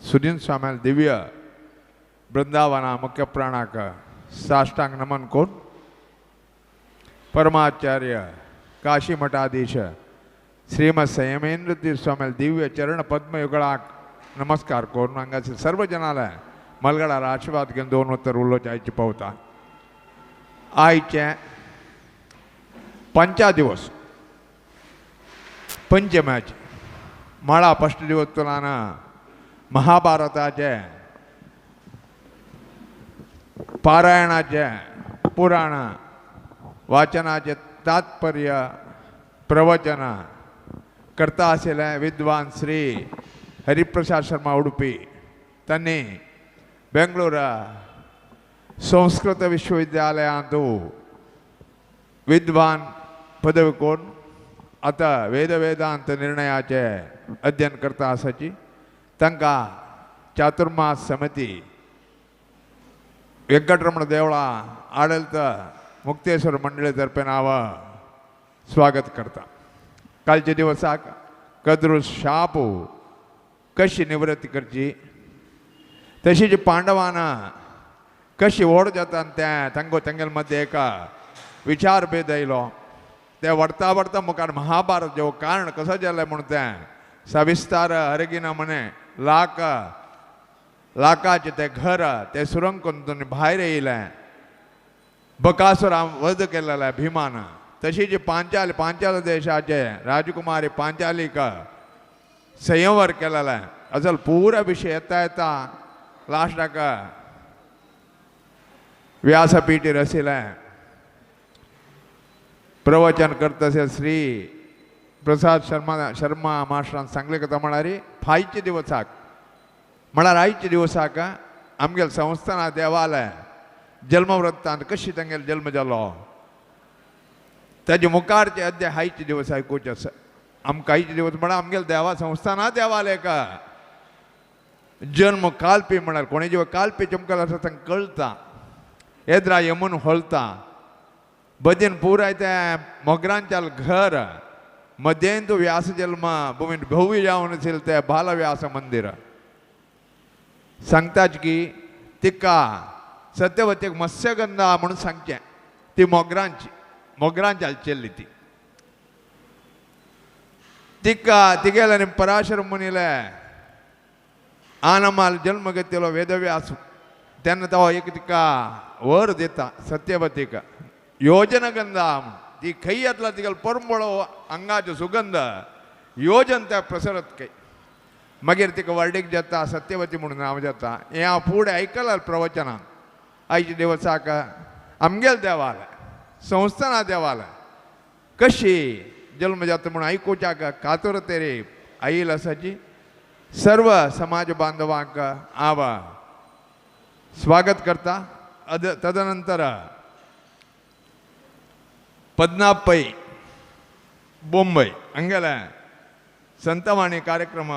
सुदीन स्वामी दिव्य वृंदावना मुख्य प्राणाक साष्टांग नमन कोण परमाचार्य काशी मठाधीश श्रीमद संयमेंद्र तीर्थ स्वामी दिव्य चरण पद्मयुगळाक नमस्कार करून हांगासर सर्व जनाला मलगडार आशीर्वाद घेवन दोन उत्तर उलोवचे आयचे पावता. आयचे पंचा दिवस पंचम्याचे माळा फस्ट दिवस तुलाना महाभारताचे पारायणाचे पुराण वाचनाचे तात्पर्य प्रवचन करता आशिल्ले विद्वान श्री हरिप्रसाद शर्मा उडुपी तांणी बेंगलोर संस्कृत विश्वविद्यालयांत विद्वान पदवी करून आतां वेद वेदांत निर्णयाचे अध्ययन करता आसाची. तांकां चातुर्मास समिती वेंकटरमण देवळा आडळत मुक्तेश्वर मंडळी तर्फेन हांव स्वागत करता. कालच्या दिवसाक कद्रू शाप कशी निवृत्ती करची तशीच पांडवान कशी व्हड जाता तें तांगो तेंगेल मदें एक विचार भेद आयलो. ते व्हडता व्हडता मुखार महाभारत जेव कारण कसो जालें म्हूण तें सविस्तार हरगिना म्हणे लाख लाखाचें तें घर तें सुरंग करून भायर येयलें. बकासुरा वध केलेलें भीमान. तशीच पांचाल पांचाल देशाचे राजकुमारी पांचालीक संयंवर केलेलें. असल पुरा विशय येता येता लास्टाक व्यासपीठीर आशिल्लें प्रवचन करता श्री प्रसाद शर्मा शर्मा मास्टरान सांगले कथा म्हळ्यार फायच्या दिवसाक म्हळ्यार आयच्या दिवसाक आमगेले संस्थाना देवालय जल्मवृत्तांत कशी तांगेलो जल्म जालो ताजे मुखारचे अध्याय आयचे दिवस आयकुचे आसा. आमकां आयचे दिवस म्हळ्यार आमगेले देवा संस्थाना देवालय जन्म कालपी म्हळ्यार कोणी जेव्हा कालपी चमकल आसा तांकां कळटा येद्रा यमून होलता भजन पुराय तें मोगरांच्याल घर मध्येंत व्यास जल्म भूमीन भव्य जावन आशिल्लें तें बालव्यास मंदिर. सांगताच की तिका सत्यवतीक मत्स्यगंधा म्हणून सांगचें ती मोगरांची मोगरांच्याल चेल्ली ती तिका तिगेल्या पराशर मुनीले आनमाल जल्म घेतलो वेदव्यास तेन्ना तो एक तिका वर दिता सत्यवतीक योजनगंधा ती खंय येतला तिका परंबळो आंगाचो सुगंध योजन त्या प्रसरत खंय. मागीर तिका वर्डीक जाता सत्यवती म्हणून नांव जाता. हें हांव फुडें आयकलां प्रवचनान. आयच्या दिवसाक आमगेल देवालय संस्थाना देवालय कशी जल्म जाता म्हणून आयकुच्याक कातुरतेरी आयल आसाची सर्व समाज बांधवांक हांव स्वागत करता. तदनंतर पद्मनाभ पै बोंबय हांगेले संतवाणी कार्यक्रम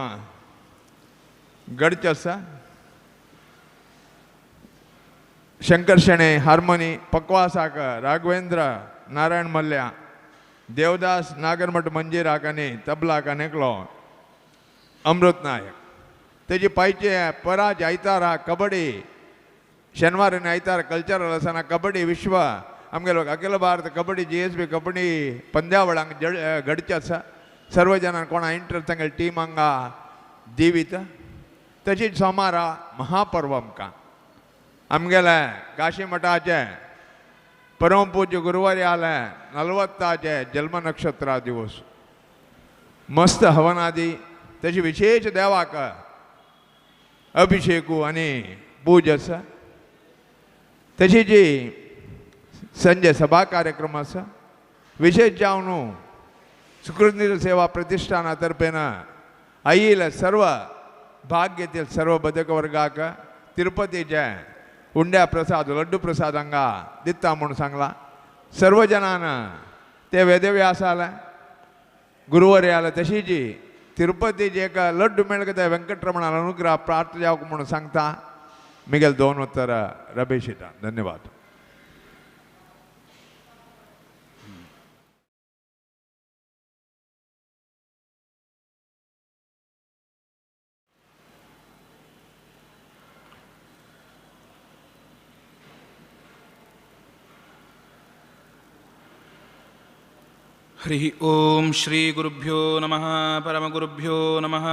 घडचे आसा. शंकर शेणे हार्मोनी पक्वासाक राघवेंद्र नारायण मल्ल्या देवदास नागरमठ मंजिराक आनी तबलाक आनी एकलो अमृत नायक. तेजी पायचे पराज आयतारा कबड्डी शेनवार आनी आयतारा कल्चरल आसना कबड्डी विश्व आमगेलो अखिल भारत कबड्डी GSB kabaddi पंद्यावळ हांगा घडचे आसा. सर्व जाणांक कोणा इंट्रस्ट तांगेले टीम हांगा दिवीत. तशीच सोमारा महापर्व आमकां आमगेले काशी मठाचे परमपूज्य गुरुवारी आले 40 जल्म नक्षत्र दिवस मस्त हवनादी तशी विशेष देवाक अभिषेकू आनी पूज आसा. तशी जी संजय सभा कार्यक्रम आसा. विशेष जावन सुकृत सेवा प्रतिष्ठाना तर्फेन आयिल्ले सर्व भाग घेतील सर्व बदक वर्गाक तिरुपतीचे उंड्या प्रसाद लड्डू प्रसाद हांगा दिता म्हूण सांगला. सर्व जणान ते वेदव्यास आले गुरुवारी आले. तशीच तिरुपतीचे एक लड्डू मेळ्ळे ते वेंकटरमणान अनुग्रह प्राप्त जावंक म्हणून सांगता. मिगेल दोन उत्तर रमेशिता. धन्यवाद. हरिः ओम श्री गुरुभ्यो नमः। परमगुरुभ्यो नमः।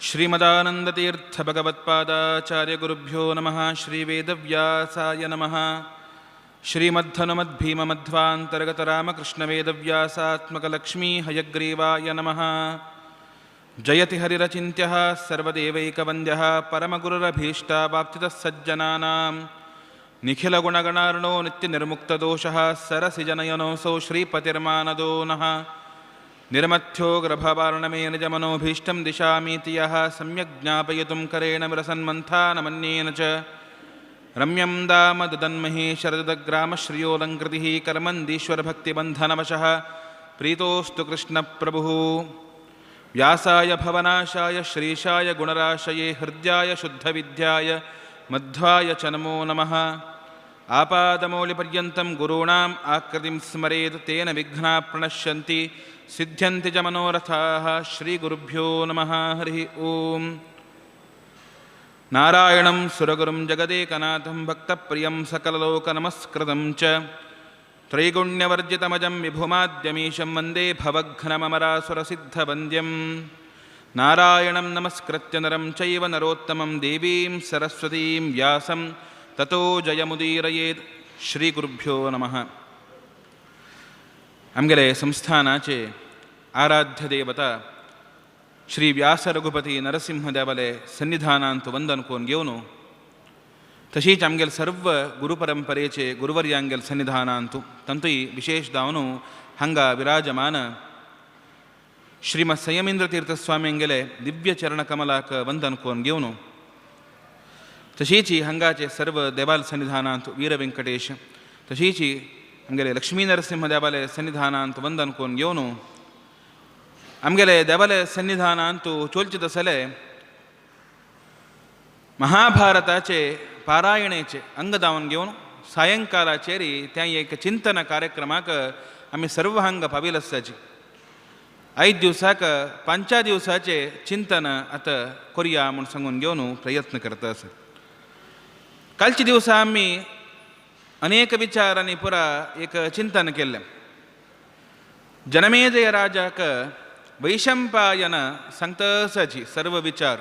श्रीमदानंदतीर्थ भगवत्पादाचार्य गुरुभ्यो नमः। श्री वेदव्यासाय नमः। श्रीमद्धनुमद्भीममध्वान्तर्गतरामकृष्णवेदव्यासात्मकलक्ष्मी हयग्रीवाय नमः। जयति हरिरचिन्त्यः सर्वदेवैकवन्द्यः परमगुरुरभीष्टावाप्तितः सज्जनानां निखिलगुणगणार्णो नित्यनिर्मुक्तदोषः सरसिजनयनोऽसौ श्रीपतिर्मानदो नः। निर्मथ्यो गर्भवारणमे निजमनोभीष्टं दिशामीति यः सम्यक् ज्ञापयितुं करेण विरसन्मन्थानमन्येन च रम्यं दाम ददन्महे शरदग्रामश्रियोऽलङ्कृतिः कर्मन्दीश्वरभक्तिबन्धनवशः प्रीतोऽस्तु कृष्णप्रभुः। व्यासाय भवनाशाय श्रीशाय गुणराशये हृद्याय शुद्धविद्याय मध्वाय च नमो नमः। आपादमौलिपर्यन्तं गुरूणाम् आकृतिं स्मरेत् तेन विघ्नाः प्रणश्यन्ति सिद्ध्यन्ति च मनोरथाः। श्रीगुरुभ्यो नमः। हरिः ओम्। नारायणं सुरगुरुं जगदेकनाथं भक्तप्रियं सकललोकनमस्कृतं च त्रैगुण्यवर्जितमजं विभुमाद्यमीशं वन्दे भवघ्नमरासुरसिद्धवन्द्यं। नारायणं नमस्कृत्य नरं चैव नरोत्तमं देवीं सरस्वतीं व्यासं ततो जयमुदीरयेत्। श्रीगुरुभ्यो नमः। आमगेले संस्थानाचे आराध्य देवता श्री व्यास रघुपती नरसिंह देवाले सन्निधानांत वंदन कोन घेवन तशीच आमगेले सर्व गुरुपरंपरेचे गुरुवर्यांगेल सन्निधानांतु तंतुय विशेष दावनु हांगा विराजमान श्रीमत् संयमींद्र तीर्थस्वामी दिव्य चरण कमलाक वंदन कोन घेवन तशीची हांगाचे सर्व देवाल सन्निधानांत वीर वेंकटेश तशीची आमगेले लक्ष्मी नरसिंह देवाले सन्निधानांत वंदन कोन घेवन आमगेले देवाले सन्निधानांतु चोलचे तसले महाभारताचे पारायणेचे अंग दावन घेवन सायंकालाचेरी त्या एक चिंतन कार्यक्रमाक आमी सर्व हांगा पाविल आसताची। आयज दिवसाक पांचा दिवसाचे चिंतन आतां कोरया म्हूण सांगून घेवन प्रयत्न करता आसा। कालच्या दिवसा आमी अनेक विचारांनी पुरा एक चिंतन केल्लें। जनमेजय राजाक वैशंपायन सांगता आसाची सर्व विचार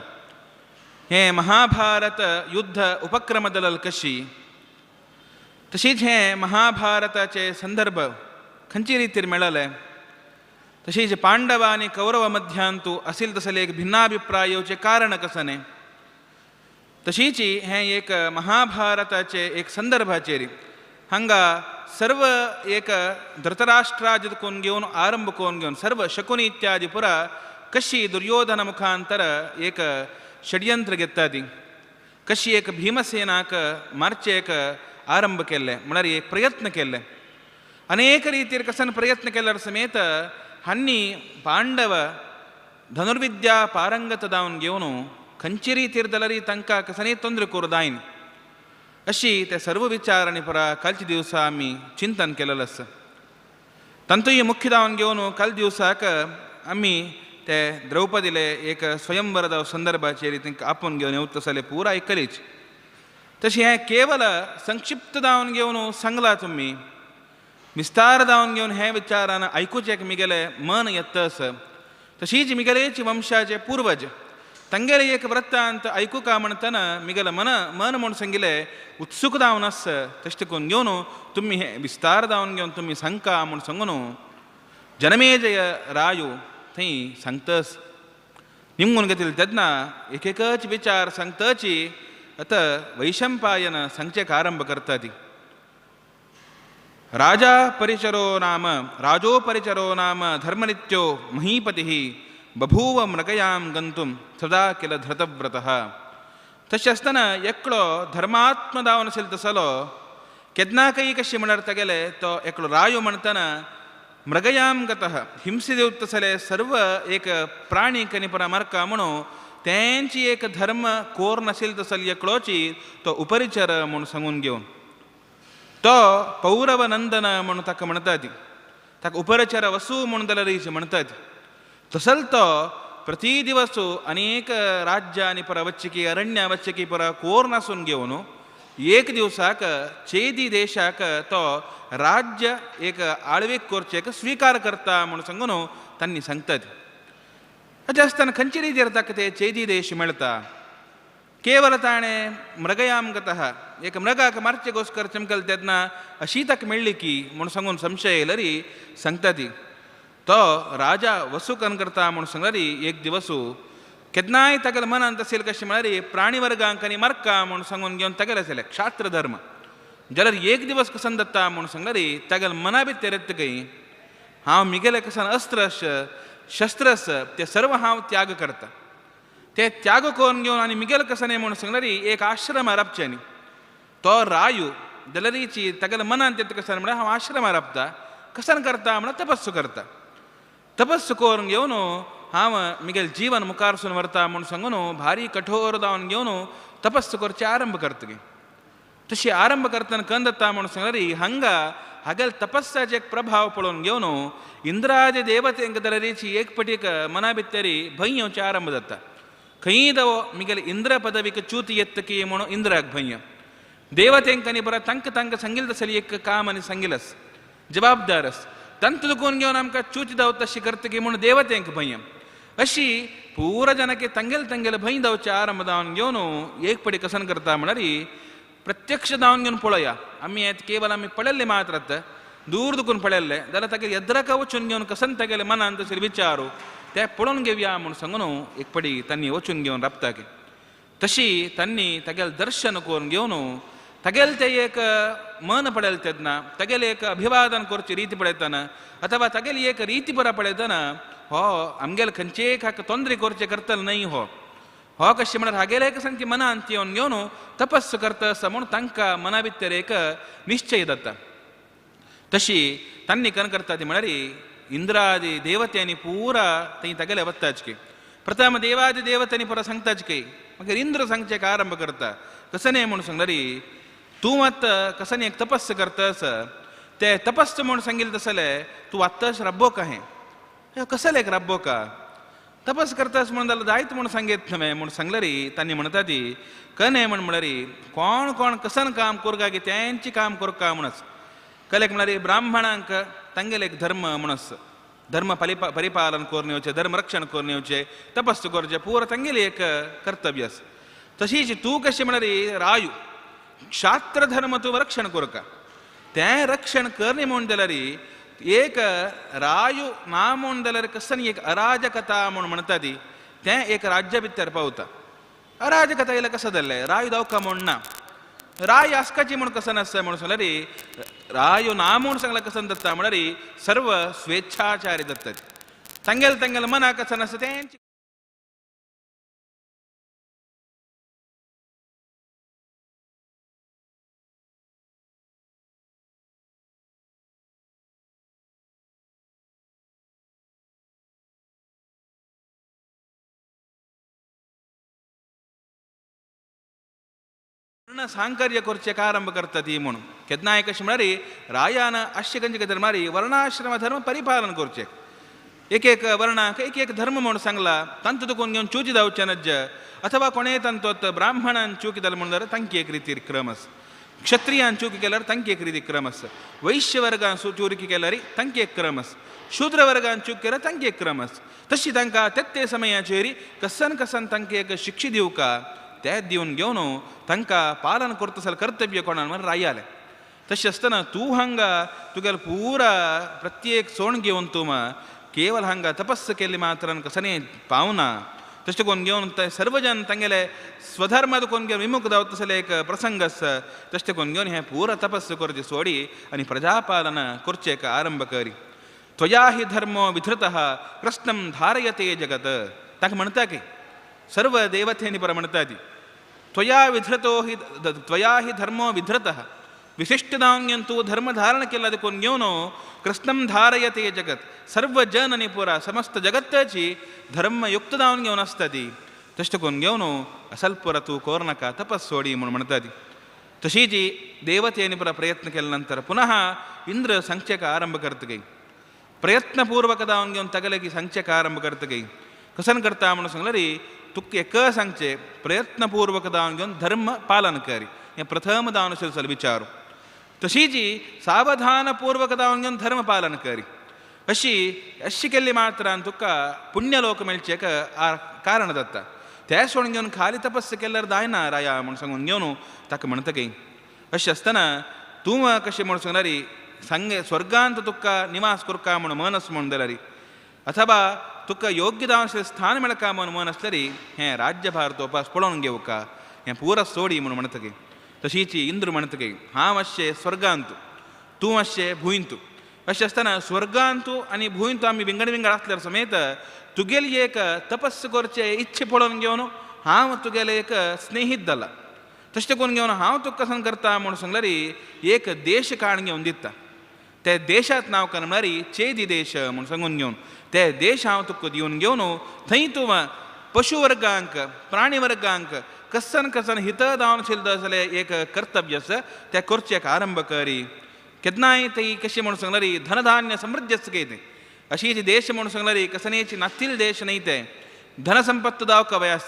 हे महाभारत युद्ध उपक्रम दलल कशी तशीच हे महाभारताचे संदर्भ खंयचे रितीर मेळले तशीच पांडव आनी कौरव मध्यांतु असील तसले एक भिन्नाभिप्राय येवचें कारण कसने तशीच हें एक महाभारताचे एक संदर्भाचेर हांगा सर्व एक धृतराष्ट्राज कोन घेवन आरंभ कोन घेवन सर्व शकुनी इत्यादी पुरा कशी दुर्योधन मुखांतर एक षड्यंत्र घेता ती कशी एक भीमसेनाक मारचे एक आरंभ केल्ले म्हळ्यार एक प्रयत्न केल्ले अनेक रितीर कसन प्रयत्न केल्यार समेत हांणी पांडव धनुर्विद्या पारंगत दावन घेवन खंयचे रितीर जाल्यार तांकां कसनय तोंदरे करूं दायन अशी ते सर्व विचार आनी परा कालच्या दिवसा आमी चिंतन केलेलें आसा। तांतूय मुख्य दावन घेवन काल दिवसाक आमी ते द्रौपदीले एक स्वयंवर संदर्भाचेर तांकां आपोवन घेवन येवता जाल्यार पुरा आयकलीच। तशें हें केवल संक्षिप्त दावन घेवन सांगलां तुमी विस्तार दावन घेवन हे विचारान आयकुचें मिगेलें मन येता आसा। तशीच मिगेलेच वंशाचे पूर्वज तांगेले एक वृत्तांत आयकुका म्हणटना मिगेलें मन मन म्हूण सांगिल्लें उत्सूक जावन आसा। तशें करून घेवन तुमी हें विस्तार दावन घेवन तुमी सांगका म्हूण सांगून जनमेजय रायो थंय सांगतस निमगून घेतले तेन्ना एक एकच विचार सांगतची आतां वैशंपायन सांगचें आरंभ करता ती। राजा परिचरो नाम राजोपरिचरो नाम धर्मनित्यो महीपतिः बभूव मृगयां गन्तुं सदा किल धृतव्रतः। तशें आसतना एकलो धर्मात्म दावन आशिल्लो तसलो केन्नाकय कशें म्हणल्यार तागेले तो एकलो रायो म्हणटना मृगयां गतः हिंसे देवतसले सर्व एक प्राणी कनिपरा मार्का म्हणून तेंची एक धर्म कोर नाशिल्लो तसलो एकलोची तो उपरिचर म्हूण सांगून घेवन तो पौरवनंदन म्हणून ताका म्हणटा ती ताका उपरिचर वसू म्हूण जाल्यार म्हणटा ती। तसल तो प्रति दिवस अनेक राज्य आनी परा वच्चे की अरण्य वच्चे की परा कोर नासून घेवन एक दिवसाक चेदी देशाक तो राज्य एक आळवेक करचेक स्वीकार करता म्हणून सांगून तांणी सांगतात. अशें आसतना खंयचे रितीर ताका ते चेदी देश मेळटा? केवल ताणें मृगयाम गतः एक मृगाक मारचे गोस्कर चमकल तेन्ना अशी ताका मेळ्ळी की म्हूण सांगून संशय येयलरी सांगता ती. तो राजा वसुकन करता म्हूण सांगलरी एक दिवसू केन्नाय तागेल्या मनांत आशिल्लें कशें म्हळ्यार प्राणी वर्गांक आनी मारका म्हूण सांगून घेवन तागेलें आशिल्लें क्षात्र धर्म. जाल्यार एक दिवस कसन दत्ता म्हूण सांगलरी तागेल्या मना भितर येता खंय हांव मिगेले कसन अस्त्र शस्त्र ते सर्व हांव त्याग करता. ते त्याग करून घेवन आनी मिगेल कसन म्हूण सांगलरी एक आश्रम राबचें न्ही. तो रायू जाल्यारीची तागेल्या मनांत येता कसन म्हळ्यार हांव आश्रम राबता कसन करता म्हळ्यार तपस्सू करता. तपस्सू करून घेवन हांव मिगेल जीवन मुखारसून व्हरता म्हूण सांगून भारी कठोर जावन घेवन तपस्सू करचें आरंभ करतगी. तशी आरंभ करतना कन दत्ता म्हूण सांगलरी हांगा हागेल तपस्साचे एक प्रभाव पळोवन घेवन इंद्रादि देवतेंक जाल्यारीची एक पटीक मना भितरी भंय येवचें आरंभ जाता. खंयी दवो मिगेल इंद्र पदवीक च्युती येता की म्हणून इंद्राक भंय, देवतेंक आनी बरो तांकां तांकां सांगिल्लें तसली एक काम आनी सांगिलस जबाबदार आस तांतूं दुखून घेवन आमकां च्युती दावता तशी करता की म्हणून देवतेंक भंय. अशी पुरा जाणां तांगेले तांगेले भंय दावचे आरंभ जावन घेवन एक पटी कसन करता म्हळ्यार प्रत्यक्ष जावन घेवन पळोवया आमी येत केवल आमी पळयल्ले मात्र आतां दूर दुखून पळयल्ले जाल्यार तागेले यद्राका वचून घेवन कसन तागेले मनान तसले विचारू ते पळोवन घेवया म्हूण सांगून एक पटी तांणी वचून घेवन राबता की. तशी तांणी तागेलें दर्शन करून घेवन तागेलें तें एक मन पळयलें तेन्ना तागेलें एक अभिवादन करची रीती पळयतना अथवा तागेली एक रीती बरा पळयतना हो आमगेले खंयचे हाका तोंदरी करचें करतलो न्हय. हो हो कशें म्हळ्यार हागेले एक सामकी मनांत येवन घेवन तपस्स करता आसा म्हूण तांकां मना भितर एक निश्चय जाता. तशी तांणी कन करता ती म्हळ्यार इंद्रादी देवत्यांनी पुरा थंय तागेले वत्ताच की प्रथम देवादी देवत्यांनी पुरा सांगताच की मागीर इंद्र सांगचें आरंभ करता कसं न्हय म्हूण सांगलरी तूं आतां कसं न्ही एक तपस्स करता ते तपस्स म्हूण सांगिल्लें तसलें तूं आत्ताच राब्बो का हें कसलें एक राब्बो का तपस करतास म्हणून जाल्यार जायत म्हूण सांगीत न्हय म्हूण सांगलरी तांणी म्हणटा ती कन्हे म्हण म्हळ्यार कोण कोण कसन काम करका की तेंचें काम करका म्हणच कलेक म्हळ्यार ब्राह्मणांक तांगेले एक धर्म म्हणस धर्म परिपालन करून येवचें धर्म रक्षण करून येवचें तपस्स करचें पुरा तांगेलें एक कर्तव्य आसा. तशीच तूं कशें म्हळ्यार रायू क्षात्र धर्म तूं रक्षण करका तें रक्षण करणे म्हूण जाल्यार एक रायू ना म्हूण जाल्यार कसन एक अराजकता म्हूण म्हणटा ती तें एक राज्य भितर पावता. अराजकता येयल्यार कसं जालें रायू दावका म्हूण ना राय आसकाची म्हूण कसं आसता म्हूण सांगल्यार रायू ना म्हूण सांगल्यार कसं जाता म्हळ्यार सर्व स्वेच्छाचारी जातात तांगेले तांगेले मनाक कसन आसता तेंच सांकर्य करचें आरंभ करता ती म्हणून केन्नाय कशें म्हळ्यार रायान अशें खंयचे धर्मारी वर्णाश्रम धर्म परिपालन करचें एक एक वर्णाक एक एक धर्म म्हूण सांगला तांतूं तुकून घेवन चुकी जावचें नज्ज अथवा कोणेय तांतूत ब्राह्मणान चुकी जालें म्हणून जाल्यार तांकी एक रितीर क्रम आसा, क्षत्रियान चुकी केल्यार तांकी एक रिती क्रम आसा, वैश्य वर्गान चुकी केल्यार तांकी एक क्रम आसा, शूद्र वर्गान चूक केल्यार तांकी एक क्रम आसा. तशी तांकां तेत्ते समयाचेर कसन कसन तांकां एक शिक्षा दिवका ते दिवन घेवन तांकां पालन करता जाल्यार कर्तव्य कोणान म्हण रायालें. तशें आसतना तूं हांगा तुगेलो पुरा प्रत्येक सोण घेवन तूं केवल हांगा तपस्स केल्ली मात्रान कसने पावना. तशें करून घेवन ते सर्वजन तांगेले स्वधर्मा कोण घेवन विमुख जावता तसले एक प्रसंग आसा. तशें करून घेवन हें पुरा तपस्स करचें सोडी आनी प्रजापालन करचें एक आरंभ करी. त्वया हि धर्मो विधृतः कृष्णं धारयते जगत् तांकां म्हणटा की सर्व देवतेनी पर म्हणटा ती त्वया विधृतो हि त्वया हि धर्मो विधृतः विशिष्टदान्यं तू धर्म धारण केला देखून घेवन कृष्णं धारयते जगत सर्व जन आनी पुरा समस्त जगत्ताची धर्मयुक्त जावन घेवन आसता ती. तशें करून घेवन असल पुरा तूं कर नाका तपस सोडी म्हूण म्हणटा ती. तशीच देवतेनी पुरा प्रयत्न केले नंतर पुनः इंद्र सांगचेक आरंभ करता गई प्रयत्नपूर्वक जावन घेवन तागेले की सांगचेक आरंभ करता गई कसन करता म्हणून सांगल्यार तुका एक सांगचें प्रयत्नपूर्वक जावन घेवन धर्म पालन करी हें प्रथम जावन अशें विचार. तशीच सावधानपूर्वक जावन घेवन धर्म पालन करी अशी अशी केल्ली मात्रान तुका पुण्यलोक मेळचेक कारण जाता. तें सोडून घेवन खाली तपस्या केल्यार जायना राया म्हूण सांगून घेवन ताका म्हणटकी. अशें आसतना तूं कशें म्हूण सांगल्यारी सांगे स्वर्गांत तुका निवास करका म्हूण मनस म्हूण जाल्यारी अथवा तुका योग्य जावन स्थान मेळका म्हूण मन आसल्यारी हें राज्यभार तोपास पळोवन घेवका हें पुरा सोडी म्हूण म्हणटकी. तशीच इंद्र म्हणटकी हांव अशें स्वर्गांत तूं अशें भूंयंत. अशें आसतना स्वर्गांत आनी भूंयंत आमी विंगड विंगड आसल्यार समेत तुगेली एक तपस्या करचे इच्छे पळोवन घेवन हांव तुगेले एक स्नेहीत जाला. तशें करून घेवन हांव तुका कसन करता म्हूण सांगल्यारी एक देश काण घेवन दिता. ते देशांत नांव कर म्हळ्यार चेदी देश म्हूण सांगून घेवन ते देश हांव तुका दिवन घेवन थंय तूं पशुवर्गांक प्राणी वर्गांक कसन कसन हित जावन जाल्यार एक कर्तव्य आसा तें करचें एक आरंभ करी. केन्नाय ती कशी म्हूण सांगल्यारी धनधान्य समृद्ध आसता तें अशी जी देश म्हूण सांगल्यारी कसनेची नातील देश न्हय तें धनसंपत्त दावका वयास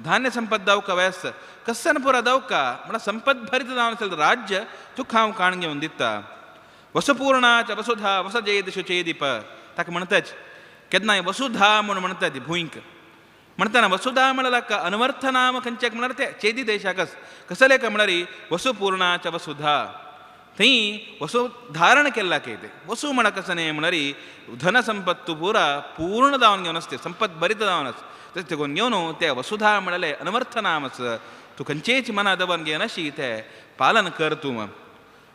धान्य संपत दावका वयास कसन पुरा दावका म्हळ्यार संपत भरीत जावन आसलें राज्य तुका हांव काण घेवन दिता. वसुपूर्णाच वसुधा वसजेदिशु चेदीप ताका म्हणटाच केन्नाय वसुधा म्हूण म्हणटा ती भूंयक म्हणटना वसुधा म्हणल्यार अनवर्थ नाम खंयच्याक म्हळ्यार ते चेदी देशाकच कसले काय म्हळ्यार वसुपूर्णाच वसुधा थंय वसु धारण केल्ला काय ते वसु म्हळ्यार कसं न्ही म्हळ्यार धनसंपत्तु पुरा पूर्ण जावन घेवन आसते संपत भरीत जावन आस तशें करून घेवन ते वसुधा म्हळ्यार अनवर्थ नाम आस तूं खंयचेच मना दवर घेनाशी ते पालन कर तूं.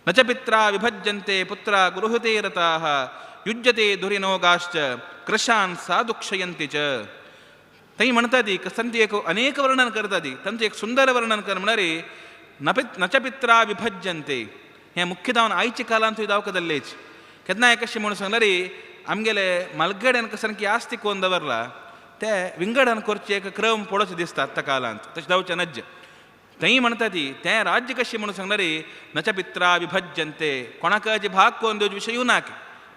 न च पित्रा विभज्यन्ते पुत्रा गृहते रताः युज्यते धुरिनो गाश्च कृशान साधुक्षयन्ति च. थंय म्हणटा ती तांचें एक अनेक वर्णन करता ती तांचें एक सुंदर वर्णन कर म्हळ्यार न च पित्रा विभज्यन्ते हें मुख्य जावन आयच्या काळांत थंय दावका जाल्लेच. केन्नाय कशें म्हणून सांगल्यार आमगेले मालगड्यान कसन की आस्ती कोन दवरला ते विंगडान करचे एक क्रम पडोचो दिसता आत्तां काळांत तशें जावचें नज्ज. थंय म्हणटा ती तें राज्य कशें म्हणून सांगल्यार न च पित्रा विभज्यन्ते कोणाक जे भाग कोन दिवचे विशय नाक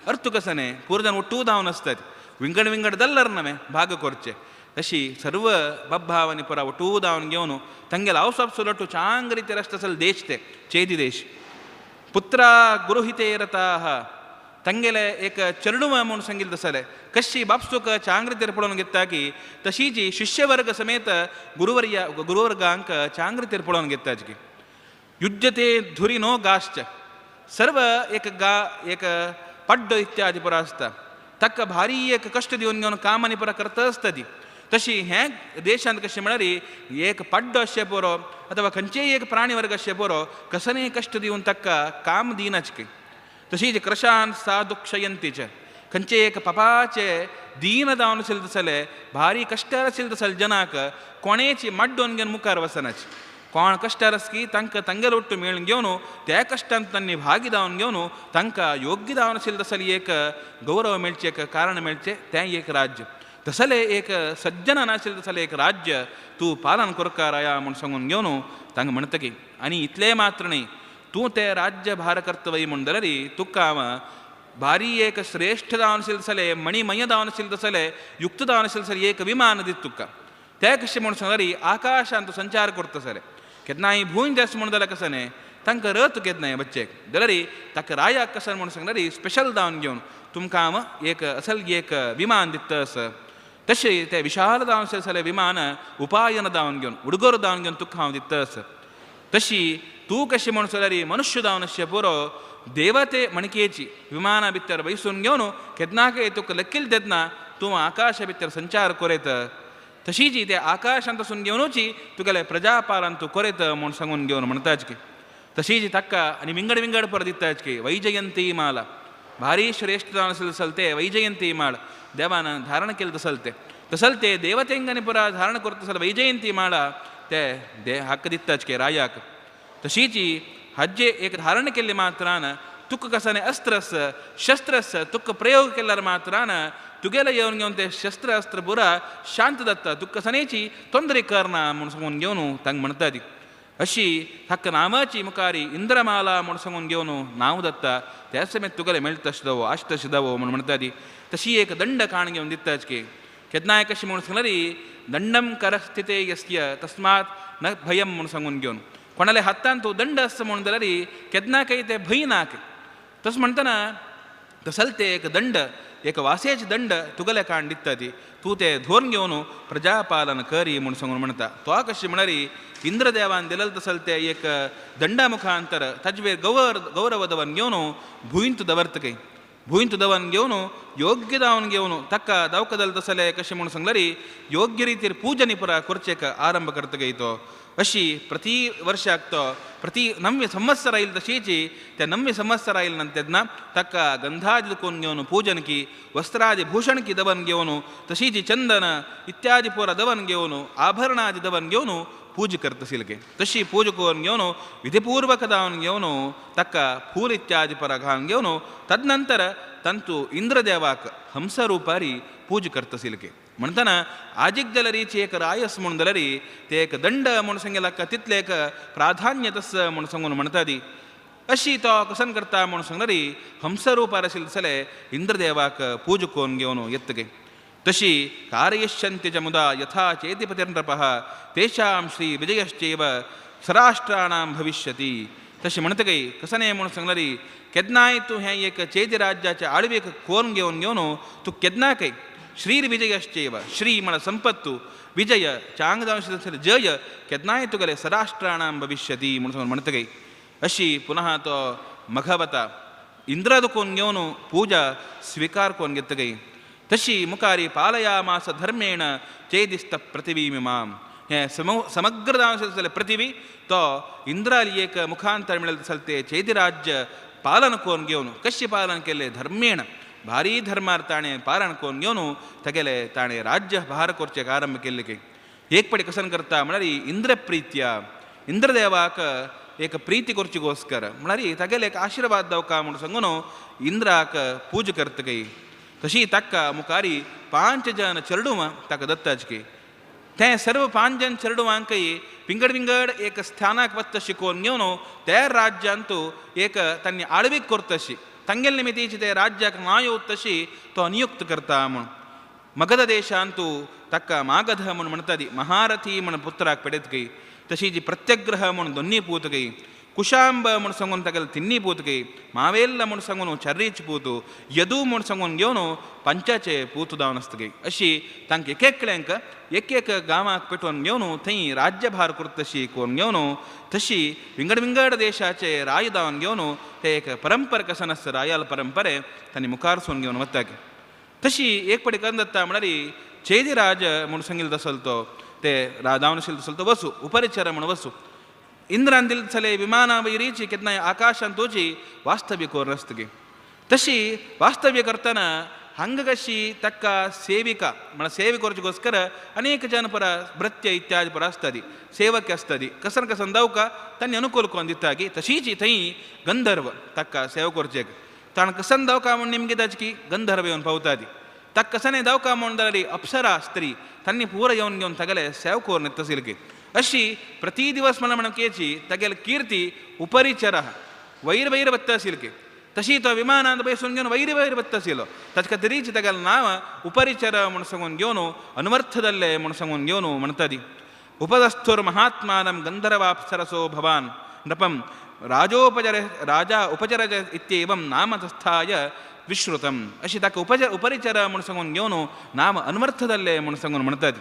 अर्थ कसो न्ही पुरजन ಒಟ್ಟೂ धांवन आसतात विंगड विंगड दल्लर नवे भाग करचे तशी सर्व बब्भावानी पुरा ಒಟ್ಟೂ धांवन घेवन तांगेले आवसाप चांग रिती रस्ता देश ते चेदी देश. पुत्र गुरुहिते रताः तांगेले एक चरडुम म्हूण सांगिल्लें तसलें कशी बापसूक चांग रितीर पळोवन घेता की तशीची शिष्यवर्ग समेत गुरुवर्य गुरुवर्गांक चांग रितीर पळोवन घेता की युज्यते धुरी नो गाश्च सर्व एक गा एक पड्डो इत्यादी पुरा आसता ताका भारी एक कश्ट दिवन घेवन कामांनी पुरा करता आसता ती. तशी हें देशांत कशें म्हळ्यार एक पड्डो अशें पुरो अथवा खंयचेय एक प्राणी वर्ग अशें पुरो कसलेय कश्ट दिवन ताका काम दिनाच की. तशीच कृशान साधुक्षयंतीच खंयचे एक पापाचे दीन जावन आशिल्लें तसलें भारी कश्टार आशिल्लें तसलें जनाक कोणेची माड्डोवन घेवन मुखार वचनाच कोण कश्टार आसा की तांकां तांगेलो ಒಟ್ಟು मेळून घेवन त्या कश्टांत तांणी भागी जावन घेवन तांकां योग्य जावन आशिल्लें तसलें एक गौरव मेळचें एक कारण मेळचें तें एक राज्य तसलें एक सज्जन नाशिल्लें तसलें एक राज्य तूं पालन करका राया म्हूण सांगून घेवन तांकां म्हणटकी. आनी इतलें मात्र न्हय तूं तें राज्य भार करतवय म्हूण जाल्यार तुका हांव भारी एक श्रेश्ठ जावन आशिल्लें तसलें मणिमय जावन आशिल्लें तसलें युक्त जावन आशिल्लें तसलें एक विमान दित तुका तें कशें म्हूण सांगल्यार आकाशांत तूं संचार करता जाल्यार केन्नाय भूंय जास म्हूण जाल्यार कसं न्ही तांकां रथ केन्नाय बच्चेक जाल्यार ताका रायाक कशें म्हूण सांगल्यार स्पेशल जावन घेवन तुमकां हांव एक असल एक विमान दिता आसा तशें तें विशाल जावन आशिल्लें जाल्यार विमान उपायन जावन घेवन उडगोर जावन घेवन तुका हांव दिता आसा. तशी तूं कशें म्हूण सांगल्यार मनुष्य जावन अशें पुरो देवते मणकेची विमाना भितर बैसून घेवन केन्नाकय तुका लकील तेन्ना तूं आकाशा भितर संचार करयत तशीच ते आकाशांतसून घेवनूच तुगेले प्रजापालन तूं करयत म्हूण सांगून घेवन म्हणटाच की. तशीच ताका आनी विंगड विंगड पर दिताच की वैजयंती माला भारी श्रेश्ठ जावन आशिल्लें तसलें ते वैजयंती माळ देवान धारण केलें तसलें ते तसलें ते देवतेंगांनी पुरा धारण करता तसलें वैजयंती माळा ते दे हक्क दिताच की रायाक. तशीच हज्जे एक धारण केल्ले मात्रान तुका कसने अस्त्रस शस्त्रस तुका प्रयोग केल्यार मात्रान तुगेले येवन घेवन ते शस्त्र अस्त्र पुरा शांत जाता तुका कसनेची तोंदरे करना म्हूण सांगून घेवन तांकां म्हणटा ती. अशी ताका नामाची मुखारी इंद्रमाला म्हूण सांगून घेवन नांव जाता त्या समेत तुगेले मेळटा आशता दावो म्हूण म्हणटा ती. तशी एक दंड काण घेवन दिताच की केन्नाय कशें म्हूण सांगल्यार दंडम करस्थिते यस्य तस्मात् न भयम म्हूण सांगून घेवन कोणाले हातान तूं दंड आसता म्हणून जाल्यार केन्ना काही ते भंय नाक तशें म्हणटना तसल ते एक दंड एक वासेच दंड तुगले काण दिता ती तूं ते धोरण घेवन प्रजापालन करी म्हूण सांगून म्हणटा तो कशी म्हळ्यार इंद्रदेवान दिलेल तसल ते एक दंडा मुखांतर ताजे गौरव दवन घेवन भुंयंत दवरता काही भुंयंत दवन घेवन योग्य दावन घेवन ताका दावकदल तसले कशें म्हूण सांगल्यार योग्य रितीर पूजन पुरा करचेक आरंभ करता गई तो अशी प्रति वर्षाक तो प्रति नव्य संवत्सर आयल तशीची त्या नव्य संवत्सर आयल नंतर ताका गंधादी कोन घेवन पूजन की वस्त्रादी भूषण की दवन घेवन तशीची चंदन इत्यादी पुरा दवन घेवन आभरणादी दवन घेवन पूज करता सिलके तशी पूज करून घेवन विधिपूर्वक दावन घेवन ताका फूल इत्यादी परा घालून घेवन तदनंतर ತಂತು ಇಂದ್ರದೇವಾक हंसरूपारी पूज करता सिलके म्हणटना आजीक जाल्यार एक रायस म्हूण जाल्यार ते एक दंड म्हूण सांगल्यार तितलें एक प्राधान्य तस म्हूण सांगून म्हणटा ती अशी तो कसन करता म्हूण सांगल्यार हंसरूपार आशिल्ले जाल्यार इंद्रदेवाक पूज करून घेवन येतगे तशी कारयिष्यन्ति च मुदा यथा चेतिपतिर्नृपः तेषां श्री विजयश्चैव सराष्ट्राणां भविष्यति तशें म्हणटकय कसने म्हूण सांगल्यार केन्नाय तूं हें एक चेदी राज्याचे आळवेक कोरून घेवन घेवन तूं केन्नाकय श्रीर्विजयश्चैव श्री म्हळ्यार संपत्तू विजय चांग जावन जय केन्नाय तुगेले सराष्ट्राणां भविष्यति म्हूण सांगून म्हणटकय अशी पुनः तो मघवता इंद्राद कोन घेवन पूजा स्वीकार कोन घेतकय तशी मुखारी पालयामास धर्मेण चेदिस्त पृथिवीमिमां हें समग्र जावन पृथिवी तो इंद्राली एक मुखांतर मेळ्ळें चलते चेदिराज्य पालन कोन घेवन कशें पालन केलें धर्मेण भारी धर्मार ताणें पालन कोन घेवन तागेलें ताणें राज्य भार करचें आरंभ केल्लें की एक पटी कसन करता म्हळ्यार इंद्रप्रीत्या इंद्रदेवाक एक प्रीती करचीगोस्कर म्हळ्यार तागेले एक आशिर्वाद दावका म्हूण सांगून इंद्राक पूज करता कई तशी ताका मुखारी पांच जन चेरडुवां ताका दत्ताचकी तें सर्व पांच जन चेरडुवांकय विंगड विंगड एक स्थानाक वत्त शिकोवन घेवन त्या राज्यांतू एक तांणी आळवीक करतशी तांगेले निमितीची ते राज्याक ना तशी तो नियुक्त करता म्हूण मगध देशांतू ताका मागध म्हूण म्हणटा ती महारथी म्हूण पुत्राक पेडत गई तशी जी प्रत्यग्रह म्हूण दोन्नी पूत गई कुशांब म्हूण सांगून तागेले तिन्नी पूत गई मावेल्ल म्हूण सांगून चर्रीच पूत यदू म्हूण सांगून घेवन पंचाचे पूत जावन आसता गई अशी तांकां एक एकल्यांक एक एक गांवाक पेटोवन घेवन थंय राज्यभार करतशी करून घेवन तशी विंगड विंगड देशाचे राय जावन घेवन ते एक परंपरा कसन आसता रायाल परंपरे तांणी मुखार सून घेवन वता तशी एक पटी करून जाता म्हळ्यार चेदिराज म्हूण सांगिल्लो तसल तो ते जावन आशिल्लो तसल तो वसू उपरिचर म्हूण वसू इंद्रान दिल चले विमाना वयरीची केन्नाय आकाशान तुजी वास्तव्य करून आसतगी तशी वास्तव्य करतना हांगा कशी ताका सेविका म्हळ्यार सेवे करचेगोस्कर अनेक जन परा भृत्य इत्यादी परा आसताली सेवक आसताली कसन कसन दावका तांणी अनुकूल कोण दिता की तशीच थंय गंधर्व ताका सेवा करचेक ताण कसन दावका म्हूण नेमकी ताची गंधर्व येवन पावता ती ताका कसने दावका म्हूण जाल्यार अप्सरा स्त्री तांणी पुरो येवन घेवन तागेले सेव करून येता की अशी प्रति दिवस म्हणा म्हणून केची तागेले कीर्ती उपरिचर वैर वैर वत्ता आशिल्ली तशी तो विमानांत बसून घेवन वैर वैर वत्ता आशिल्लो ताचे खातीरीच तागेलें नांव उपरिचर म्हूण सांगून घेवन अनवर्थ जाल्ले म्हूण सांगून घेवन म्हणटा ती उपदस्थुर महात्मानं गंधर्वाप्सरसो भवान नृपं राजोपचर राजा उपचर इत्येवं नाम तस्थाय विश्रुतम अशी ताका उपरिचर म्हूण सांगून घेवन नाम अनवर्थ जाल्ले म्हूण सांगून म्हणटा ती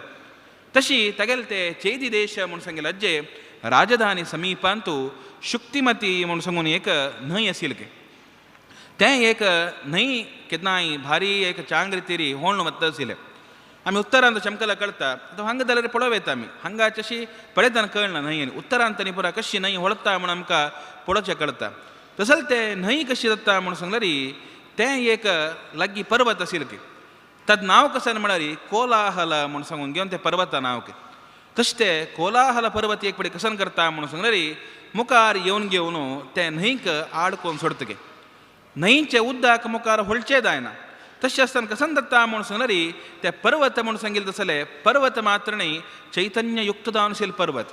तशी तागेले ते चेदी देश म्हूण सांगिल्ले अज्जे राजधानी समीपांतू शुक्तिमती म्हूण सांगून एक न्हंय आशिल्ली तें एक न्हंय केन्नाय भारी एक चांग रितीरी होण वता आशिल्लें आमी उत्तरांत चमकला कळटा आतां हांगा जाल्यार पळोवं येता आमी हांगाची अशी पळयतना कळना न्हंय उत्तरांत न्ही पुरा कशी न्हंय होळता म्हूण आमकां पळोवचें कळटा तसोच तें न्हंय कशी जाता म्हूण सांगल्यार तें एक लागीं पर्वत आशिल्लें तद नांव कशें म्हळ्यार कोलाहल म्हूण सांगून घेवन तें पर्वता नांव की तशें तें कोलाहल पर्वत एक पडी कसन करता म्हूण सांगल्यार मुखार येवन घेवन तें न्हंयक आड कोन्न सोडतगे न्हंयचें उदक मुखार होळचें जायना तशें आसतना कसन जाता म्हूण सांगल्यार तें पर्वत म्हूण सांगिल्लें तसलें पर्वत मात्र न्हय चैतन्ययुक्त जावन आशिल्लें पर्वत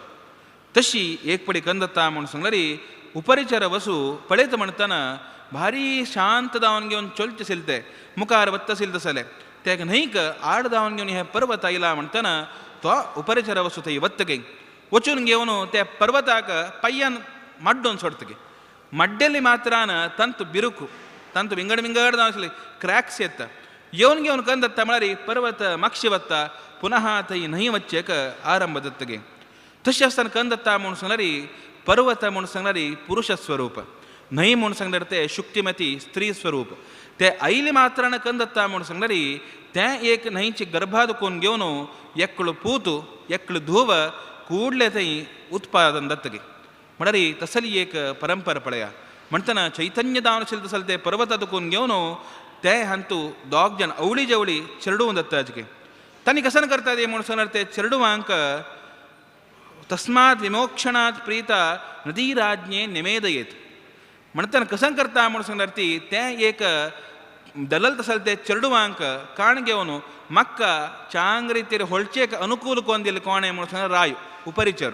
तशी एक पडी कन जाता म्हूण सांगल्यार उपरिचर वसू पळयत म्हणटना भारी शांत जावन घेवन चलचें आशिल्लें तें मुखार वता आशिल्लें तसलें तेका न्हंयक आड जावन घेवन हें पर्वत आयला म्हणटना तो उपरिचर वसू थंय वतगय वचून घेवन ते पर्वताक पय्यान मड्डोन सोडतगे मड्डेली मात्रान ತಂತು ಬಿರುಕು ತಂತು ವಿಂಗಡ ವಿಂಗಡ ಆಸಲಿ ಕ್ರ್ಯಾಕ್ಸ್ ಎತ್ತ येवन घेवन कन दत्ता म्हळ्यार पर्वत मागशी वता पुनः थंय न्हंय वच्चेक आरंभ दत्तगे. तशें आसतना कन दत्ता म्हूण सांगल्यार पर्वत म्हूण सांगल्यार पुरुष स्वरूप, न्हंय म्हूण सांगल्यार ते शुक्तिमती स्त्री स्वरूप. ते आयले मात्रान कन दत्ता म्हूण सांगल्यार तें एक न्हंयची गर्भा दुखून घेवन एकलो पूत एकलो धुव ಕೂಡಲೇ थंय उत्पादन दत्तगे. म्हळ्यार तसली एक परंपरा पळया. म्हणटना चैतन्य दानशील तसल ते पर्वत दुखून घेवन ते हांतू दोग जण अवळी जवळी चेरडूं दत्ताचके तांणी कसन करता ते म्हूण सांगल्यार ते चेरडुवांक तस्मात् विमोक्षणात् प्रीता नदीराज्ञे निमेदयेत. म्हणटना कसन करता म्हूण सांगल्यार ती तें एक दलल तसल ते चेरडुवांक काण घेवन म्हाका चांग रितीर होळचेक अनुकूल कोण दिलें कोणें म्हूण सांगल्यार राय उपरिचर.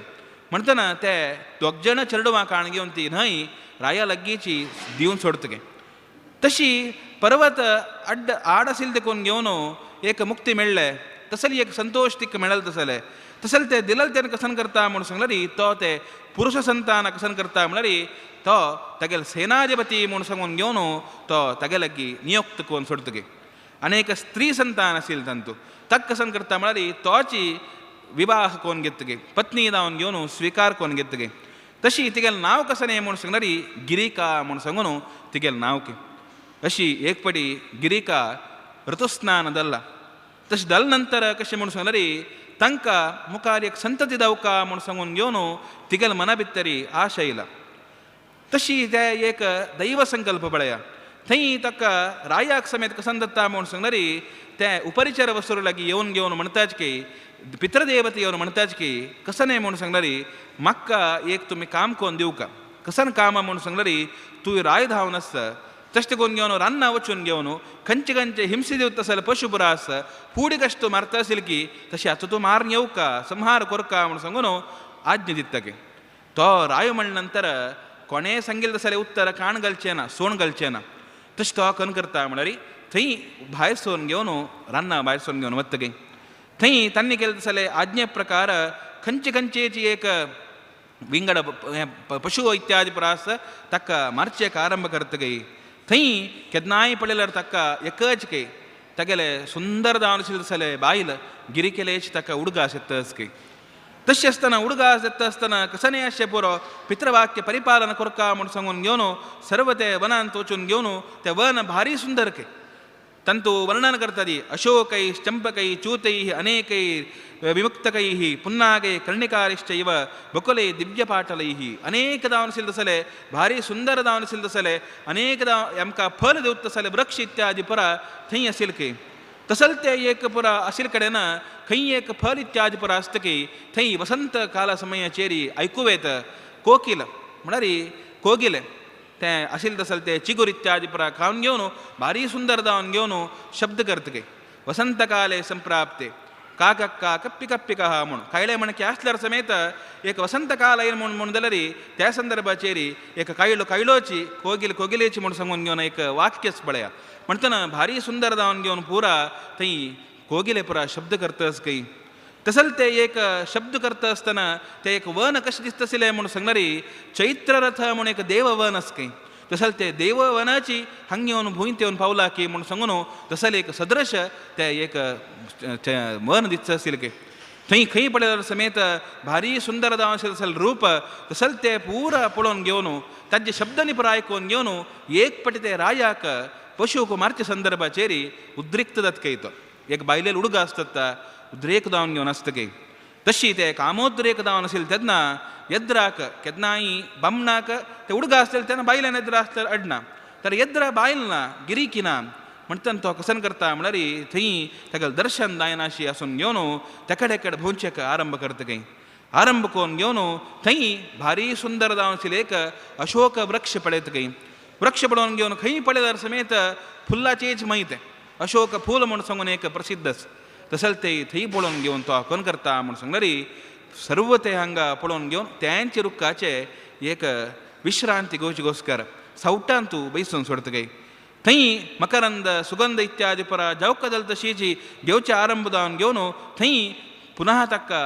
म्हणटना ते दोग जण चेरडुवां काण घेवन ती न्हंय राया लागींची दिवन सोडतगे. तशी पर्वत अड्ड आड आशिल्लें देखून घेवन एक मुक्ती मेळ्ळें तसली एक संतोश तिका मेळल तसलें तसलें ते दिलल तेन्ना कसन करता म्हूण सांगल्यार तो ते पुरुष संतान कसन करता म्हळ्यार तो तागेले सेनाधिपती म्हूण सांगून घेवन तो तागे लागीं नियुक्त करून सोडतगे. अनेक स्त्री संतान आशिल्लें तांतू ताका कसन करता म्हळ्यार तोची विवाह कोण घेतगे पत्नी जावन घेवन स्विकार कोण घेतगे. तशी तिगेलें नांव कशें म्हूण सांगल्यार गिरिका म्हूण सांगून तिगेलें नांव की. अशी एक पडी गिरिका ऋतुस्नान दल्ला तशें दल नंतर कशें म्हूण सांगल्यार तांकां मुखार एक संतती दावका म्हूण सांगून घेवन तिगेले मना भितरी आशा येयला. तशी ते एक दैव संकल्प पळया थंय ताका रायाक समेत कसन दत्ता म्हूण सांगल्यार ते उपरिचर वसरू लागीं येवन घेवन म्हणटाच की पितृदेवते येवन म्हणटाच की कसन म्हूण सांगल्यार म्हाका एक तुमी काम कोन्न दिवका कसन काम म्हूण सांगल्यार तूं राय धांवन आसता तशें करून घेवन रान्ना वचून घेवन खंयचे खंयचे हिंसे दिवता आसल्यार पशु पुरा आसा फुडें कशें तूं मारता आशिल्ली की तशें आतां तूं मारून येवका संहार करका म्हूण सांगून आज्ञा दिता की. तो राय म्हणले नंतर कोणें सांगिल्लें तसलें उत्तर काण घालचें ना सोण घालचें ना. तशें तो कन करता म्हळ्यार थंय भायर सरून घेवन रान्ना भायर सरून घेवन वतगी थंय तांणी केलें तसलें आज्ञे प्रकार खंयचे खंयचेची एक विंगड पशु इत्यादी प्रास ताका मारचेक आरंभ करतगी. थंय केन्नाय पळयल्यार ताका एकच के तागेले सुंदर जावन आशिल्लें तसलें बायल गिरिकेलेच ताका उडगास येता की. तशें आसतना उडगास येता आसतना कसनें आसचें पुरो पितृवाक्य परिपालन करका म्हूण सांगून घेवन सर्व ते वनांत वचून घेवन तें वन भारी सुंदर के तंतु वर्णन करता ती अशोकै चंपकै चूतै अनेकै विमुक्तकै पुन्नागै कर्णिकारिश्चैव बकुलै दिव्यपाटलैः अनेक दावन तसले भारी सुंदर दावन तसले अनेक आमकां फल दिवत तसले वृक्ष इत्यादी पुरा थंय आशिल्ले की. तसल ते एक पुरा आशिल्ले कडेन खंय एक फल इत्यादी पुरा आसता की थंय वसंत काला समयाचेर आयकूं येता कोकिल म्हळ्यार कोगिले तें आशिल्लें तसलें ते चिगूर इत्यादी पुरा खावन घेवन भारी सुंदर जावन घेवन शब्द करता की वसंतकाले संप्राप्ते काकक्का कप्पी कप्पिकः म्हूण कायले म्हणके आसल्यार समेत एक वसंतकाल येयल म्हूण म्हूण जाल्यार त्या संदर्भाचेर एक कायलो कायलोची कोगिल कोगिलेची म्हूण सांगून घेवन एक वाक्यच पळया. म्हणटना भारी सुंदर जावन घेवन पुरा थंय कोगिले पुरा शब्द करता खंय. तसल ते एक शब्द करता आसतना ते एक वन कशें दिसता आशिल्लें म्हूण सांगल्यार चैत्ररथ म्हूण एक देववन आसा खंय. तसल ते देववनाची हांगा येवन भूंयत येवन पावला की म्हूण सांगून तसले एक सदृश ते एक वन दिसता आशिल्लें की. थंय खंय पळयल्यार समेत भारी सुंदर जावन आशिल्लें तसलें रूप तसल ते पुरा पळोवन घेवन ताजे शब्दांनी पुरा आयकून घेवन एक पटी ते रायाक पशूक मारच्या संदर्भाचेर उद्रिक्त जाता खंय तो एक बायलेल उडगा आसता उद्रेक जावन घेवन आसता खंय. तशी ते कामोद्रेक जावन आशिल्लें तेन्ना येद्राक केन्नाय बामणाक ते उडगा आसलें तेन्ना बायल्यान येद्रा आसल्यार अडना तर येद्रा बायल ना गिरिकी ना म्हणटना तो कसन करता म्हळ्यार थंय ताका दर्शन जायनाशी आसून घेवन तेकडे कडेन भोंवचेक आरंभ करता खंय. आरंभ करून घेवन थंय भारी सुंदर जावन आशिल्लें एक अशोक वृक्ष पळयता खंय. वृक्ष पळोवन घेवन खंय पळयल्यार समेत फुलाचेच माहीत अशोक फूल म्हूण सांगून एक प्रसिद्ध आसा. तसलें ते थंय पळोवन घेवन तो कोण करता म्हूण सांगल्यार सर्व ते हांगा पळोवन घेवन त्यांचे रुखाचे एक विश्रांती घेवची गोस्कर सावटान तूं बैसून सोडता काय. थंय मकरंद सुगंध इत्यादी परा जावका जाल तशीची घेवचे आरंभ जावन घेवन थंय पुनः ताका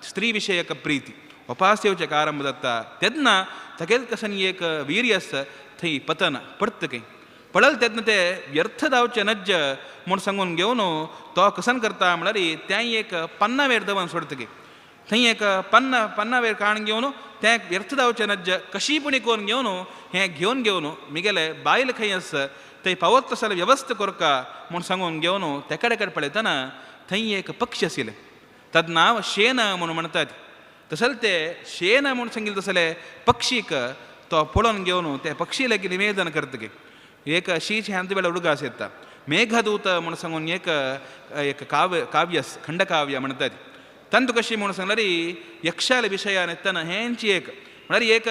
ಸ್ತ್ರೀ ವಿಷಯಕ ಪ್ರೀತಿ वपास येवचें आरंभ जाता तेन्ना तागेल कसन एक वीर्य आसा थंय पतन पडटा खंय पडल तेन्ना ते व्यर्थ जावचें नज्ज म्हूण सांगून घेवन तो कसन करता म्हळ्यार तें एक पन्ना वेर दवरून सोडटा थंय एक पन्ना पन्ना वेर काण घेवन तें व्यर्थ जावचें नज्ज कशी पुणी करून घेवन हें घेवन घेवन मिगेले बायल खंय आसा थंय पावत तसो व्यवस्था करका म्हूण सांगून घेवन तेकडे कडेन पळयतना थंय एक पक्षी आशिल्लें तद नांव शेन म्हणून म्हणटात तशें ते शेन म्हूण सांगिल्लें तसले पक्षीक तो पळोवन घेवन ते पक्षी लागीं निवेदन करता एक शीच हें वेळार उडगास येता मेघदूत म्हूण सांगून एक एक काव्य काव्य खंडकाव्य म्हणटात ತಂತು ಕಶಿ म्हूण सांगल्यार यक्षाले विशयान येतना हेंची एक म्हळ्यार एक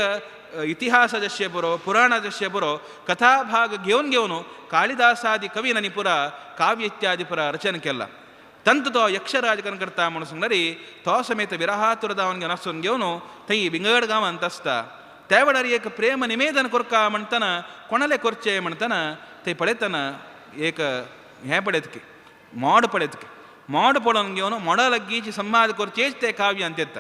इतिहास जशे बरो पुराण जशे बरो कथाभाग घेवन घेवन काಳಿदासादी कवीनांनी पुरा काव्य इत्यादी पुरा रचना केला ತಂತು तो यक्षराज कन करता म्हणून सांगल्यार तो समेत विरहातुर दावन घेवन आसून घेवन थंय विंगड गांवांत आसता त्या वेळार एक प्रेम निवेदन करका म्हणटना कोणाले करचें म्हणटना थंय पळयतना एक हें पळयत की मोड पळयत की मोड पळोवन घेवन मोडा लागींची संवाद करचेच ते काव्यांत येता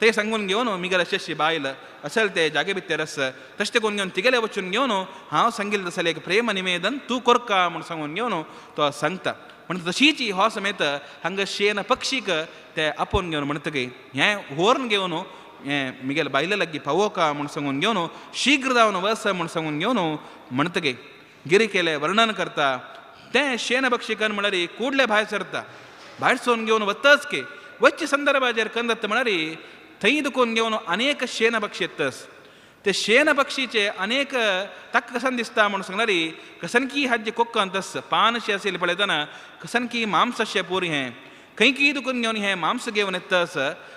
ते सांगून घेवन मिगेले शशी बायल असेल ते जागे भितर आसा तशें करून घेवन तिगेले वचून घेवन हांव सांगिल्लें तसलें एक प्रेम निवेदन तूं करका म्हूण सांगून घेवन तो सांगता म्हण तशीच हो समेत हांगा शेन पक्षीक ते आपोवन घेवन म्हणटकीर हें व्हरून घेवन हें मिगेले बायले लागीं पावोका म्हूण सांगून घेवन शीघ्र जावन वस म्हूण सांगून घेवन म्हणटकीर गिरी केलें वर्णन करता तें शेन पक्षीकन म्हळ्यार कुडले भायर सरता भायर सरून घेवन वतच की वच्चे संदर्भाचेर कंदत्त म्हळ्यार थंय दुखून घेवन अनेक शेन पक्षी येतस ते शेन पक्षीचे अनेक ताका कसन दिसता म्हणून सांगल्यार कसनकी हाजे कोक्क अंतस पानशे आशिल्लें पळयतना कसनकी मांसशे पुरी हें खंय की दुखून घेवन हें मांस घेवन येतस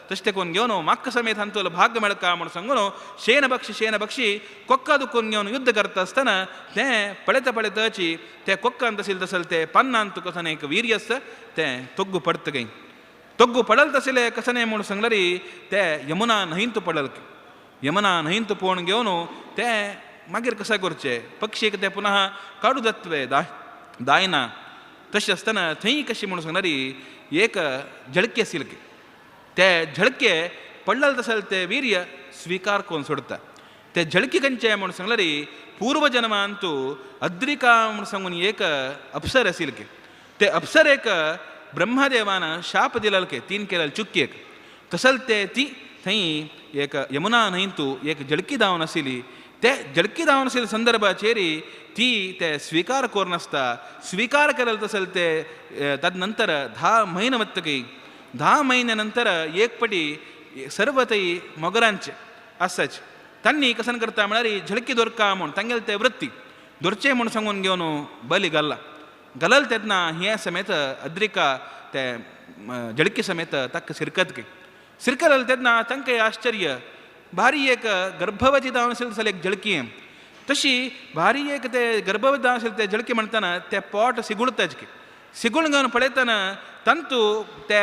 तशें ते करून घेवन म्हाका समेत हांतलो भाग मेळका म्हणून सांगून शेन पक्षी शेन पक्षी कोक्का दुखून घेवन युद्ध करता आसतना तें पळयता पळयताची ते कोक्कांत आशिल्लें तसलें ते पान्नांत कसन एक वीर्य आसता तें तोग्गू पडटा खंय तोग्गू पडल तसलें कसनें म्हणून सांगल्यार ते यमुना न्हंयंत पडल यमुना न्हंयंत पळोवन घेवन तें मागीर कशें करचें पक्षीक तें पुनः काडू जातवे दायना तशें आसतना थंय कशें म्हणून सांगल्यार एक झळके आशिल्लें ते झळके पडलें तसलें ते वीर्य स्विकार करून सोडता ते झळके खंयचे म्हणून सांगल्यार पूर्वजन्मांतू अद्रिका म्हणून सांगून एक अप्सर आशिल्लें ते अप्सरेक ब्रह्मदेवान शाप दिलें तीन केलें चुक्केक तसलें ते ती थंय एक यमुना न्हंयंतू एक झळकी धांवन आशिल्ली ते झळकी धांवन आशिल्ले संदर्भाचेर ती ते स्विकार करून आसता स्विकार केलें तसलें ते तदनंतर 10 म्हयने वतकीर 10 म्हयन्या नंतर एक पटी सर्व थंय मोगरांचे आसाचे तांणी कसन करता म्हळ्यार झळकी दोरका म्हूण तांगेले ते वृत्ती दोरचें म्हूण सांगून घेवन बली घाला घालल तेन्ना हें समेत अद्रिका ते झळकी समेत ताका सिरकत की सिरकल तेन्ना तांकां आश्चर्य भारी एक गर्भवती जावन आशिल्लें जाल्यार एक झळकी तशी भारी एक ते गर्भवती जावन आशिल्लें ते झळकी म्हणटना ते पोट सिगुळताच की सिगुळ घेवन पळयतना तांतू ते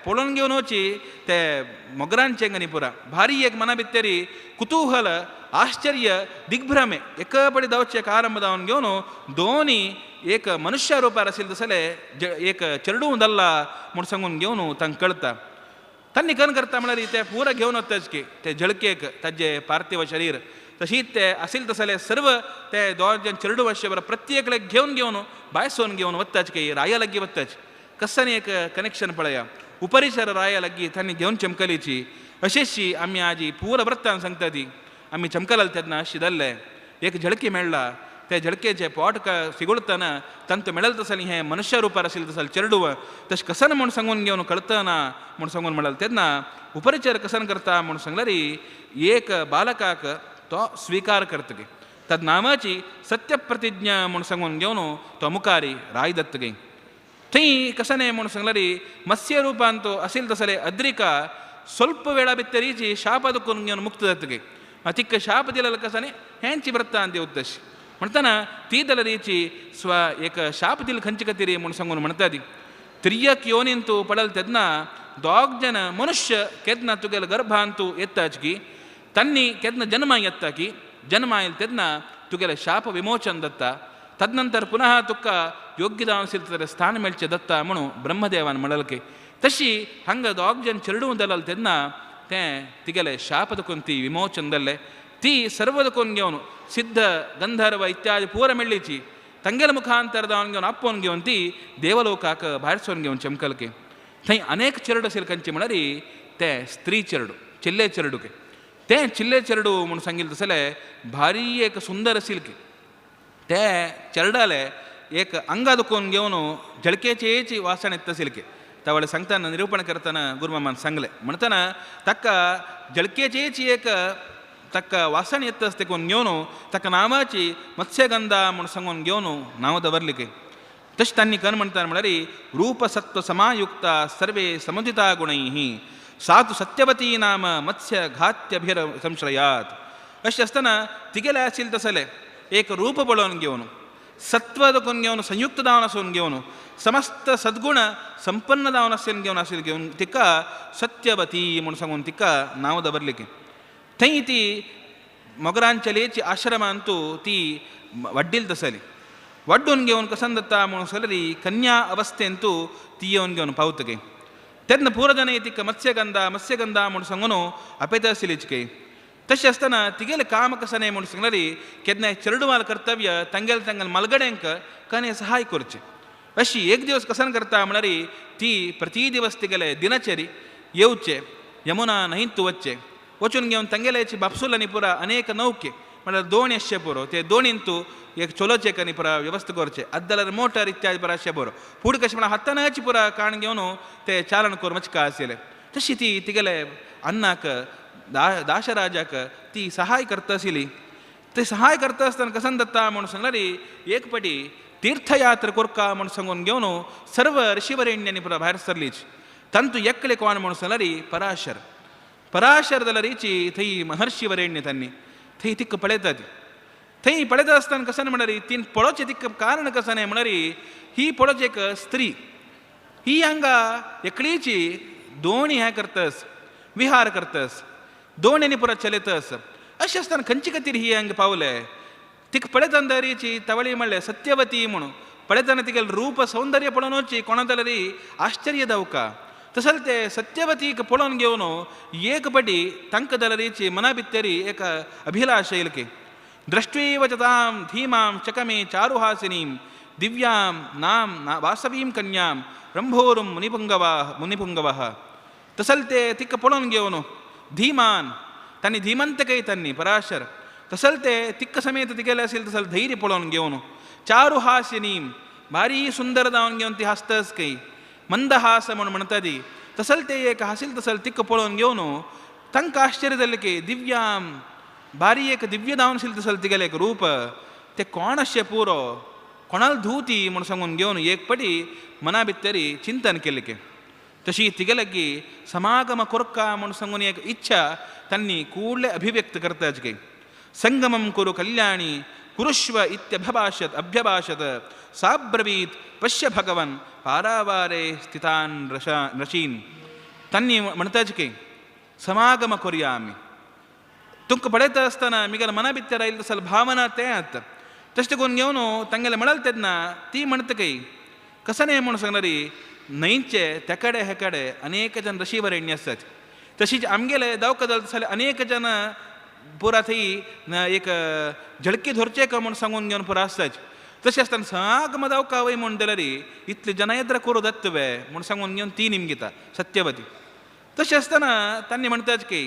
पळोवन घेवन वची ते मोगरांचें आनी पुरा भारी एक मना भितरी कुतूहल आश्चर्य दिग्भ्रमे एक पडी धांवचें एक आरंभ जावन घेवन दोनी एक मनुष्य रुपार आशिल्लें तसलें एक चेडूं धल्ला म्हूण सांगून घेवन तांकां कळटा तांणी कन करता म्हळ्यार ते पुरा घेवन वताच की ते झळकेक ताजें पार्थिव शरीर तशीच ते आशिल्लें तसलें सर्व ते दोन जण चेडूं आसचे बरें प्रत्येक घेवन घेवन भायर सरून घेवन वताच की राया लागीं वताच कसनी एक कनेक्शन पळया उपरिचर राया लागीं तांणी घेवन चमकलीची अशेंशी आमी आजी पुरा वृत्तान सांगता ती आमी चमकलाल तेन्ना अशी धरलें एक झळकी मेळ्ळा ते झळकेचे पोट सिगुळतना तांतू मेळल तसलें हें मनुष्य रुपार आशिल्लें तसलें चेडूं तशें कसन म्हूण सांगून घेवन कळतना म्हूण सांगून म्हणलें तेन्ना उपरिचर कसन करता म्हूण सांगल्यार एक बालकाक तो स्विकार करतगी तद नामाची सत्यप्रतिज्ञा म्हूण सांगून घेवन तो मुखारी राय दत्तगी थंय कसनें म्हूण सांगल्यार मत्स्य रुपान तो आशिल्लें तसलें अद्रिका ಸ್ವಲ್ಪ ವೇಳ भितरीची शाप दुखून घेवन मुक्त जातगी तिका शाप दिलें कसनें हेंची वृत्तांत उद्देश म्हणटना ती दलरीची स्व एक शाप दिल खंयचे खातीर म्हूण सांगून म्हणटा ती त्रियक योनींतू पडल तेन्ना दोग जन मनुष्य केन्ना तुगेले गर्भांतू येताच की तांणी केन्ना जन्मा येता की जन्मा येयल तेन्ना तुगेले शाप विमोचन दत्ता तदनंतर पुनः तुका योग्य जावन आशिल्लें स्थान मेळचें दत्ता म्हणून ब्रह्मदेवान म्हणलें की तशी हांगा दोग जन चेरडूं दलाल तेन्ना तें तिगेले शाप दकून ती विमोचन जाल्लें ती सर्व दकून घेवन सिद्ध गंधर्व इत्यादी पुरा मेळ्ळीची तांगेल्या मुखांतर जावन घेवन आपोवन घेवन ती देवलोकाक भायर सरून घेवन चमकलके. थंय अनेक चेरडू आशिल्ले खंयचे म्हळ्यार ते स्त्री चेरडू चिल्ले चेरडुके तें चिल्ले चेरडू म्हूण सांगिल्लें तसलें भारी एक सुंदर आशिल्लें ते चेरडाले एक अंगा दुखून घेवन झळकेचेची वासण येता आशिल्लें. तावळे सांगतना निरूपण करतना गुरुमामान सांगलें म्हणटना ताका झळकेचेची एक ताका वासण येता देखून घेवन ताका नांवाची मत्स्यगंधा म्हूण सांगून घेवन नांव दवरलें. तशें तांणी कन म्हणटा म्हळ्यार रूपसत्व समायुक्ता सर्वे समुदिता गुणैः सातु सत्यवती नाम मत्स्य घात्यभिर संश्रयात. अशें आसतना तिगेलें आशिल्लें तसलें एक रूप पळोवन घेवन सत्व दखून घेवन संयुक्त जावन आसून घेवन समस्त सद्गुण संपन्न जावन आसून घेवन आशिल्लें घेवन तिका सत्यवती म्हूण सांगून तिका नांव दवरलें. थंय ती मोगरांचलेची आश्रमांतू ती वाड्डील तसली वाड्डून घेवन कसन दत्ता म्हणून सलरी कन्या अवस्थेंतू ती येवन घेवन पावतगे. तेन्ना पुरजन तिका मत्स्यगंधा मत्स्यगंधा म्हूण सांगून आपयता आशिल्लीच काय. तशें आसतना तिगेलें काम कशें न्हय म्हूण सांगल्यार केन्नाय चेरडुवाल कर्तव्य तांगेले तांगेले मालगड्यांक कने सहाय करचें. अशी एक दिवस कसन करता म्हळ्यार ती प्रति दिवस तिगेले दिनचरी येवचे यमुना न्हंयतू वचचें वचून घेवन तांगेल्याची बापसुलांनी पुरा अनेक नौके म्हळ्यार दोणी आसचे पुरो ते दोणींतू एक चलोचें आनी पुरा व्यवस्था करचें आदल्यार मोटर इत्यादी पुरा आसचें पुरो फुडें कशें म्हळ्यार हातानच पुरा काण घेवन ते चालन करून वचका आशिल्लें. तशी ती तिगेले अन्नाक दाशराजाक ती सहाय करता आशिल्ली. ते सहाय करता आसतना कसन दत्ता म्हूण सांगल्यार एक पटी तीर्थयात्रा कोरका म्हूण सांगून घेवन सर्व ऋषिवरेण्यांनी पुरा भायर सरलीच. तांतू एकले कोण म्हूण सांगल्यार पराशर पराशर जाल्यारीची थंय महर्षी वरेण्य तांणी थंय तिका पळयता ती थंय पळयता आसतना कशें म्हळ्यार तीन पळोवचें तिका कारण कशें न्हय म्हळ्यार ही पळोवचें एक स्त्री ही हांगा एकलीची दोणी हें करतस विहार करतस दोण्यांनी पुरा चलयतस अशें आसतना खंयचे खातीर ही हांगा पावले तिका पळयतना दरीची तवळी म्हणलें सत्यवती म्हणून पळयतना तिगेलें रूप सौंदर्य पळोवनूच कोणा जाल्यार आश्चर्य दावका. तसलें ते सत्यवतीक पळोवन घेवन एक पटी तांकां जाल्यारीची मना भितरी एक अभिलाश येयल की द्रष्ट्वैव च तां धीमां चकमे चारुहासिनीं दिव्यां नाम वासवीं कन्यां रंभोरुं मुनिपुंगवः. तसलें ते तिका पळोवन घेवन धीमान तांणी धीमंतकय तांणी पराशर तसलें ते तिक्क समेत तिगेलें आशिल्लें तसलें धैर्य पळोवन घेवन चारुहासिनीं भारी सुंदर जावन घेवन ती हासतस कय मंदहास म्हूण म्हणटा ती तसलें ते एक हासील तसलें तिका पळोवन घेवन तांकां आश्चर्य जालें की दिव्यां भारी एक दिव्य जावन आशिल्लें तसलें तिगेलें एक रूप तें कोण आसचें पुरो कोणाल धुवती म्हूण सांगून घेवन एक पटी मना भितरी चिंतन केलें की तशी तिगेले की समागम कोरका म्हूण सांगून एक इच्छा तांणी कूडले अभिव्यक्त करताच की संगमं कुरु कल्याणी कुरुष्व इत्यभभाषत अभ्यभाषत साब्रवीत पश्य भगवन् पारावारे स्थितान ऋषीन. तांणी म्हणटाच की समागम करुया आमी तुमकां पळयता आसतना मिगेल्या मना भितर आयिल्लें तसलें भावना तें आतां तशें करून घेवन तांगेलें म्हणलें तेन्ना ती म्हणटा कय कशें न्हय म्हूण सांगल्यार न्हंयचे त्या कडेन हे कडेन अनेक जन ऋषीवरेण्य आसात. तशीच आमगेले दावका जालें जाल्यार अनेक जन पुरा थंय एक झळकी धरचें का म्हूण सांगून घेवन पुरा आसताच. तशें आसतना सगळं दावका वय म्हूण जाल्यार इतले जनयत्र करू दत्तवे म्हूण सांगून घेवन ती निमगिता सत्यवती. तशें आसतना तांणी म्हणटाच की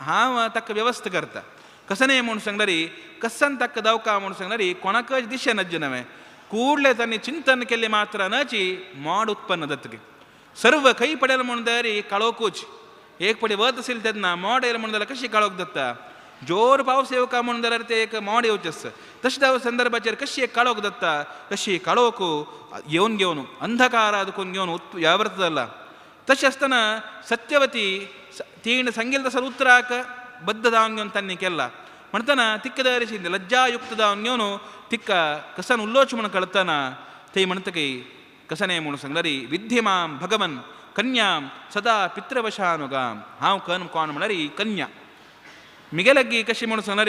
हांव ताका व्यवस्था करता कशें न्हय म्हूण सांगल्यार कसन ताका दावका म्हूण सांगल्यार कोणाकच दिशे नज्ज नवें कूडले तांणी चिंतन केल्लें मात्र नची मोड उत्पन्न जातकी सर्व खंय पडेल म्हूण जाल्यार काळोखूच एक पडी वत आशिल्लें तेन्ना मोड येयलें म्हूण जाल्यार कशी काळोख जाता जोर पावस येवका म्हूण जाल्यार ते एक मोड येवचें आसता तशें त्या संदर्भाचेर कशी एक काळोख जाता तशी काळोख येवन घेवन अंधकारा दुखून घेवन व्यावर्त जाला. तशें आसतना सत्यवती तिणें सांगिल्लें तसो उतराक बद्द जावन घेवन तांणी केला म्हणटना तिका दरेची लज्जायुक्त जावन घेवन तिका कसान उलोवचें म्हूण कळतना थंय म्हणटा की कशें न्हय म्हूण सांगल्यार विद्धी मां भगवन् कन्यां सदा पितृवशानुगां. हांव कन कोण म्हळ्यार कन्या मिगेलगी कशी म्हूण सांगल्यार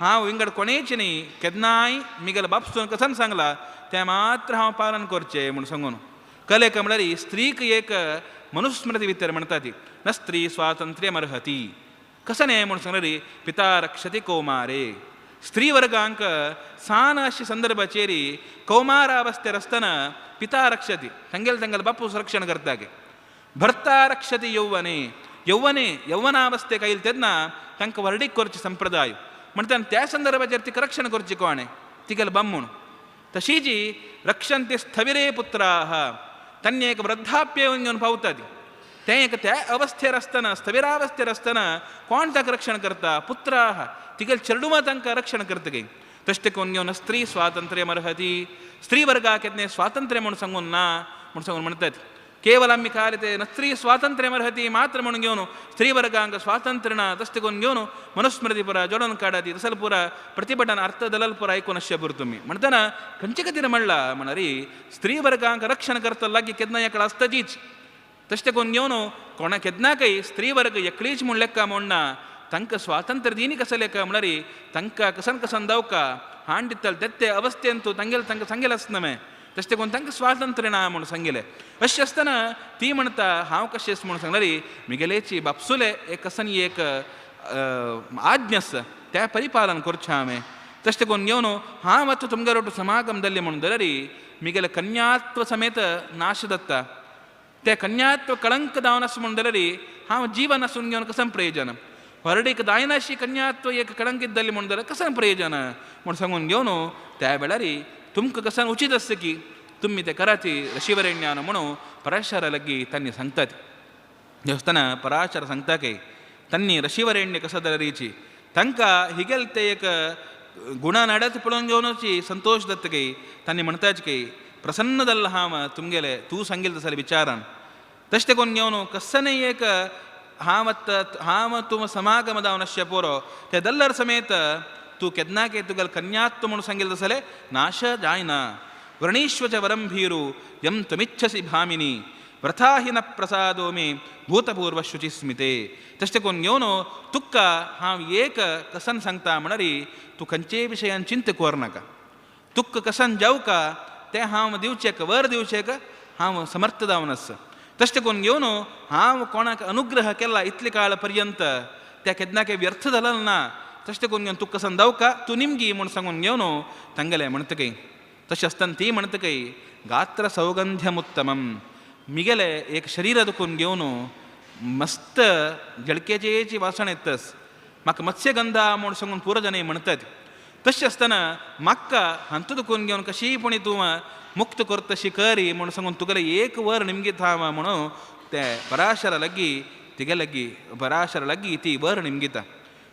हांव विंगड कोणेच न्ही केन्नाय मिगेले बापसून कसन सांगला तें मात्र हांव पालन करचें म्हूण सांगून कलेक म्हळ्यार स्त्रीक एक ಮನುಸ್ಮೃತಿ ವಿತ್ತರ म्हणताती न स्त्री स्वातंत्र्यमर्हती कसने म्हणून सांगणारी पिता रक्षती कौमारे स्त्री वर्गांक सान अशी संदर्भाचेरी कौमारावस्थेर आसतना पिता रक्षती तांगेले तांगेले बापूस रक्षण करता गे भर्ता रक्षती यौवने यौवने यौवनावस्थेक आयले तेन्ना तांकां व्हरडीक करची संप्रदाय म्हणटा त्या संदर्भाचेर तिका रक्षण करची कोणें तिगेले बामूण तशीची रक्षंती स्थविरे पुत्राः तांणी एक वृद्धाप्य घेवन पावता ती तें एक त्या अवस्थेर आसतना स्थविरावस्थेर आसतना कोण ताका रक्षण करता पुत्राः तिगेले चेडुवां तांकां रक्षण करता गे तशें कोण घेवन स्त्री स्वातंत्र्य अर्हती स्त्री वर्गाक येतलें स्वातंत्र्य म्हूण सांगून ना म्हूण सांगून म्हणटात केवल आमी खाली ते न स्त्री स्वातंत्र्य अर्हती मात्र म्हणून घेवन स्त्री वर्गांक स्वातंत्र्य ना तशें करून घेवन मनुस्मृती पुरा जोडून काडाती तसल पुरा प्रतिभटन अर्थ दलल पुरा आयकून अशें पुरो तुमी म्हणटना खंयचे खातीर म्हणला म्हणरी स्त्री वर्गांक रक्षण करता लागीं केन्ना एकळ आसताचीच तशें करून घेवन कोणा केन्नाकय स्त्री वर्ग एकलीच म्हूण लेखा म्हणना तांकां स्वातंत्र्य दिनी कसं लेखा म्हणल्यार तांकां कसन कसन दावका हाण दितले ते ते अवस्थेंतू तांगेले तांकां सांगेलें आसना में तशें करून तांकां स्वातंत्र्य ना म्हणून सांगिल्लें अशें आसतना ती म्हणटा हांव कशें म्हणून सांगल्यार मिगेलेची बापसुले एक कसन एक आज्ञा आसा त्या परिपालन करचें हांवें तशें करून घेवन हांव आतां तुमगेर समागम जाल्लें म्हणून जाल्यार मिगेले कन्यात्व समेत नाश जाता ते कन्यात्व कळंक जावन आसा म्हणून जाल्यार हांव जीवन आसून घेवन कसं प्रयोजन व्हरडीक जायनाशी कन्यात्व एक कळंकीत जाल्लें म्हणून जाल्यार कसं प्रयोजन म्हूण सांगून घेवन त्या वेळार तुमकां कसन उचित आसता की तुमी ते कराती ऋषिवरेण्यान म्हणून पराशरा लागीं तांणी सांगतात देवस्थान पराशर सांगता की तांणी ऋषिवरेण्य कसं जाल्यारीची तांकां हिगेल ते एक गुणा नडत पळोवन घेवनची संतोश जाता की तांणी म्हणटाच की प्रसन्न जाल्लो हांव तुमगेले तूं सांगिल्लें तसले विचारान तशें करून घेवन कसनय एक हांव हांव तूं समागम जावन आसचें पुरो ते दल्लर समेत तूं केन्नाके तुगेले कन्यात्व म्हणून सांगिल्लें तसलें नाश जायना व्रणीश्व च वरं भीरु यं त्वमिच्छसि भामिनी व्रथा हि न प्रसादो मे भूतपूर्व शुचिस्मिते तशें करून घेवन तुका हांव एक कसन सांगता म्हणल्यार तूं खंयचेय विशयान चिंता कर नाका तुका कसन जावका तें हांव दिवचेक वर दिवचेक हांव समर्थ जावन आसा तशें करून घेवन हांव कोणाक अनुग्रह केला इतले काळ पर्यंत त्या केन्नाके व्यर्थ जालो ना तशें करून घेवन तुका कसन जावका तूं निमगी म्हूण सांगून घेवन तांगेलें म्हणटकय तशें आसतना ती म्हणटकय गात्र सौगंध्यमुत्तमम मिगेले एक शरीर दुखून घेवन मस्त झळकेची वासण येतस म्हाका मत्स्यगंधा म्हूण सांगून पुरजने म्हणटात तशें आसतना म्हाका हांतू दुखून घेवन कशीय पुणी तूं मुक्त करतशी करी म्हूण सांगून तुगेलें एक वर निमगीत हांव म्हणून ते पराशरा लागीं तिगे लागीं पराशरा लागीं ती वर निमगिता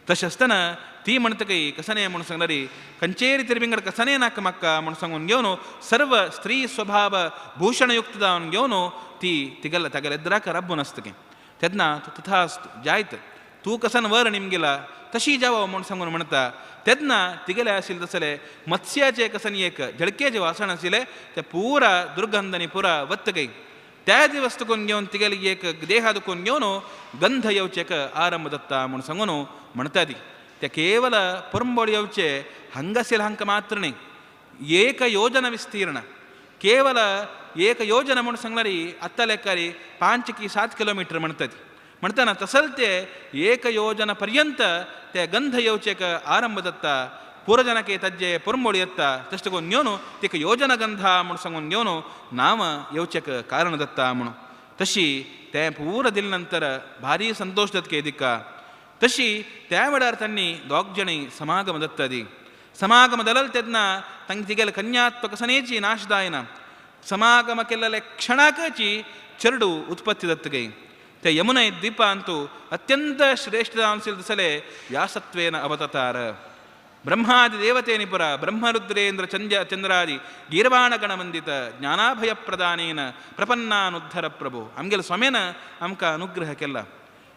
तशें आसतना ती म्हणटकय कसने म्हणून सांगल्यार खंयचेय तिरबिंगड कसने नाका म्हाका म्हणून सांगून घेवन सर्व स्त्री स्वभाव भूषणयुक्त जावन घेवन ती तिगेले तागेले एद्राक रब्बून आसता की तेन्ना तथा जायत तूं कसन वर निमगिला तशी जावो म्हूण सांगून म्हणटा तेन्ना तिगेले आशिल्ले तसले मत्स्याचे कसन एक झळकेचे वासण आशिल्लें ते पुरा दुर्गंधानी पुरा वत्तकय त्या दिवस तुकून घेवन तिगेले एक देहा दुखून घेवन गंध येवचेक आरंभ दत्ता म्हूण सांगून म्हणटा ती ते केवल पुरंबोळ येवचे हांगासिल हांकां मात्र न्ही एक योजना विस्तीर्ण केवल एक योजना म्हूण सांगल्यार आत्तां लेखारी 5 की 7 किलोमीटर म्हणटात म्हणटना तसल ते एक योजना पर्यंत ते गंध येवचेक आरंभ जाता पुरजनके तज्जे पुरंबोळ येता तशें करून घेवन तिका योजना गंधा म्हूण सांगून घेवन नांव येवचेक कारण जाता म्हणून तशी तें पूर दिले नंतर भारी संतोश जाता तिका तशी त्या वेळार तांणी दोग जाणी समागम दत्ता ती समागम दलल तेन्ना तांकां तिगेले कन्यात्व कसनेची नाश जायना समागम केल्ले क्षणाकची चेरडू उत्पत्ती जाता गई ते यमुने द्वीपांतु अत्यंत श्रेष्ठ जावन तसले व्यासत्वेन अवततार ब्रह्मादि देवते निपुर ब्रह्मरुद्रेंद्र चंद्रादि गीर्वाणगणवंदित ज्ञानाभय प्रदानेन प्रपन्नानुद्धर प्रभु आमगेले स्वामीन आमकां अनुग्रह केला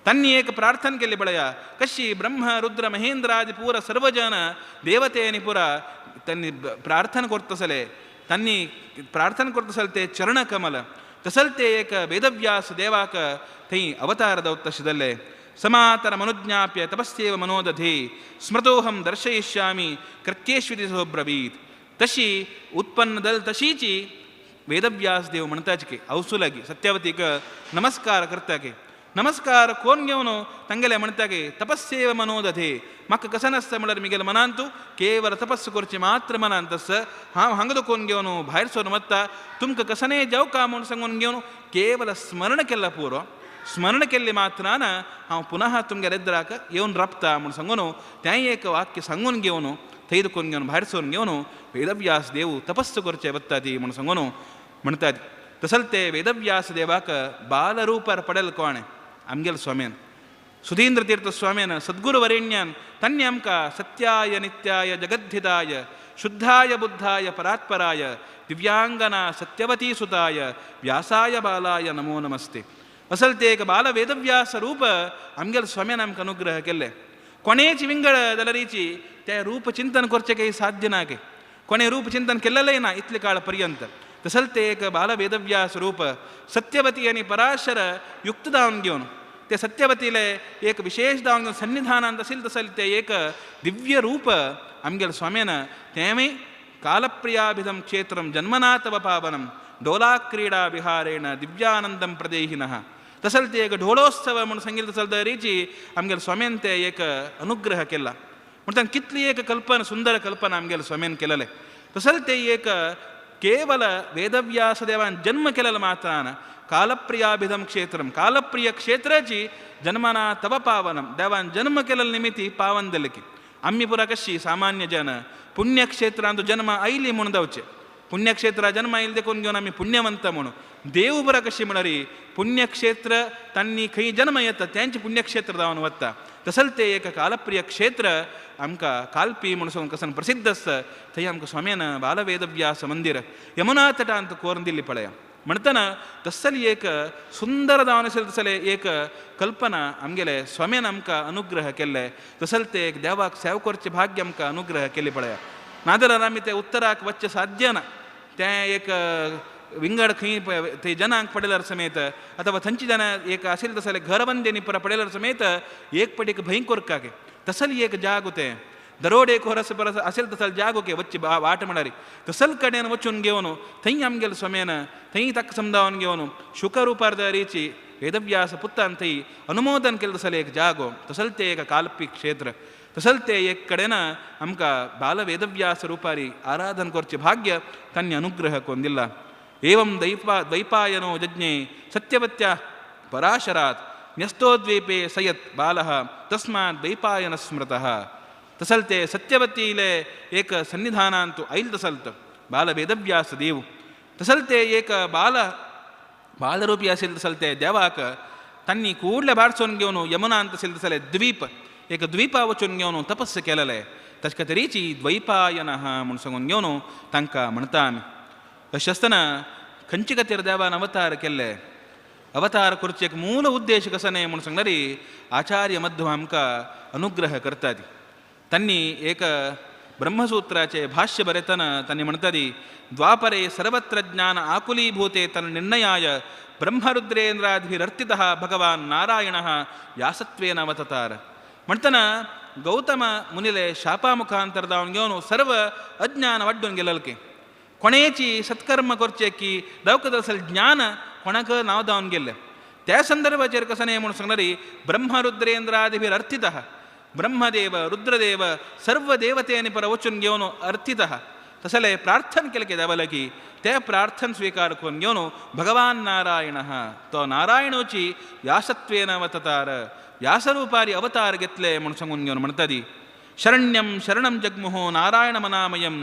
तन्नी एक प्रार्थना केली बळया कशी ब्रह्म रुद्र महेंद्रादि पूರ सर्वजन देवते निपुर तन्नी प्रार्थना करतसले तन्नी प्रार्थना करतसले ते चरण कमल तसलते एक वेदव्यास देवाक थंय अवतार दवतशिदल्ले समातर मनुज्ञाप्य तपस्येव मनोदधे स्मृतोहं दर्शयिष्यामि कृत्येष्विति सोब्रवीत् तशी उत्पन्न दल तशीची वेदव्यास देव म्हणताचे अवसू लागी सत्यवतीक नमस्कार करता की नमस्कार कोण घेवन तांगेले म्हणटा की तपस्येव मनोदधे म्हाका कशें नासता म्हणल्यार मिगेले मनांतू केवल तपस्సు करची मात्र मनांत आसता हांव हांगा कोण घेवन भायर सरून वता तुमकां कसनेय जेवका म्हूण सांगून घेवन केवल स्मरण केल्ला पुरो स्मरण केल्ले मात्रान हांव पुनः तुमगेले एद्राक येवन राबता म्हूण सांगून तेंय एक वाक्य सांगून घेवन थंय कोण घेवन भायर सरून घेवन वेदव्यास देव तपस्सु करचे वता ती म्हूण सांगून म्हणटात. तसल ते वेदव्यास देवाक बालरूपार पडेल कोणें आमगेल स्वाम्यान सुधींद्र तीर्थ स्वाम्यान सद्गुरुवरेण्यान तांणी आमकां सत्याय नित्याय जगद्धिताय शुद्धाय बुद्धाय परात्पराय दिव्यांगना सत्यवती सुताय व्यासाय बालाय नमो नमस्ते. असल ते एक बाल वेदव्यास रूप आमगेल स्वाम्यान आमकां अनुग्रह केल्ले. कोणेच विंगड जाल्यारीची ते रूप चिंतन करचें काही साध्य ना के कोणे रूप चिंतन केल्लेलें ना इतले काळ पर्यंत. तसल ते एक बाल वेदव्यास रूप सत्यवती आनी पराशर युक्त दावन घेवन ते सत्यवतीले एक विशेष दावन घेवन सन्निधानांत आशिल्लें तसल ते एक दिव्य रूप आमगेल स्वाम्यान तेंवूय कालप्रियाभिधं क्षेत्रं जन्मना तव पावनं डोलाक्रीडा विहारेण दिव्यानंदं प्रदेहिनः. तसल ते एक ढोलोत्सव म्हूण सांगिल्लें तसल दरीची आमगेल स्वाम्यान ते एक अनुग्रह केला म्हण तांकां कितली एक कल्पना सुंदर कल्पना आमगेल स्वाम्यान केलेले. तसल ते एक केवल वेदव्यासदेवान जन्म केलेलो मात्रान कालप्रियाभिधं क्षेत्रं कालप्रिय क्षेत्राची जन्मना तव पावनं देवान जन्म केलेलो निमित्ती पावन दिले की आमी पुरा कशी सामान्य जन पुण्यक्षेत्रांत जन्म आयली म्हूण जावचे पुण्यक्षेत्रा जन्म आयले देखून घेवन आमी पुण्यवंत म्हणून देव पुरा कशी म्हणरी पुण्यक्षेत्र तांणी खंय जन्म येता तेंचे पुण्यक्षेत्र जावन वता. तसल ते एक कालप्रिय क्षेत्र आमकां कालपी म्हूण सांगून कसन प्रसिद्ध आसता थंय आमकां स्वाम्यान बालवेदव्यास मंदिर यमुना तटांत कोरून दिल्ली पळया म्हणटना तसली एक सुंदर जावन आशिल्लें तसले एक कल्पना आमगेले स्वाम्यान आमकां अनुग्रह केल्ले. तसल ते एक देवाक सेव करचें भाग्य आमकां अनुग्रह केल्ले पळया. नाजाल्यार आमी ते उत्तराक वचचें साध्य ना तें एक विंगड खंय थंय जनांक पडल्यार समेत अथवा थंयची जनां एक आशिल्लें तसलें घरबंदेनी पुरा पडल्यार समेत एक पटीक भंय कोरकाके तसली एक जागो तें दरोडे खोरस परस आशिल्लें तसल जागो के वच्ची वाट म्हळ्यार तसल कडेन वचून घेवन थंय आमगेल स्वाम्यान थंय ताका समजावन घेवन शुकरुपार दरीची वेदव्यास पुत्तान थंय अनुमोदन केलें तसलें एक जागो तसल तें एक काल्पी क्षेत्र तसल ते एक कडेन आमकां बाल वेदव्यास रुपारी आराधन करचें भाग्य तांणी अनुग्रह कोन दिला. एवं द्वैपायनो जज्ञे सत्यवत्या पराशरात् न्यस्तोद्वीपे सयत् बालः तस्मात् द्वैपायन स्मृतः. तसल ते सत्यवतीले एक सन्निधानांतु ऐल तसल्त बाल वेदव्यास देव तसल ते एक बाल बालरूपी आशिल्लें तसल ते देवाक तांणी ಕೂಡಲೇ ಬಾರ್ಸೋನ್ घेवन यमुनांत आशिल्लें तसले द्वीप एक द्वीपा वचून घेवन तपस्स केलेले ताचे खातीरीची द्वैपायनः म्हूण सांगून घेवन तांकां म्हणटा आमी. अशें आसतना खंयचे खातीर देवान अवतार केल्ले अवतार करचे एक मूल उद्देश कसो न्हय म्हूण सांगल्यार आचार्य मध्व आमकां अनुग्रह करतात. तांणी एक ब्रह्मसूत्राचे भाष्य बरयतना तांणी म्हणटाली द्वापरे सर्वत्र ज्ञान आकुलीभूते तन्निर्णयाय ब्रह्मरुद्रेन्द्राद्भिरर्थितः भगवान नारायणः व्यासत्वेन अवततार. म्हणटना गौतम मुनिले शापा मुखांतर जावन घेवन सर्व अज्ञान वाड्डून गेलें कोणेची सत्कर्म करचें की दवकत असल ज्ञान कोणाक नांव जावन गेल्लें त्या संदर्भाचेर कसो न्हय म्हूण सांगल्यार ब्रह्मरुद्रेन्द्रादिभिरर्थितः ब्रह्मदेव रुद्रदेव सर्व देवतेनी पर वचून घेवन अर्थितः तसले प्रार्थन केलें की देवाला की ते प्रार्थन स्वीकार करून घेवन भगवान नारायणः तो नारायणोची व्यासत्वेन अवततार व्यासरूपारी अवतार घेतले म्हूण सांगून घेवन म्हणटा ती शरण्यं शरणं जग्मुः नारायणमनामयं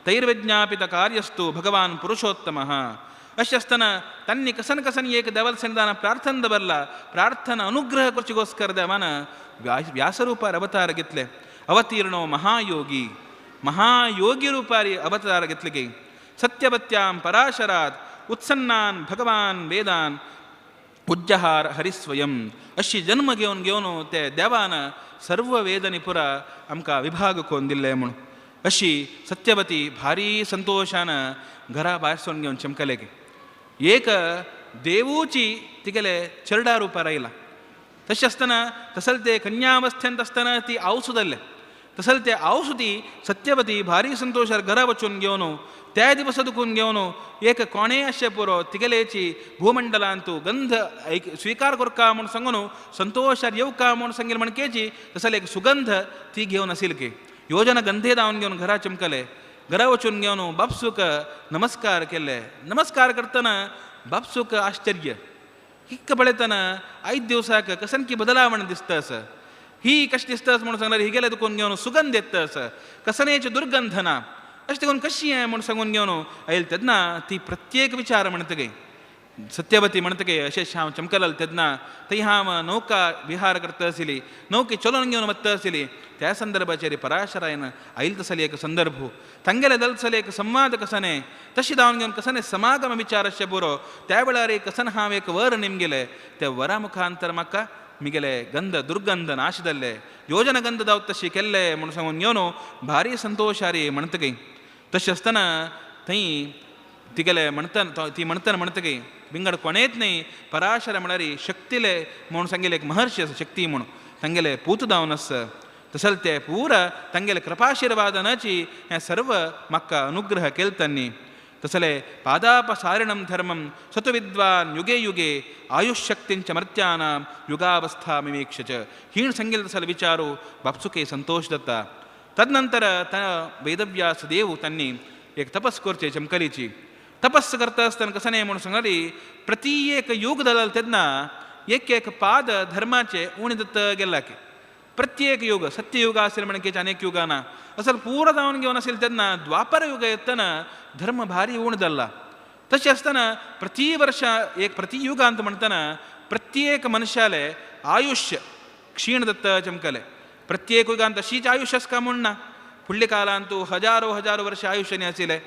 तैर्विज्ञापित कार्यस्तु भगवान पुरुषोत्तमः. अशें आसतना तांणी कसन कसन एक देवाल सन्निधान प्रार्थना दवरला प्रार्थना अनुग्रह करचेगोस्कर देवान व्यासरूपार अवतार घेतले. अवतीर्णो महायोगी महायोगी रूपारी अवतार घेतले की सत्यवत्यां पराशरात् उत्सन्नान भगवान वेदान उज्जहार हरिस्वयं अशी जन्म घेवन घेवन ते देवान सर्व वेदनी पुरा आमकां विभाग कोन दिल्ले म्हूण अशी सत्यवती भारी संतोषान घरा भायर सरून घेवन चमकले की एक देवूची तिगेले चरडा रुपार आयला. तशें आसतना तसल ते कन्यावस्थेंत आसतना ती आवसुदल्ले तसल ते हांव सत्यवती भारी संतोशार घरा वचून घेवन त्या दिवसा दुखून घेवन एक कोणेय आसचें पुरो तिगेलेची भूमंडलांतू गंध ऐक स्वीकार करका म्हूण सांगून संतोशार येवका म्हूण सांगील म्हणकेची तसल एक सुगंध ती घेवन आशिल्ली की योजना गंधे धांवन घेवन घरा चमकले. घरा वचून घेवन बापसूक नमस्कार केले. नमस्कार करतना बापसूक आश्चर्य हिक्क पळयतना आयज दिवसाक कसनकी बदलावण दिसता असं ही कशें दिसता म्हणून सांगल्यार हिगेले दुखून घेवन सुगंध येता असं कसनेचे दुर्गंध ना अशें देखून कशी हें म्हूण सांगून घेवन आयल तेन्ना ती प्रत्येक विचार म्हणटगी सत्यवती म्हणटगे अशें हांव चमकलल तेन्ना थंय हांव नौका विहार करता आशिल्ली नौके चलोवन घेवन वता आशिल्ली त्या संदर्भाचेर पराशरायन आयल तसले एक संदर्भ तांगेले दलसले एक संवाद कसने तशी धांवन घेवन कसने समागम विचार अशें पुरो त्या वेळार एक कसन हांव एक वर निमगेले त्या वरा मुखांतर म्हाका मिगेले गंध दुर्गंध नाश जाल्ले योजना गंध दावत तशी केल्ले म्हूण सांगून घेवन भारी संतोशारी म्हणटगी तशें आसतना थंय तिगेले म्हणटना ती म्हणटना म्हणटगी विंगड कोणेच न्हय पराशर म्हळ्यार शक्तिले म्हूण सांगेले एक महर्षी आसा शक्ती म्हूण तांगेले पूत जावन आसा तसल ते पूरा तांगेले कृपाशिर्वादनाची हें सर्व म्हाका अनुग्रह केल तांणी. तसले पादापसारिणं धर्मं सतु विद्वान युगे युगे आयुष्शक्तिंच मर्त्यानां युगावस्था मिमीक्ष च हीण सांगेल तसल विचारू बापसुके संतोष दत्ता. तदनंतर त वेदव्यास देव तांणी एक तपस करचे चमकलीची तपस्स करता आसतना कसं न्हय म्हणून सांगली प्रति एक युग जालें तेन्ना एक एक पाद धर्माचे उणें दत्त गेला की प्रत्येक युग सत्ययुग आसेल म्हणकेचे अनेक युगाना असल पूरा जावन घेवन आसेल तेन्ना द्वापर युग येतना धर्म भारी उण जाल्ला. तशें आसतना प्रति वर्षा एक प्रति युगांत म्हणटना प्रत्येक मनशाले आयुष्य क्षीण दत्त चमकले प्रत्येक युगांत तशीच आयुष्य आसका म्हूण ना फुडल्या कालांतू हजारो हजारो वर्ष आयुष्य न्ही आशिल्लें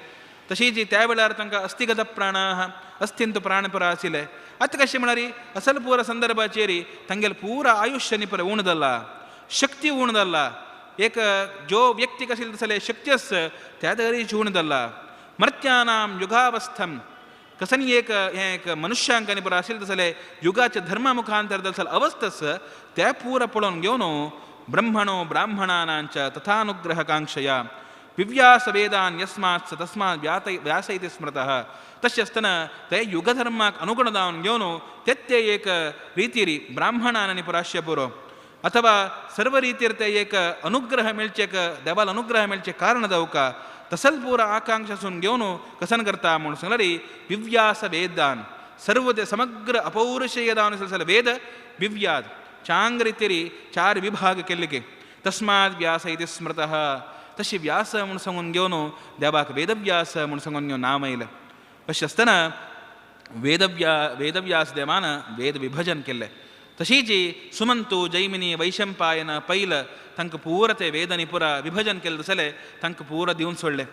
तशीच त्या वेळार तांकां अस्थिगत प्राणाः अस्थिंत प्राणपरा आशिल्ले. आतां कशें म्हळ्यार असल पुरा संदर्भाचेर तांगेलें पुरा आयुष्य न्ही पळय उण जाल्ला शक्ती उण जाल्ला एक जो व्यक्ती कशी तसले शक्ती आस त्या तरेची उण जाल्ला. मर्त्यानां युगावस्थम कसन एक हें एक मनुष्यांक आनी पुरा आशिल्लें तसले युगाच्या धर्मा मुखांतर तसल अवस्थस त्या पुरा पळोवन घेवन ब्रह्मणो ब्राह्मणानांच तथानुग्रहकांक्षया विव्यास वेदान यस्मात् स तस्मात् व्यास इति स्मृतः. तशें आसतना ते युगधर्माक अनुगुण जावन घेवन तेत्ते एक रितीरी ब्राह्मणान आनी पुराश्य पुरो अथवा सर्व रितीर ते एक अनुग्रह मेळचे देवाल अनुग्रह मेळचे कारण जावका तसल पुरा आकांक्षासून घेवन कसन करता म्हूण सांगल्यार विव्यास वेदान सर्व ते समग्र अपौरुषेय जावन वेद विव्याद चांग रितीरी चार विभाग केल्ले तस्मात् व्यास इति स्मृतः. तशी व्यास म्हूण सांगून घेवन देवाक वेदव्यास म्हूण सांगून घेवन नाम आयलें. अशें आसतना वेदव्यास देवान वेद विभजन केल्लें. तशीच सुमंतु जैमिनी वैशंपायन पैल तांकां पुरा ते वेदांनी पुरा विभजन केल्लें तसलें तांकां पुरा दिवन सोडलें.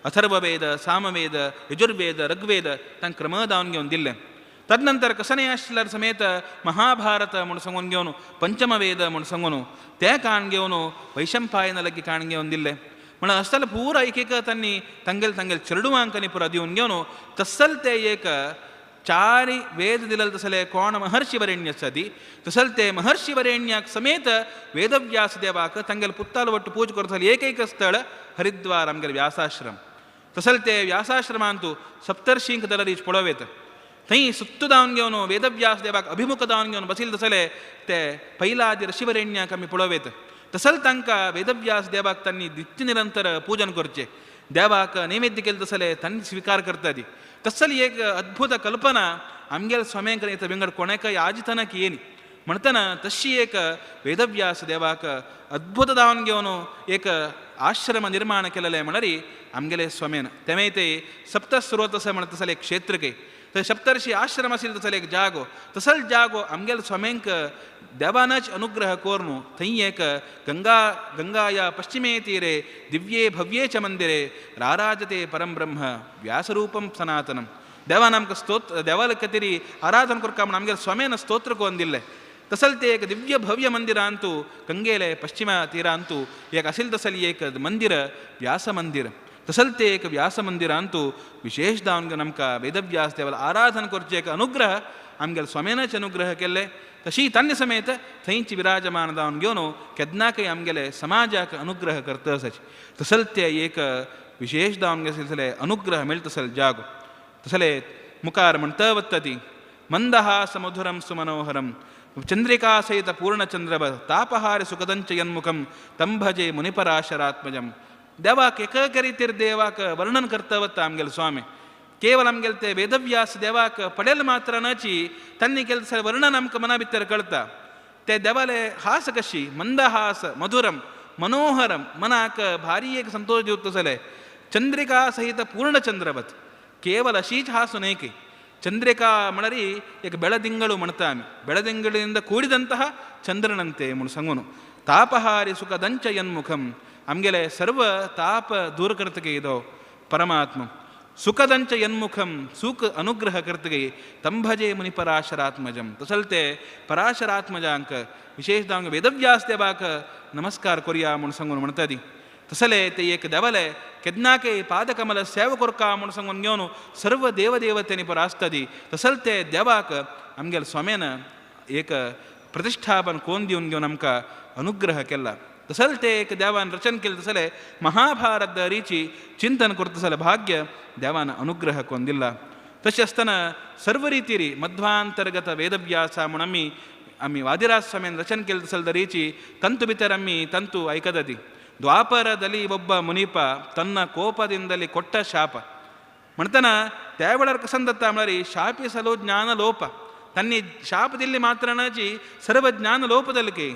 अथर्ववेद सामवेद यजुर्वेद ऋग्वेद तांकां क्रम जावन घेवन दिल्लें. तदनंतर कसनेय आशिल्ल्यार समेत महाभारत म्हूण सांगून घेवन पंचमवेद म्हूण सांगून तें काण घेवन वैशंपायन लागीं काण घेवन दिल्लें. म्हणून आसतलें पुरा एक एक तांणी तांगेले तांगेले चेडवांक आनी पुरा दिवन घेवन तसल ते एक चारी वेद दिलेले तसले कोण महर्षी वरेण्य आसा ती तसल ते महर्षी वरेण्याक समेत वेदव्यास देवाक तांगेले पुत्ताल वट्टू पूज करतले एक एक स्थळ हरिद्वार आमगेले व्यासाश्रम. तसल ते व्यासाश्रमांतू सप्तर्षींक दलरीच पळोवयत थंय सुत्तू जावन घेवन वेदव्यास देवाक अभिमुख जावन घेवन बशिल्ले तसले ते पैलादी ऋषिवरेण्याक आमी पळोवयत. तसल तांकां वेदव्यास देवाक तांणी नित्य निरंतर पूजन करचें देवाक नैवेद्य केलें तसले तांणी स्विकार करता ती तसल एक अद्भुत कल्पना आमगेले स्वाम्यांक येता विंगड कोणाकय आजतनक येनी म्हणटना तशी एक वेदव्यास देवाक अद्भुत जावन घेवन एक आश्रम निर्माण केलेलें म्हळ्यार आमगेले स्वाम्यान तेमेय ते सप्तस्रोतस म्हणटा तसले एक क्षेत्र के थंय सप्तर्षी आश्रम आशिल्लो तसले एक जागो तसल जागो आमगेले स्वाम्यांक देवानच अनुग्रह करून थंय एक गंगा गंगाया पश्चिमे तीरे दिव्ये भव्ये च मंदिरे राराजते परम ब्रह्म व्यासरूपं सनातनं. देवान आमकां स्तोत्र देवाल खातीर आराधन करता म्हूण आमगेले स्वाम्यान स्तोत्र कोन्न दिल्लें. तसल ते एक दिव्य भव्य मंदिरांतू गंगेले पश्चिम तीरांतू एक आशिल्लें तसलें एक मंदिर व्यास मंदिर. तसल ते एक व्यास मंदिरांतू विशेष जावन आमकां वेदव्यास देवाल आराधन करचें एक अनुग्रह आमगेले स्वाम्यानच अनुग्रह केल्ले तशी तान्य समेत थंयची विराजमान जावन घेवन केन्नाकय आमगेले समाजाक अनुग्रह करता आसाची तसल ते एक विशेष जावन घेतले अनुग्रह मेळतसल जागो तसले मुखार म्हणटा वता ती मंदहास मधुरं सुमनोहरं चंद्रिका सहित पूर्णचंद्रभ तापहार सुखदंच यन्मुखं तं भजे मुनिपराशरात्मजं. देवाक एका रितीर देवाक वर्णन करता वता आमगेले स्वामी केवल आमगेले ते वेदव्यास देवाक पडेल मात्र नची तांणी केलें तसलें वर्णन आमकां मना भितर कळटा. ते देवाले हास कशी मंदहास मधुरम मनोहरम मनाक भारी एक संतोष दिवता तसले चंद्रिका सहित पूर्णचंद्रवत केवल अशीच हासು न्हय की ಚಂದ್ರಿಕಾ म्हणರಿ एक ಬೆಳದಿಂಗಳು म्हणता आमी ಬೆಳದಿಂಗಳಿಂದ ಕೂಡಿದಂತಹ ಚಂದ್ರನಂತೆ म्हूण सांगून ತಾಪಹಾರಿ ಸುಖದಂಚ ಯನ್ಮುಖಂ ಆಮಗೆಲೆ ಸರ್ವ ತಾಪ ದೂರ ಕರ್ತಗೆ ಇದೋ ಪರಮಾತ್ಮ ಸುಖದಂಚ ಯನ್ಮುಖಂ ಸುಖ ಅನುಗ್ರಹ ಕರ್ತಗೆ ತಂಭಜೆ ಮುನಿ ಪರಾಶರಾತ್ಮಜಂ ತಸಲ್ತೆ ಪರಾಶರಾತ್ಮಜಾಂಕ ವಿಶೇಷ ವೇದವ್ಯಾಸ ದೇವಾಕ ನಮಸ್ಕಾರ ಕೊರಿಯಾ म्हूण सांगून म्हणतादी. तसले ते एक देवाले केन्नाके पादकमल सेव कोरका म्हूण सांगून घेवन सर्व देवदेवतेनी पर आसतादी तसलते देवाक आमगेले स्वाम्यान एक प्रतिष्ठापन कोण दिवन घेवन आमकां अनुग्रह केला. तसलते एक देवान रचन केले तसले महाभारत रिची चिंतन करतसले भाग्य देवान अनुग्रह कोण दिला. तशें आसतना सर्व रितीरी मध्वांतर्गत वेदव्यासा म्हूण आमी आमी वादिराज स्वाम्यान रचन केले तसले रिची ತಂತು ಭಿತರ ಆಮಿ ತಂತು ಐಕದದಿ. ದ್ವಾಪರದಲ್ಲಿ ಒಬ್ಬ ಮುನಿಪ ತನ್ನ ಕೋಪದಿಂದಲೇ ಕೊಟ್ಟ ಶಾಪ ಮಣ್ತನ ತೇವಳರ ಕಸಂದತ್ತ ಮಳರಿ ಶಾಪಿಸಲು ಜ್ಞಾನ ಲೋಪ ತನ್ನಿ ಶಾಪದಲ್ಲಿ ಮಾತ್ರ ನಚಿ ಸರ್ವ ಜ್ಞಾನ ಲೋಪದಲ್ಲಿಕೆ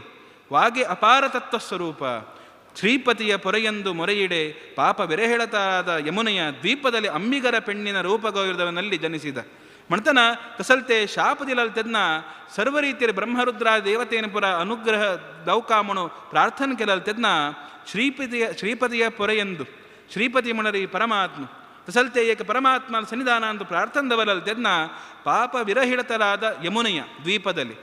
ವಾಗೆ ಅಪಾರ ತತ್ವ ಸ್ವರೂಪ ಶ್ರೀಪತಿಯ ಪೊರೆಯೆಂದು ಮೊರೆಯಿಡೆ ಪಾಪ ವಿರಹೇಳತಾದ ಯಮುನೆಯ ದ್ವೀಪದಲ್ಲಿ ಅಂಬಿಗರ ಪೆಣ್ಣಿನ ರೂಪಗೌರವನಲ್ಲಿ ಜನಿಸಿದ ಮಣ್ತನ ತಸಲ್ತೆ ಶಾಪದಿಲಲ್ ತೆದ್ನ ಸರ್ವ ರೀತಿಯ ಬ್ರಹ್ಮರುದ್ರ ದೇವತೇನಪುರ ಅನುಗ್ರಹ ದೌಕಾಮಣು ಪ್ರಾರ್ಥನೆ ಕೆಲಲ್ ತೆದ್ನ ಶ್ರೀಪತಿಯ ಪೊರೆಯೆಂದು ಶ್ರೀಪತಿ ಮುಣರಿ ಪರಮಾತ್ಮ ತಸಲ್ತೆ ಏಕ ಪರಮಾತ್ಮ ಸನ್ನಿಧಾನ ಅಂದು ಪ್ರಾರ್ಥನದವಲಲ್ ತೆದ್ನ ಪಾಪ ವಿರಹಿಳತರಾದ ಯಮುನೆಯ ದ್ವೀಪದಲ್ಲಿ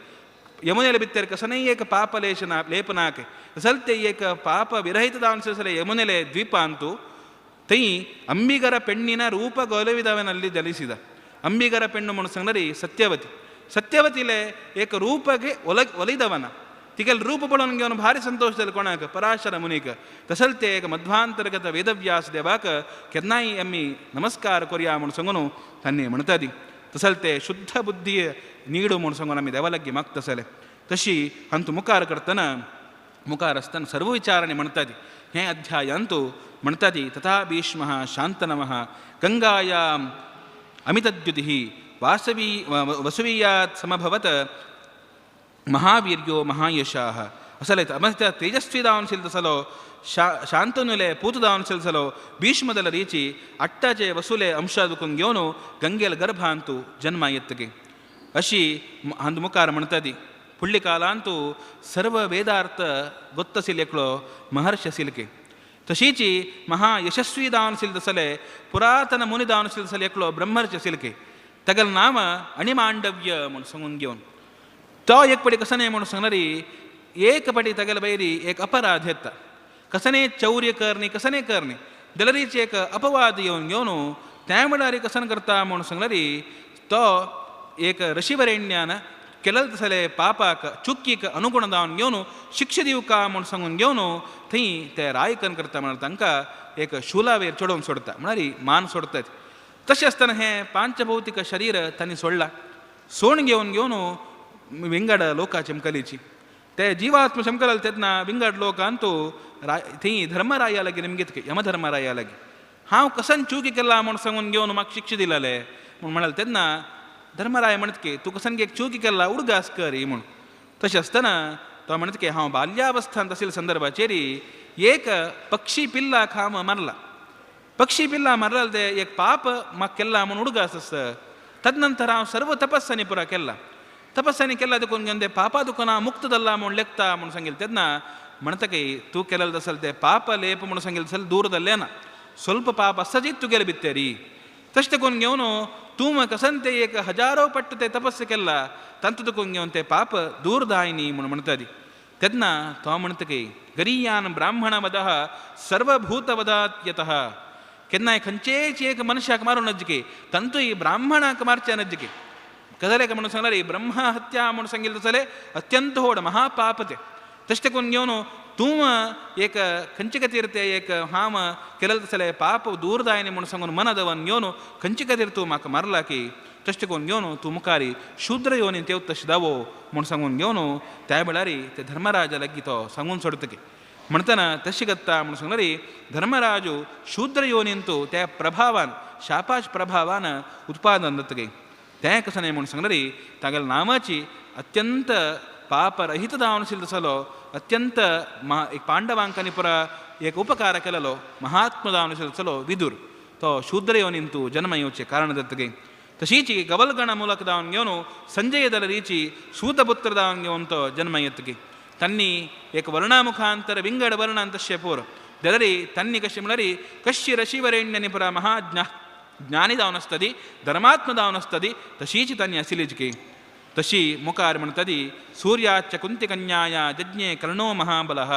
ಯಮುನೆಯಲ್ಲಿ ಬಿತ್ತೆರ ಕಸನೇ ಏಕ ಪಾಪ ಲೇಶನ ಲೇಪನಾಕೆ ತಸಲ್ತೆ ಏಕ ಪಾಪ ವಿರಹಿತದಾನ್ಸಲೆ ಯಮುನೆಲೆ ದ್ವೀಪ ಅಂತು ತೈ ಅಂಬಿಗರ ಪೆಣ್ಣಿನ ರೂಪ ಗೌರವಿದವನಲ್ಲಿ ಜಲಿಸಿದ. ಅಂಬಿಗರ ಪೆಣ್ಣು ಮನುಸಂಗರಿ ಸತ್ಯವತಿ ಸತ್ಯವತಿಲೆ ಏಕ ರೂಪಗೆ ಒಲಿದವನ ತಿಗಲ್ ರೂಪ ಪಡೋನ್ಗೆ ಅವನು ಭಾರಿ ಸಂತೋಷದಲ್ಲಿ ಕೊಣಾಕ ಪರಾಶರ ಮುನಿಕ ತಸಲ್ತೆ ಏಕ ಮಧ್ವಾಂತರ್ಗತ ವೇದವ್ಯಾಸ ದೇವಾಕ ಕೆನ್ನಾಯಿ ಎಮ್ಮಿ ನಮಸ್ಕಾರ ಕೊರಿಯಾ ಮಣಸಂಗನು ತನ್ನೇ ಮಣತಾದಿ. ತಸಲ್ತೆ ಶುದ್ಧ ಬುದ್ಧಿಯ ನೀಡು ಮಣಸಂಗು ನಮ್ಮಿ ದೇವಲಗ್ಗಿ ಮಕ್ತಸಲೆ ತಶಿ ಅಂತು ಮುಖಾರ ಕರ್ತನ ಮುಖಾರಸ್ತನ ಸರ್ವ ವಿಚಾರಣೆ ಮಣ್ತಾದಿ. ಹೇ ಅಧ್ಯಾಯ ಅಂತೂ ಮಣ್ತಾದಿ ತಥಾ ಭೀಷ್ಮ ಶಾಂತನಮಃ ಗಂಗಾಯಾಂ ಅಮಿತದ್ಯುತಿ ವಾಸವಿ ವಸುವೀಯಾತ್ ಸಮಭವತ್ ಮಹಾವೀರ್ಯೋ ಮಹಾಯಶಾಃ. ಅಸಲೈತ ಅಮಸ್ತ ತೇಜಸ್ವಿ ದಾವನ್ ಸಿಲ್ದಸಲೋ ಶಾಂತನುಲೆ ಪೂತದಾವನ್ ಸಿಲ್ಸಲೋ ಭೀಷ್ಮದಲ ರೀಚಿ ಅಟ್ಟಾಚೆ ವಸುಲೆ ಅಂಶಾದುಕೊಂಗ್ಯೋನು ಗಂಗೆಲ ಗರ್ಭ ಅಂತು ಜನ್ಮ ಎತ್ತಗೆ ಅಶಿ ಅಂದು ಮುಖಾರ ಮಣ್ತದಿ. ಪುಳ್ಳಿಕಾಲ ಅಂತೂ ಸರ್ವ ವೇದಾರ್ಥ ಗೊತ್ತ ಸಿಲೆಕ್ಳೋ ಮಹರ್ಷ ಸಿಲ್ಕೆ ತಶೀಚಿ ಮಹಾ ಯಶಸ್ವಿ ದಾವನ್ ಸಿಲ್ದಸಲೆ ಪುರಾತನ ಮುನಿ ದಾವನ್ ಸಿಲ್ದಸಲೆ ಎಕ್ಳೋ ಬ್ರಹ್ಮರ್ಷ ಸಿಲ್ಕೆ ತಗಲ್ ನಾಮ ಅಣಿಮಾಂಡವ್ಯ ಮುಣಸಂಗುಂಗ್ಯೋನ್ तो एक पटी कसने म्हणून सांगणारी एक पटी तगल बैरी एक अपराध येता कसने चौर्य करणे कसने करणे दलरीचे एक अपवाद येवन घेवन त्या म्हळ्यार कसन करता म्हणून सांगणारी तो एक ऋषिवरेण्यान केलल तसले पापाक चुकीक अनुगुण जावन घेवन शिक्षा दिवका म्हूण सांगून घेवन थंय ते रायकन करता म्हळ्यार तांकां एक शुलावेर चडोवन सोडता म्हळ्यार मान सोडतात. तशें आसतना हें पांचभौतिक शरीर तांणी सोडलां सोण घेवन घेवन विंगड लोका चमकलीची ते जीवात्म चमकल तेन्ना विंगड लोकांतू राय थंय धर्मराया लागीं निमगीत यमधर्मराया लागीं हांव कसन चुकी केला म्हूण सांगून घेवन म्हाका शिक्षा दिलेले म्हूण म्हणाल तेन्ना धर्मराय म्हणत की तूं कसन एक चुकी केला उडगास कर म्हूण. तशें आसतना तो म्हणत की हांव बाल्यावस्थांत आशिल्ल्या संदर्भाचेर एक पक्षी पिल्लाक हांव मारला पक्षी पिल्ला मारला ते एक पाप म्हाका केला म्हूण उडगास आसता. तदनंतर हांव सर्व तपस्सांनी पुरा केला तपस्सांनी केला देखून घेवन ते पापा दुखना मुक्त जाल्ला म्हूण लेखता म्हूण सांगिल्लें तेन्ना म्हणटा की तूं केलेलें तसलें तें पाप लेप म्हूण सांगिल्लें तसलें दूर जाल्लें ना ಸ್ವಲ್ಪ ಪಾಪ ಸಜಿತ್ ತುಗೆಲೆ ಬಿತ್ತೇರಿ ತಶ್ ತೆಕೊಂಡ್ ಗೆವನು ತೂಮ ಕಸಂತೆ ಏಕ ಹಜಾರೋ ಪಟ್ಟತೆ ತಪಸ್ಸಕ್ಕೆಲ್ಲ ತಂತುಕೊಂಗೆವಂತೆ ಪಾಪ ದೂರದಾಯಿನಿ ಮುಣ ಮಣತದಿ ತೆದ್ನ ತ್ವಾ ಮಣತಕೈ ಗರೀಯಾನ್ ಬ್ರಾಹ್ಮಣ ವದಃ ಸರ್ವಭೂತವದಾತ್ಯತಃ ಕೆನ್ನಾಯ ಖಂಚೇಚಿ ಏಕ ಮನುಷ್ಯಕ ಮಾರು ನಜ್ಜಿಕೆ ತಂತು ಈ ಬ್ರಾಹ್ಮಣಕ ಮಾರ್ಚ ನಜ್ಜಿಕೆ कदले म्हणून सांगला ब्रह्म हत्या म्हणून सांगितलं तसले अत्यंत होड महापाप ते तशें करून घेवन तूं एक खंयचे खातीर ते एक हांव केलें तसले पाप दूर जायना म्हणून सांगून मना दवन घेवन खंयचे खातीर तूं म्हाका मारला की तशें करून घेवन तूं मुखारी शूद्र योनी तेव तशें दावो म्हूण सांगून घेवन त्या वेळार ते धर्मराजा लागीं तो सांगून सोडटा की म्हणटना तशें करता म्हणून सांगल्यार धर्मराजू शूद्र योनींतू त्या प्रभावान शापाच प्रभावान उत्पादन जाता तें कशें न्हय म्हणून सांगल्यार तागेल्या नामाची अत्यंत पापरहित जावन आशिल्लो तसलो अत्यंत एक पांडवांक आनी पुरा एक उपकार केलेलो महात्मा जावन आशिल्लो तसलो विदूर तो शूद्र योनींतू जन्म येवचें कारण जाता. तशीच गवलगण ಮೂಲಕ जावन घेवन संजय दलरीची सूतपुत्र जावन घेवन तो जन्म येतकी तन्नी एक वर्णा मुखांतर विंगड वर्णान तशें पोर दलरी तन्नी कशें म्हणल्यार कश्य रशिवरेण्यनी पुरा महाज्ञा ज्ञानी जावन आसतली धर्मात्म जावन आसतली तशीच तन्नी आशिल्लीच की तशी मुखार म्हणटली सूर्याच्च कुंतिकन्याया जज्ञे कर्णो महाबलः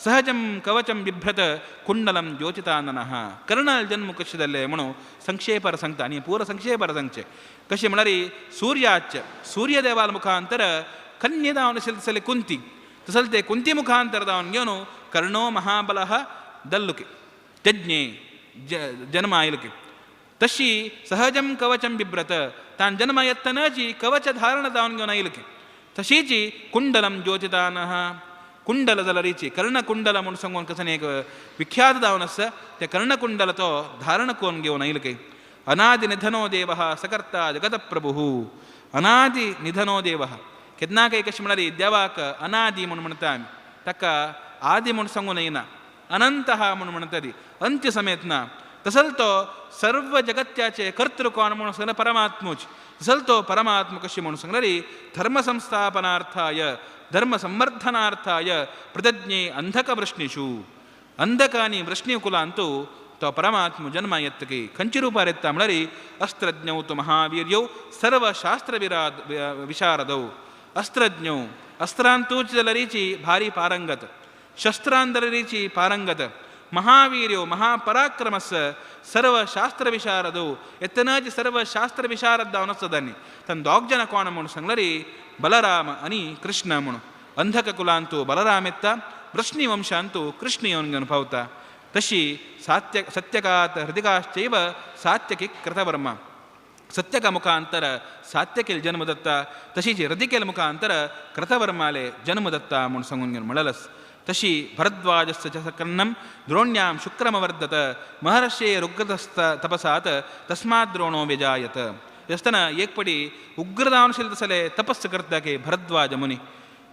सहजं कवचं बिभ्रत कुंडलं ज्योतिताननः कर्णाल जन्म कशें जाल्लें म्हणून संक्षेपार सांगता आनी पूर संक्षेपार सांगचें कशें म्हळ्यार सूर्याच्च सूर्यदेवाल मुखांतर कन्ये जावन आशिल्लें तसलें कुंती तसलें ते कुंती मुखांतर जावन घेवन कर्णो महाबलः दल्लुके जज्ञे जन्म आयलुके तशी सहजं कवचं बिभ्रत तान जन्म येतनाची कवच धारण जावन घेवन आयलुके तशीची कुंडलं ज्योतितानः कुंडल जाल्यारीची कर्णकुंडल म्हणून सांगून कसं एक विख्यात जावन आसा ते कर्णकुंडल तो धारण करून घेवन आयलुके. अनादि निधनो देवः सकर्ता जगतप्रभुः अनादि निधनो देवः केन्ना काय कशें म्हळ्यार देवाक अनादि म्हूण म्हणटा आमी ताका आदि म्हूण सांगून येना अनंतः म्हूण म्हणटाली अंत्य समेत ना तसल तो सर्व जगत्याचे कर्तृ कोण म्हणून सांगल्यार परमात्मूच तसल तो परमात्म कशें म्हणून सांगल्यार धर्म संस्थापनार्थाय धर्म संवर्धनार्थाय प्रतिज्ञे अंधक वृष्णिषु अंधक आनी वृष्णी कुलांतु तो परमात्म जन्म येतकी खंयच्या रुपार येता म्हळ्यार अस्त्रज्ञौ तु महावीर्यौ सर्वशास्त्रविराद विशारदौ अस्त्रज्ञौ अस्त्रांतूच जाल्यारीची भारी पारंगत शस्त्रांतरीची पारंगत महावीर्यो महापराक्रमस सर्वशास्त्रविशारदौ एतनाच सर्वशास्त्रविशारद जावन आसता तन दोग जन कोण म्हणून सांगल्यार बलराम आनी कृष्ण म्हणून अंधक कुलांतु बलराम येता वृष्णी वंशांतु कृष्ण येवन घेवन पावता. तशी सात्य सत्यकात हृदिकाश्चैव सात्यकी कृतवर्मा सत्यका मुखांतर सात्यकेल जन्म दत्ता तशीच हृदिकेल मुखांतर कृतवर्माले जन्म दत्ता म्हणून सांगून घेवन म्हणलस. तशी भरद्वाजस्य च कर्णं द्रोण्यां शुक्रमवर्धत महर्षे रुग्रतस्त तपसात तस्मात् द्रोणो व्यजायत. आसतना एक पडी उग्र जावन आशिल्ले तसले तपस्स करता की भरद्वाज मुनी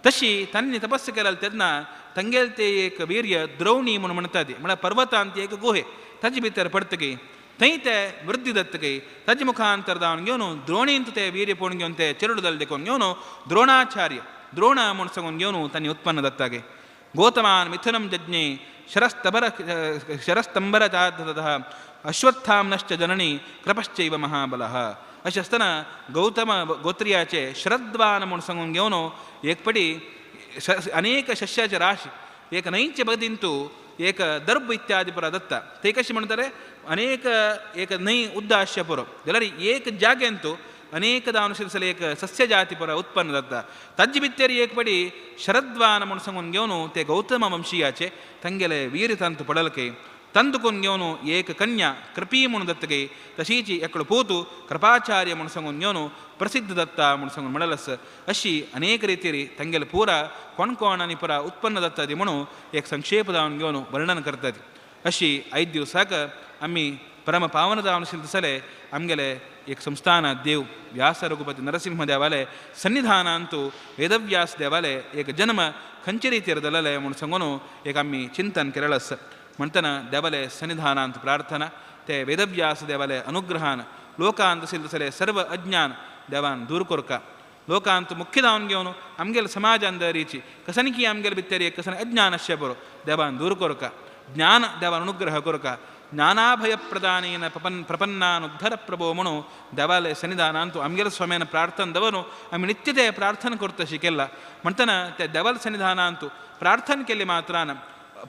तशी तांणी तपस्स केलें तेन्ना तांगेलें ते एक वीर्य द्रोणी म्हणून म्हणटा ती म्हळ्यार पर्वतांत एक गुहे ताजे भितर पडतकी थंय ते वृद्धी दत्तकी ताजे मुखांतर जावन घेवन द्रोणींत ते वीर्य पळोवन घेवन ते चेरडू जाले देखून घेवन द्रोणाचार्य द्रोण म्हूण सांगून घेवन तांणी उत्पन्न दत्तागे. गौतमान मिथुनं जज्ञे शरस्तबर शरस्तंबरचाततः अश्वत्थाम्नश्च जननी कृपश्चैव महाबलः. अशें आसतना गौतम गोत्रियाचे शरद्वान म्हूण सांगून घेवन एक पटी अनेक शस्याचे राशी एक न्हंयचे बदींतू एक दर्भ इत्यादी पुरा दत्ता ते कशें म्हणटाले अनेक एक न्हंय उद्दा आसचें पुरो जाल्यार एक जाग्यांतू अनेक जावन आशिल्ले एक सस्य जाती पुरा उत्पन्न जाता ताजे भितर एक पडी शरद्वान म्हूण सांगून घेवन ते गौतम वंशीयाचे तांगेले वीर तांतू पडलके ತಂದುಕೊಂಡು घेवन एक कन्या कृपी म्हूण दत्तके तशीच एकलो पूतु कृपाचार्य म्हूण सांगून घेवन प्रसिद्ध दत्ता म्हूण सांगून म्हणलस. अशी अनेक रितीरी तांगेले पुरा कोण कोण आनी पुरा उत्पन्न जाता ती म्हणून एक संक्षेप जावन घेवन वर्णन करतात. अशी आयज दिवसाक आमी परम पावन जावन आशिल्ले तसले आमगेले एक संस्थान देव व्यास रघुपती नरसिंह देवाले सन्निधानांतु वेदव्यास देवाले एक जन्म खंयचे रितीर जालेले म्हूण सांगून एक आमी चिंतन केलें आसा. म्हणटना देवाले सन्निधानांत प्रार्थना ते वेदव्यास देवाले अनुग्रहान लोकांत आशिल्ले तसले सर्व अज्ञान देवान दूर करका लोकांत मुख्य जावन घेवन आमगेले समाजान दरीची कसनकी आमगेले भितर एक कसन अज्ञान आसचें बरो देवान दूर करका ज्ञान देवान अनुग्रह करका ज्ञानाभयप्रदानेन प्रपन्नानुद्धर प्रभो म्हणून देवाले सन्निधानांतु आमगेले स्वाम्यान प्रार्थना दवरून आमी नित्य ते प्रार्थना करता शिकेला म्हणटना त्या देवाले सन्निधानांतु प्रार्थना केली मात्रान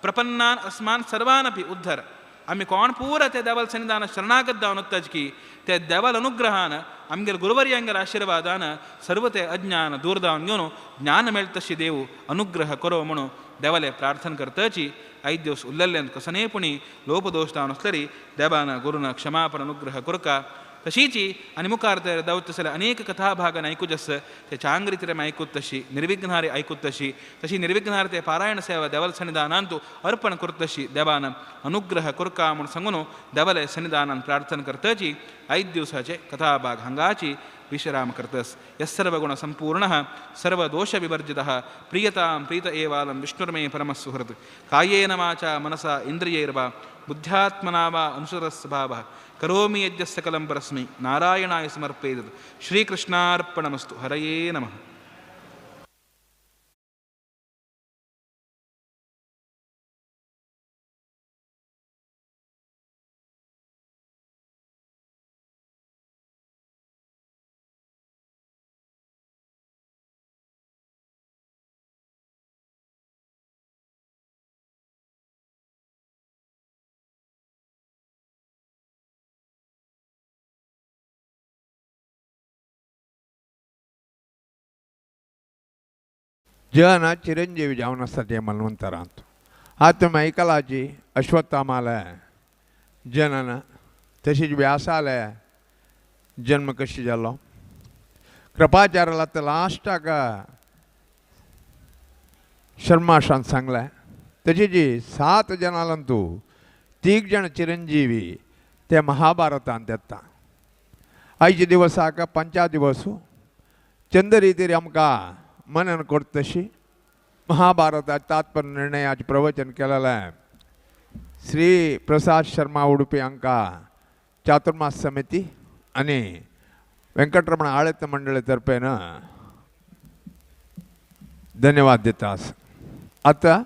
प्रपन्नान अस्मान सर्वानपि उद्धार आमी कोण पुरा ते देवाल सन्निधान शरणागत जावन वताच की ते देवाल अनुग्रहान आमगेले गुरुवर्यांगेले आशिर्वादान सर्व ते अज्ञान दूर जावन घेवन ज्ञान मेळटा तशी देव अनुग्रह करो म्हणून देवाले प्रार्थना करताची. आयज दिवस उरलेल्यान कसनेय पुणी लोपदोश जावन आसलेरी देवान गुरून क्षमापण अनुग्रह करका. तशीची आनी मुखार तर दावत जाल्यार अनेक कथाभागान आयकूच आस ते चांग रितीन आयकूत तशी निर्विघ्नारे आयकूत तशी तशी निर्विघ्नार ते पारायण सेवा देवाल सन्निधानान तूं अर्पण करत तशी देवान अनुग्रह करका म्हूण सांगून देवाले सन्निधानान प्रार्थना करताची. आयज दिवसाचे कथाभाग हांगाची विश्राम करतस. यस्सर्वगुण संपूर्ण सर्वदोषविवर्जितः प्रियतां प्रीत एवालं विष्णुर्मे परमसुहृत्. कायेन वाचा मनसा इंद्रियैर्वा बुद्ध्यात्मना वा अनुसरस्वभावः करोमि यज्ञ सकलं परस्मै नारायणाय समर्पयेत्. श्रीकृष्णार्पणमस्तु. हरये नमः. जन चिरंजीवी जावन आसता ते मन्वंतरांत. आतां तुमी आयकलाची अश्वत्थामाले जनन तशीच व्यासाले जन्म कशी जालो. कृपाचार्याला तर लास्टाक शर्माशान सांगलें. तशी जी 7 जाणांतू 3 जाण चिरंजीवी ते महाभारतांत येता. आयच्या दिवसाक 5 दिवस चंद रितीर आमकां मनन करता तशी महाभारता तात्पर्य निर्णयाचें प्रवचन केलेलें श्री प्रसाद शर्मा उडुपी हांकां चातुर्मास समिती आनी वेंकटरमण आळत मंडळी तर्फेन धन्यवाद दिता. आतां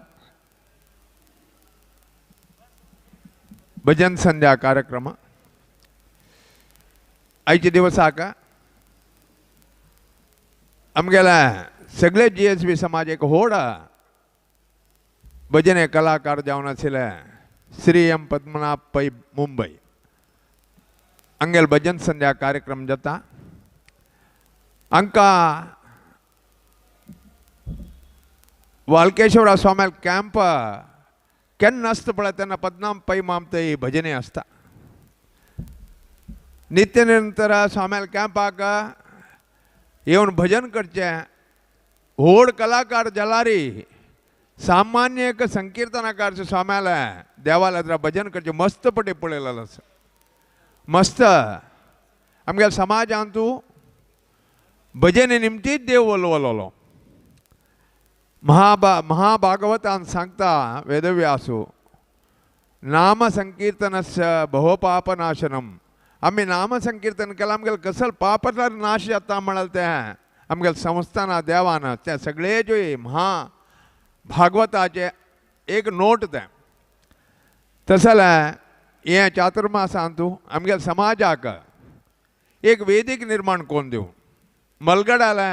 भजन संध्या कार्यक्रम आयच्या दिवसाक आमगेले सगळे GSB समाज एक व्हड भजने कलाकार जावन आशिल्ले श्री एम पद्मनाभ पै मुंबय हांगेल भजन संध्या कार्यक्रम जाता. हांकां वालकेश्वरा स्वाम्याल कॅम्प केन्ना आसता पळय तेन्ना पद्मनाभ पै माम थंय भजने आसता. नित्य निरंतर स्वाम्याल कॅम्पाक येवन भजन करचें. व्हड कलाकार जाल्यार सामान्य एक संकीर्तनाकार स्वाम्याले देवाल्या भजन करचें मस्त पटी पळयलेलो आसा. मस्त आमगेल्या समाजांत तूं भजने निमतीच देव वलवलोलो. महाभागवतान सांगता वेदव्यासू नाम संकीर्तनस्य बहुपापनाशनम. आमी नाम संकीर्तन केलां आमगेले कसल पाप नाश जाता म्हणाल तें आमगेले संस्थाना देवान ते सगळे जे महाभागवताचे एक नोट तें. तशें जाल्यार हें चातुर्मासान तूं आमगेले समाजाक एक वेदीक निर्माण करून दिवं. मलगडाले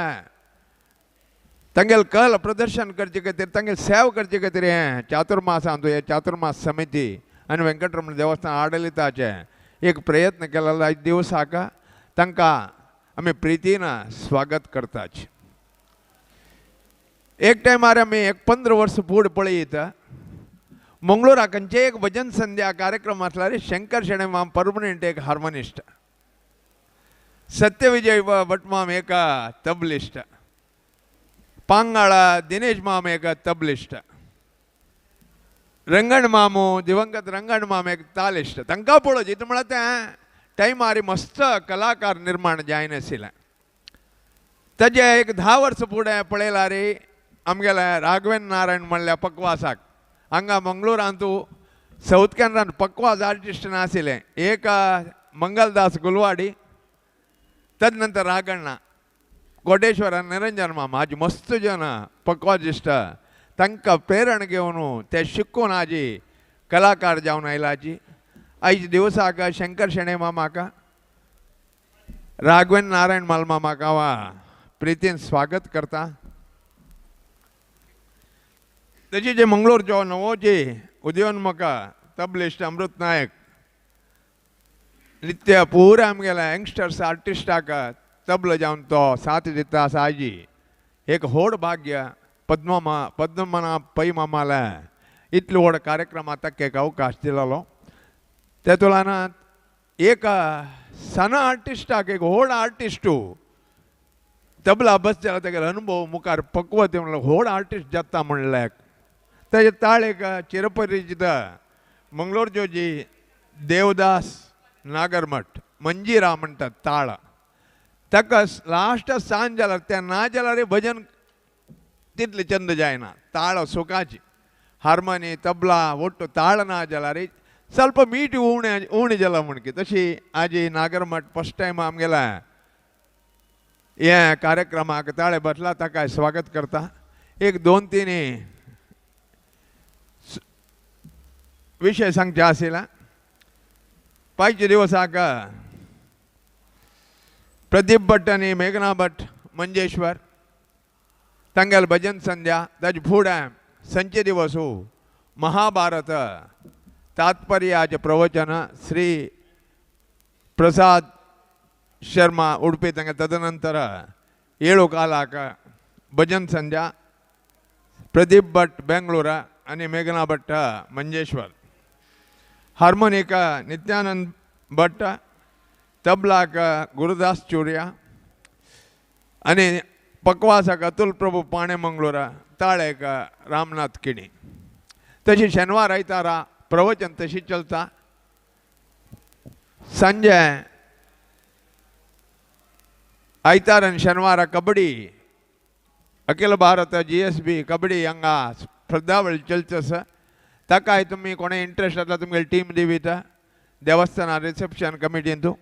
तांगेले कल प्रदर्शन करचे खातीर तांगेले सेवा करचे खातीर हें चातुर्मासान तूं हें चातुर्मास समिती आनी वेंकटरमण देवस्थान आडलिताचें एक प्रयत्न केलेलो आयज दिवसाक तांकां आमी प्रितीन स्वागत करतात. एक टायमार आमी एक 15 वर्स फुडें पळयत मंगळूरा खंयचे एक भजन संध्या कार्यक्रम आसल्यार शंकर शेणै माम परमनंट एक हार्मोनिस्ट, सत्यविजय भट माम एक तबलिस्ट, पांगाळा दिनेश माम एक तबलिस्ट, रंगण मामू दिवंगत रंगण माम एक तालिस्ट. तांकां पळोवचें इतलें म्हळ्यार तें टायमार मस्त कलाकार निर्माण जायनाशिल्लें. ताजे एक 10 वर्सां फुडें पळयल्यार आमगेले राघवेंद्र नारायण म्हणल्या पकवासाक हांगा मंगळूरांत सावथ कॅनरान पकवास आर्टिस्ट नाशिल्लें. एक मंगलदास गुलवाडी, तदनंतर राघण्णा कोटेश्वर निरंजन मामा हाजी मस्त जन पकवाजिस्ट तांकां प्रेरण घेवन ते शिकून आजी कलाकार जावन आयला. आजी आयज दिवसाक शंकर शेणै मामाक राघवेंद्र नारायण मालमामाक हांव प्रितीन स्वागत करता. तशी जे मंगळूरचो नवो जे उदयोन्मुख तबलिस्ट अमृत नायक नित्य पुरा आमगेल्या यंगस्टर्स आर्टिस्टाक तबलो जावन तो साथ दिता आसा. आजी एक व्हड भाग्य पद्ममा पद्मना पै मामाला इतलो व्हड कार्यक्रमाक ताका एक अवकाश दिलेलो. ते तुलनात एक सण आर्टिस्टाक एक व्हड आर्टिस्टू तबला बस जाल्यार तागेलो अनुभव मुखार पक्वत म्हणल्यार व्हड आर्टिस्ट जाता म्हणल्यार ताजे ताळ एक चिरपरिचित मंगलोरच्यो जी देवदास नागरमठ मंजिरा म्हणटात ताळ ताका लास्ट सांज जाल्यार तें ना जाल्यार भजन तितलें चंद जायना. ताळ सुखाची हार्मोनी तबला ಒಟ್ಟು ತಾಳ ना जाल्यार ಸ್ವಲ್ಪ मीठ उणें उणें जाला म्हणकी. तशी आजी नागरमठ फर्स्ट टायम आमगेल्या हे कार्यक्रमाक ताळे बसला ताका स्वागत करता. एक दोन तीन विशय सांगचे आशिल्ला. पांयचे दिवसाक प्रदीप भट आनी मेघना भट मंजेश्वर तांगेल भजन संध्या. ताजे फुडें संचे दिवस महाभारत तात्पर्याचे प्रवचन श्री प्रसाद शर्मा उडपी तांगे. तदनंतर 7 कालाक भजन संध्या प्रदीप भट बेंगळूर आनी मेघना भट मंजेश्वर. हार्मोनिक नित्यानंद भट, तबलाक गुरुदास चुरिया आनी पकवासाक अतुल प्रभू पाणे मंगळूर, ताळेक रामनाथ किणी. तशी शेनवार आयतारा प्रवचन तशी चलता. संजय आयतार आनी शेनवारा कबड्डी अखिल भारत GSB kabaddi हांगा स्पर्धावळी चलता आसा. ताकाय तुमी कोणें इंट्रस्ट आसल्यार तुमगेली टीम दिवीता देवस्थाना रिसेप्शन कमिटींतू.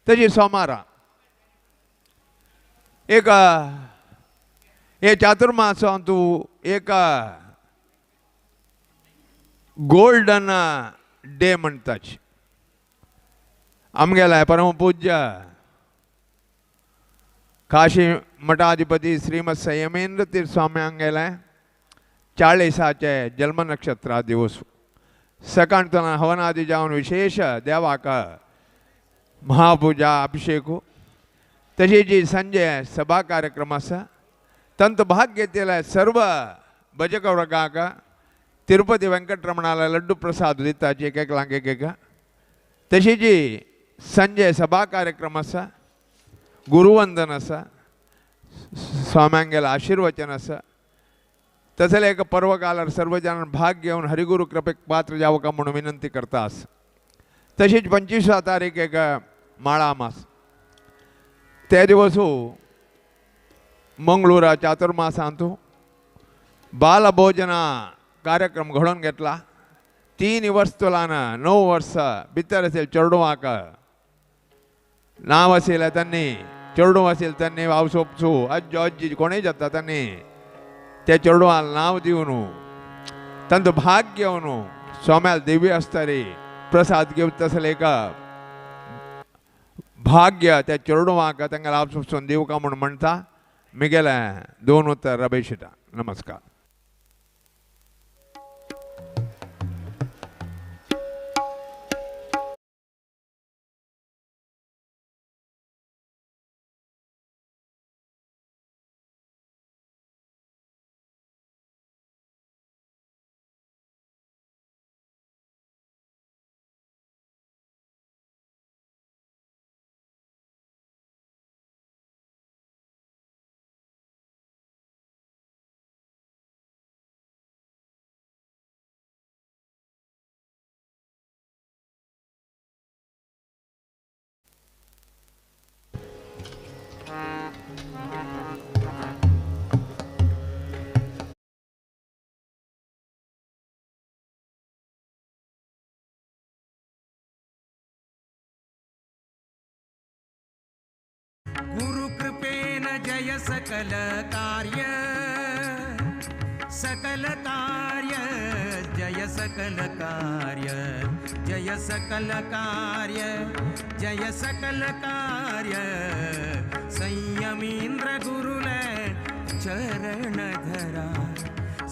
तशी सोमारा एक हे चातुर्मासांतू एक गोल्डन डे म्हणटाची आमगेल्या परमपूज्य काशी मठाधिपती श्रीमद संयमेंद्र तीर्थ स्वामी हांगेले 40आचे जन्म नक्षत्र दिवस. सकाळतना हवनादी जावन विशेष देवाक महापूजा अभिषेक. तशी जी संजय सभा कार्यक्रम आसा तंत भाग घेतलेल्या सर्व भजक वर्गाक तिरुपती वेंकटरमणाला लड्डू प्रसाद दिताची एक एकलांक एक एक. तशी जी संजय सभा कार्यक्रम आसा गुरुवंदन आसा स्वाम्यांगेला आशीर्वचन आसा. तसले एक पर्वकालार सर्वजण भाग घेवन हरिगुरु कृपेक पात्र जावका म्हणून विनंती करता आसा. तशीच 25 तारीख एक माळा मास ते दिवसू मंगळूरा चातुर्मासांतू बालभोजना कार्यक्रम घडोवन घेतला. 3 वर्स तुलान 9 वर्स भितर असेल चेडवाक नांव आशिल्लें तांणी चेडूं आशिल्लें तांणी हांव सोपचू आज्जो आजी कोणूय जाता तांणी त्या चेडवाक नांव दिवन तांचो भाग घेवन सोम्याल देवी आसता रे प्रसाद घेवन तसलें एक भाग्य त्या चेडवाक तांकां लाभ सोपसून दिवका म्हूण म्हणटा. मिगेलें 2 उतर रबेशिता. नमस्कार. गुरु कृपेन जय सकल कार्य, सकल कार्य जय सकल कार्य, जय सकल कार्य, जय सकल कार्य। संयमींद्र गुरुले चरण धरा,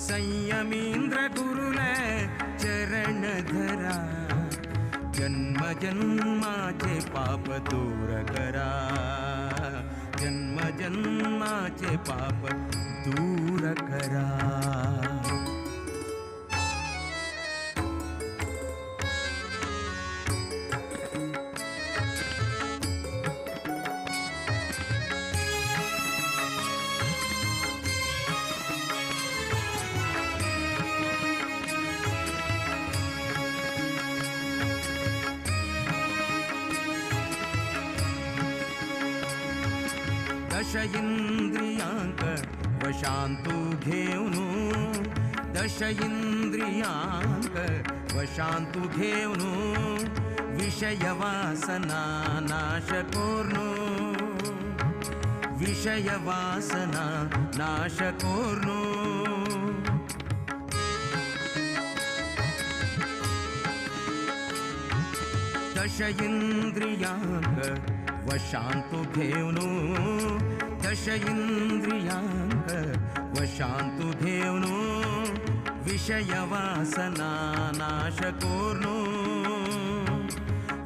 संयमींद्र गुरुले चरण धरा। जन्माचे पाप दूर करा, जन्म जन्माचे पाप दूर करा। दश इंद्रियांक वशांतु घेवनु, दश इंद्रियांक वशांतु घेवनु, विषय वासना नाश कोर्नु, विषय वासना नाश कोर्नु। दश इंद्रियांक वशांतु घेवनु, दश इंद्रियांक वशांतु घेवनु, विषय वासना नाश कोर्नु,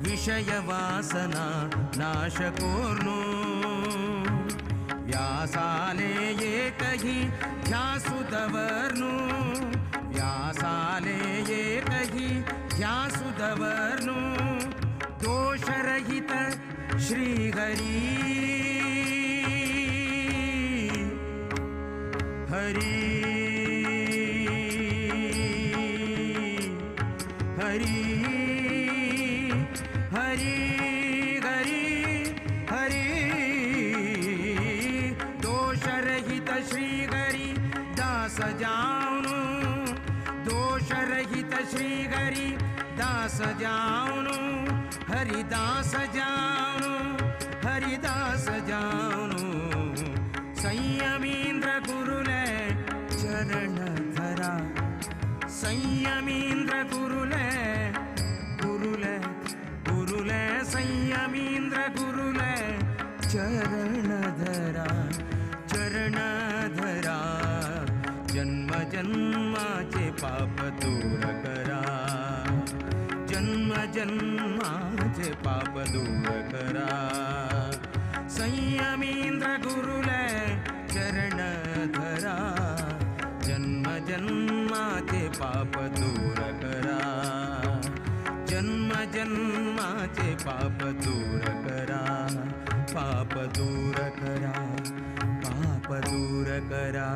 विषय वासना नाश कोर्नु। व्यासाले एकही ध्यासु दवर्नु, व्यासाले एकही ध्यासु दवर्नु, दोषरहित श्री हरि हरि हरि हरि हरि हरि। दोषरहित श्री हरि दास जावनु, दोषरहित श्री हरि दास जावनु, हरिदास जावनु, हरिदास जावनु। संयमींद्र गुरुले चरण धरा, संयमींद्र गुरुले गुरुले गुरुले, संयमींद्र गुरुले चरण धरा, चरण धरा। जन्म जन्माचे पाप दूर करा, जन्म जन्माचे पाप दूर करा। संयमींद्र गुरुले चरण धरा, जन्म जन्माचे पाप दूर करा, जन्म जन्माचे पाप दूर करा, पाप दूर करा, पाप दूर करा,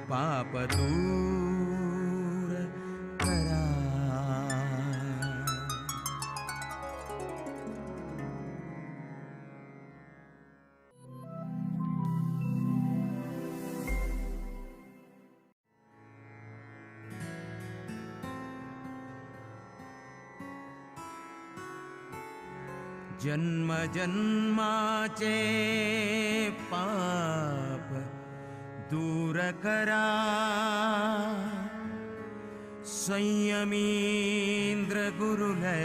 पाप दूर करा। जन्म जन्माचे पाप दूर करा, संयमींद्र गुरुले।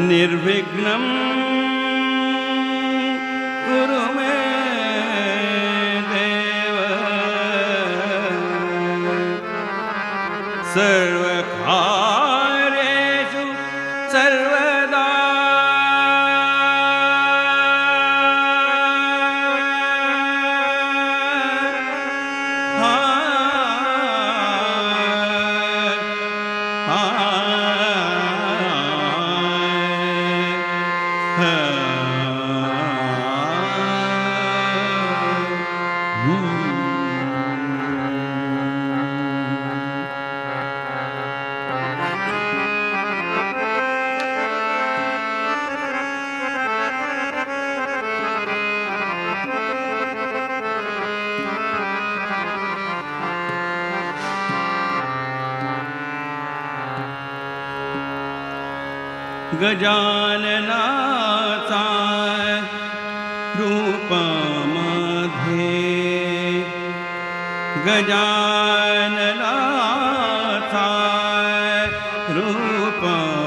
निर्विघ्नं कुरु मे देव, सर्वकार्येषु सर्वदा। गजाननाचा रूपामध्ये, गजाननाचा रूपामध्ये,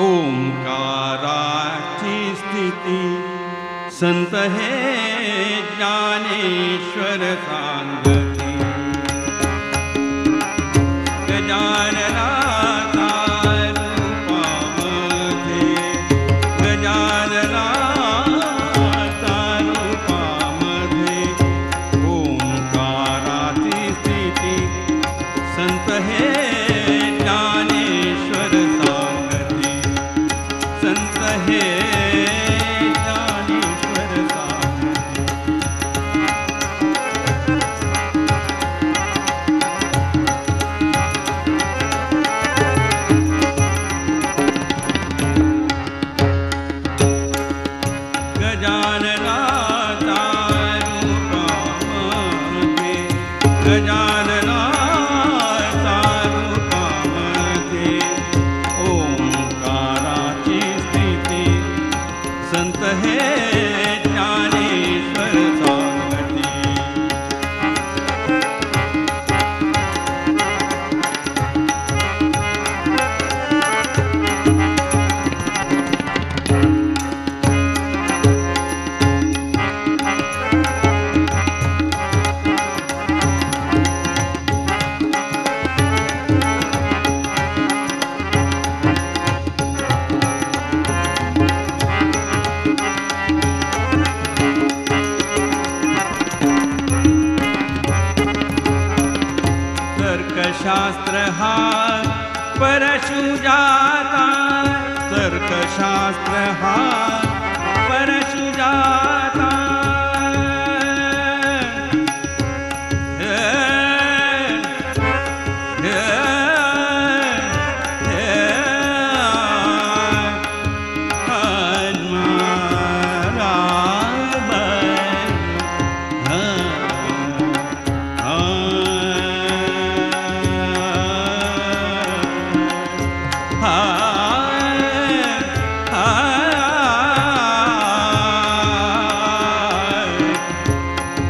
ओंकाराची स्थिती संत हे ज्ञानेश्वर सांगती। गजाननाचा रूपामध्ये ओंकाराची स्थिती संत हे ज्ञानेश्वर सांगती. तर्कशास्त्र हा परशु जाता, तर्कशास्त्र हा परशु जाता.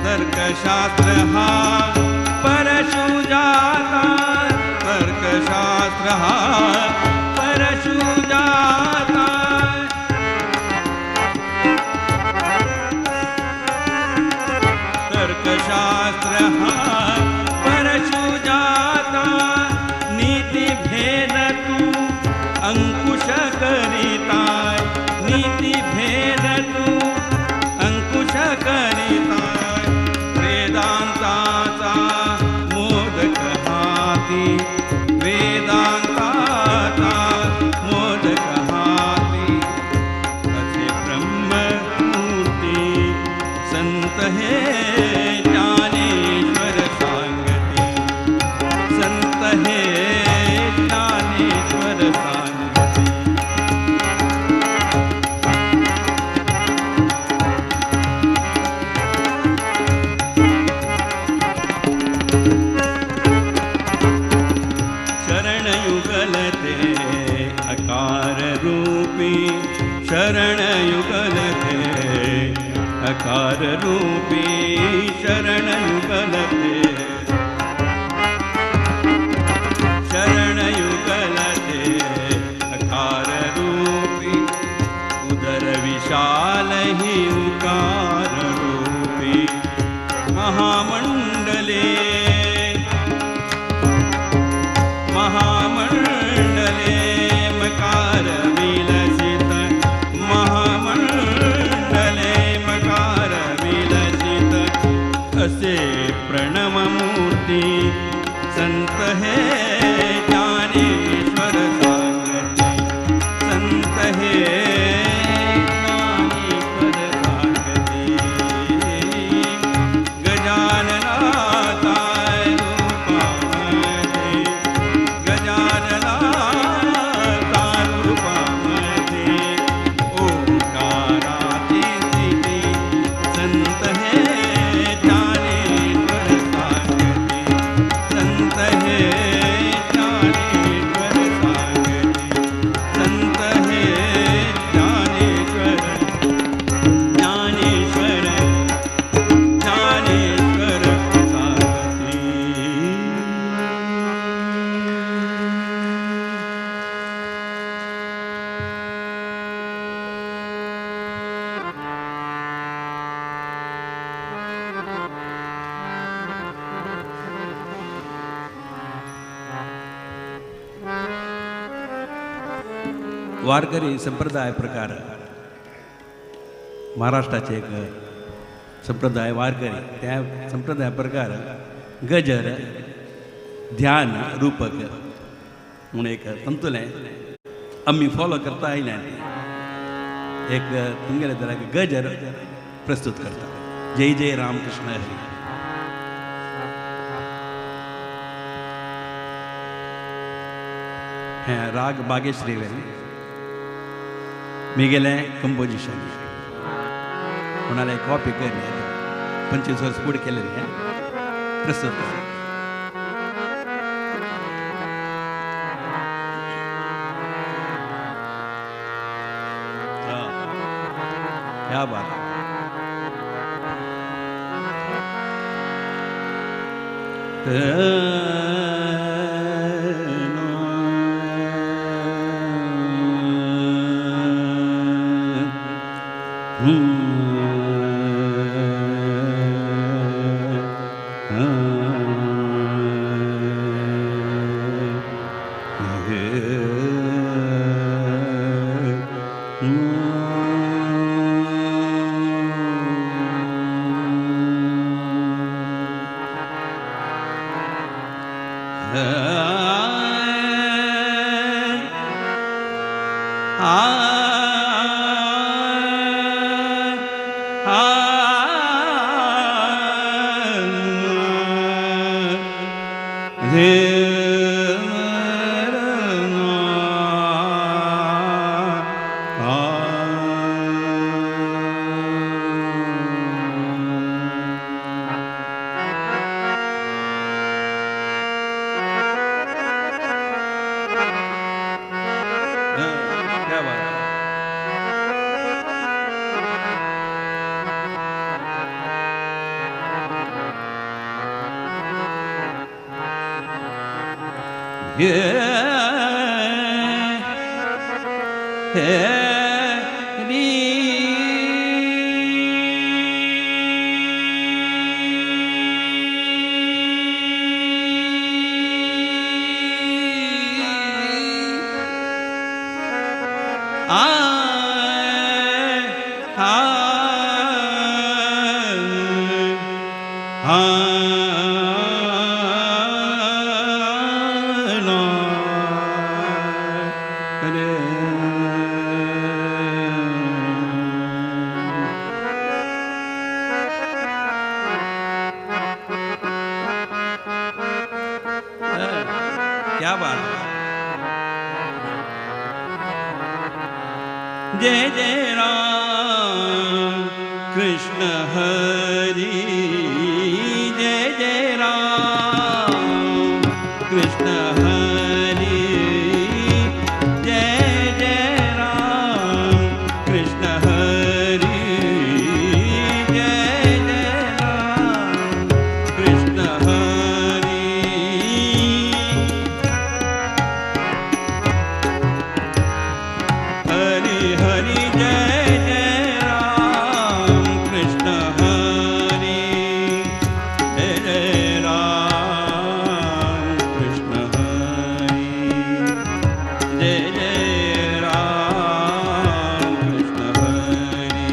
तर्कशास्त्र हा परशु जाता, तर्कशास्त्र हा परशु जाता. तर्कशास्त्र हा परशु जाता, नीति भेद तू अंकुश करिता, नीति भेद तू अंकुश करिता. वेदांताचा मोदक हाती, वेदांताचा मोदक हाती, असे ब्रह्ममूर्ती संत हे ज्ञानेश्वर सांगती, संत हे ज्ञानेश्वर सांगती. शरणयुगलते अकार रूपी, शरणयुगलते अकार रूपी, शरणयुगलते, शरणयुगलते अकार रूपी, उदर विशाल ही उकार रूपी. महामंडले महामंडले मकार विलसित, महामंडले मकार विलसित, असे प्रणवमूर्ती संत हे ज्ञानेश्वर सांगती, संत हे ज्ञानेश्वर सांगती. गजाननाचा रूपामध्ये, गजाननाचा रूपामध्ये, ओंकाराची स्थिती संत हे ज्ञानेश्वर सांगती, संत हे ज्ञानेश्वर सांगती, संत हे ज्ञानेश्वर, ज्ञानेश्वर, ज्ञानेश्वर सांगती. वारकरी संप्रदाय प्रकार महाराष्ट्राचे एक संप्रदाय वारकरी, त्या संप्रदाय प्रकार गजर ध्यान रूपक म्हणून एक तंतुलें आमी फॉलो करता आयल्यान एक तुमगेले तर गजर प्रस्तुत करता. जय जय रामकृष्ण हरी. हें राग बागेश्री वेलें मिगेलें कंपोजिशन कोणाला कॉपी करणे 25 वर्स फुडें केलेलें. प्रस्तुत. क्या बात. क्या बात. जय जय राम कृष्ण हरि, जय जय राम कृष्ण हरि, जय जय राम कृष्ण हरि, जय जय राम कृष्ण हरि. हरि हरि जय जय राम कृष्ण हरि, जय जय राम कृष्ण हरि, जय जय राम कृष्ण हरि,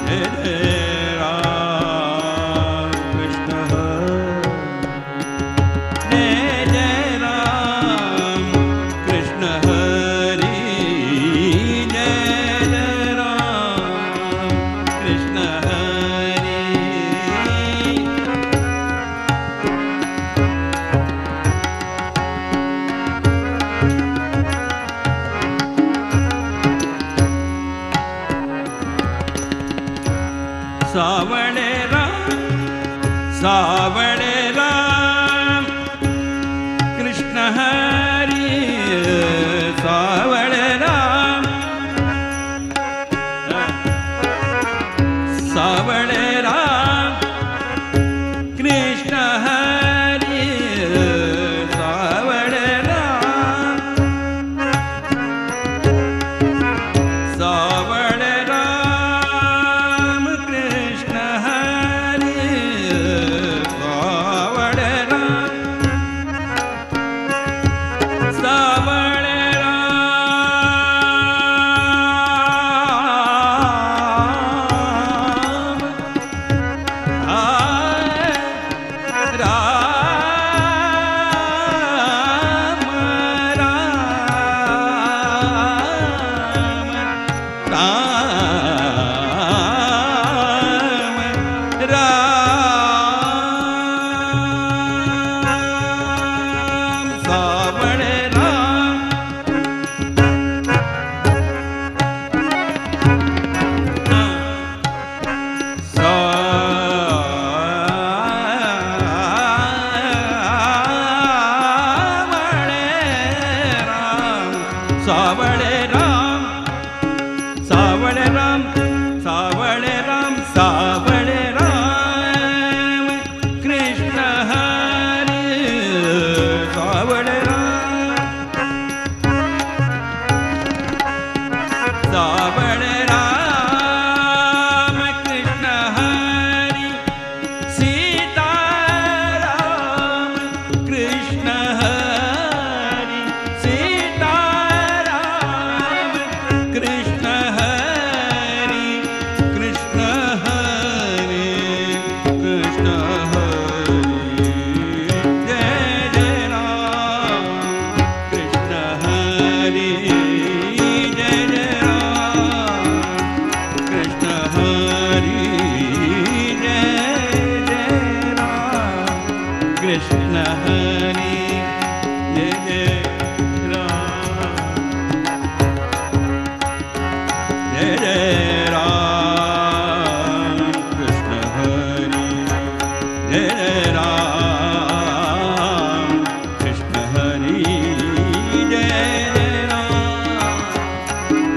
जय जय राम कृष्ण हरि, जय जय राम कृष्ण हरि, जय जय राम कृष्ण हरि. सावळे राम सावळे राम कृष्ण हरी, सावळे राम सावळे राम कृष्ण हरी, सावळे राम सावळे राम कृष्ण हरी, हरी जय जय राम जय जय राम कृष्ण हरी जय जय राम कृष्ण हरी जय जय राम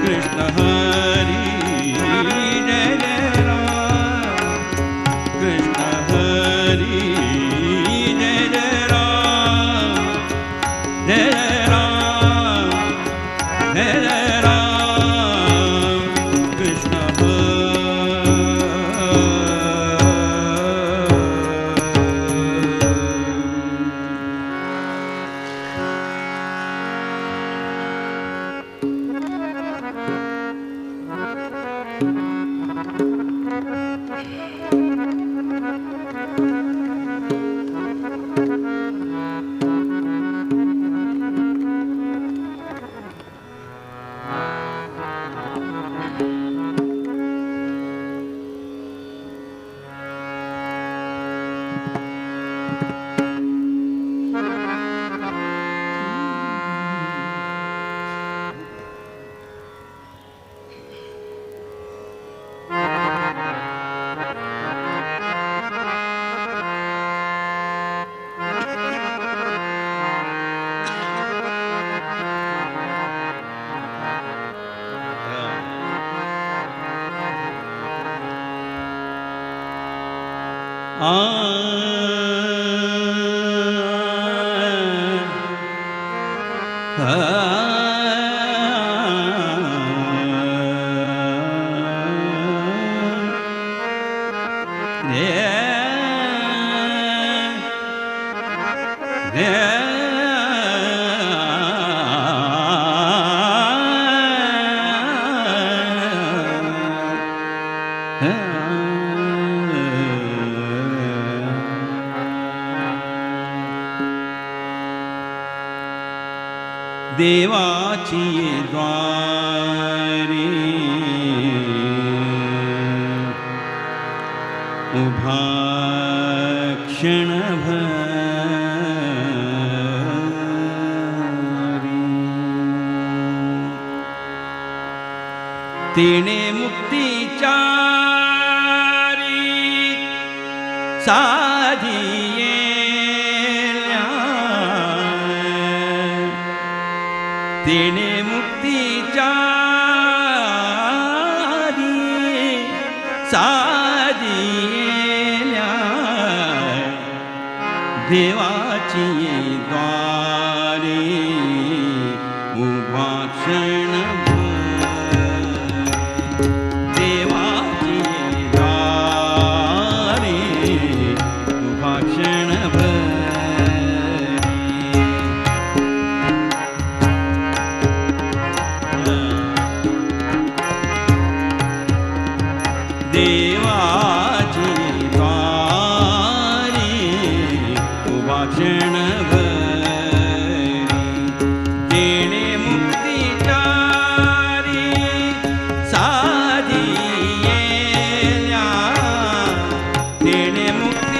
कृष्ण हरी जय जय राम कृष्ण हरी जय जय राम जय जय राम जय जय राम कृष्ण देवाची द्वारी उभा क्षणभरी तिने मुक्तीचारी साधिये तिने मुक्तीचारी साधियेल्या देवाची द्वारे उभा क्षण देवाची द्वारे उभा क्षण देवाची द्वारी उभा क्षण तेणे मुक्तीचारी साधियेल्या तेणे मुक्तीचारी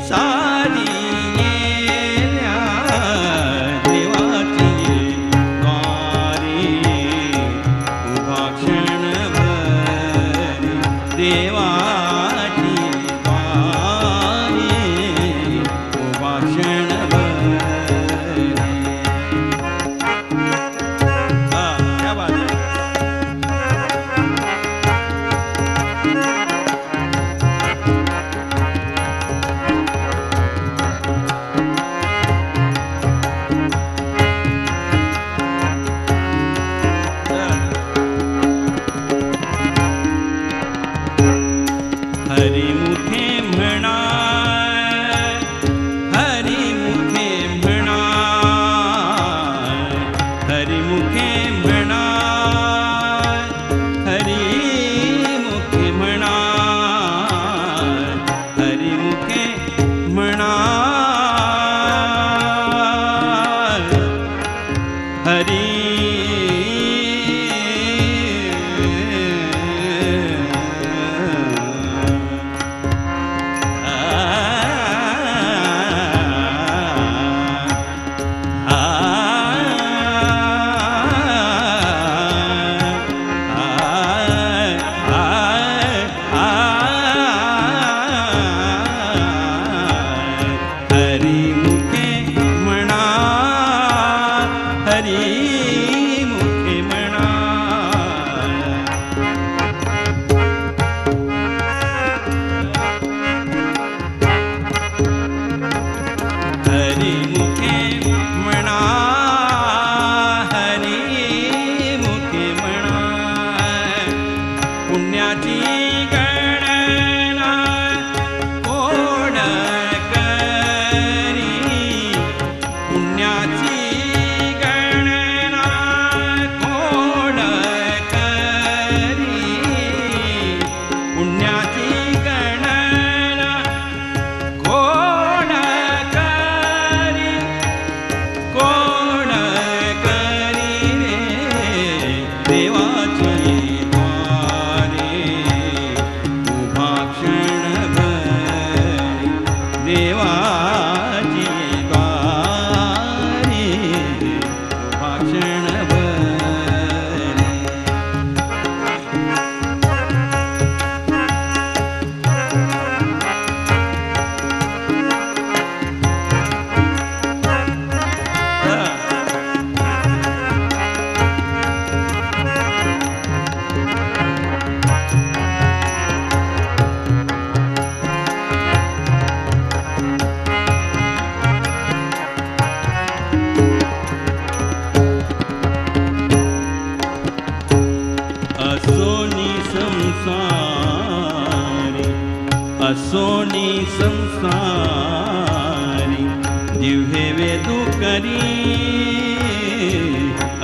साधियेल्या देवाची द्वारी उभा क्षण देवाची द्वारी उभा क्षण क्या बात है। हरिमुखे म्हणा हरिमुखे म्हणा हरिमुखे म्हणा हरिमुखे म्हणा हरिमुखे म्हणा हरि उभा क्षणभरी देवाची द्वारी उभा क्षणभरी. असोनी संसारी असोनी संसारी जिव्हे वेदू करी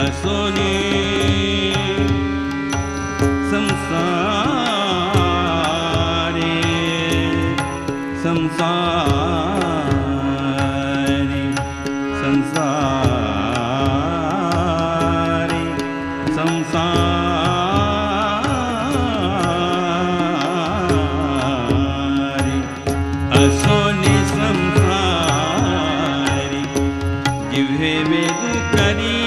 असोनी संसारी संसारी संसारी संसारी असोनी संसारी जिव्हे वेदू करी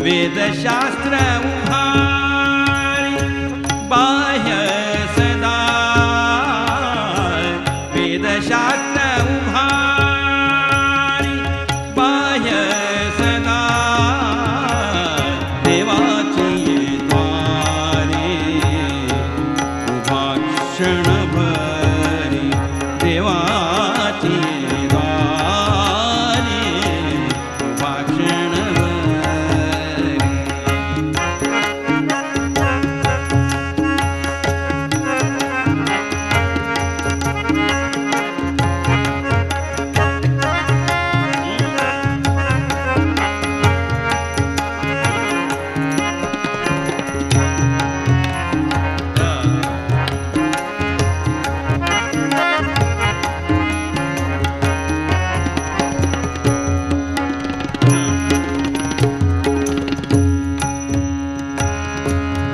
वेदशास्त्र उभारी बाह्य सदा वेदशास्त्र उभारी बाह्य सदा देवाची द्वारे उभा क्षणभरी देवाची द्वारे उभा क्षणभरी.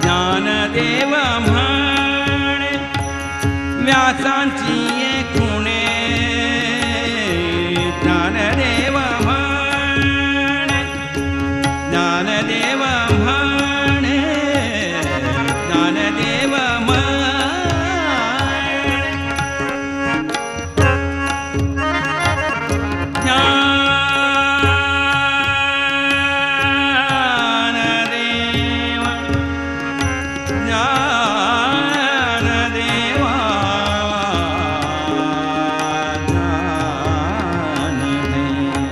ज्ञानदेव म्हणे व्यासांची खुणे ज्ञानदेव म्हणे ज्ञानदेव म्हणे ज्ञानदेव म्हणे ज्ञानदेव ज्ञानदेवा ज्ञानदेव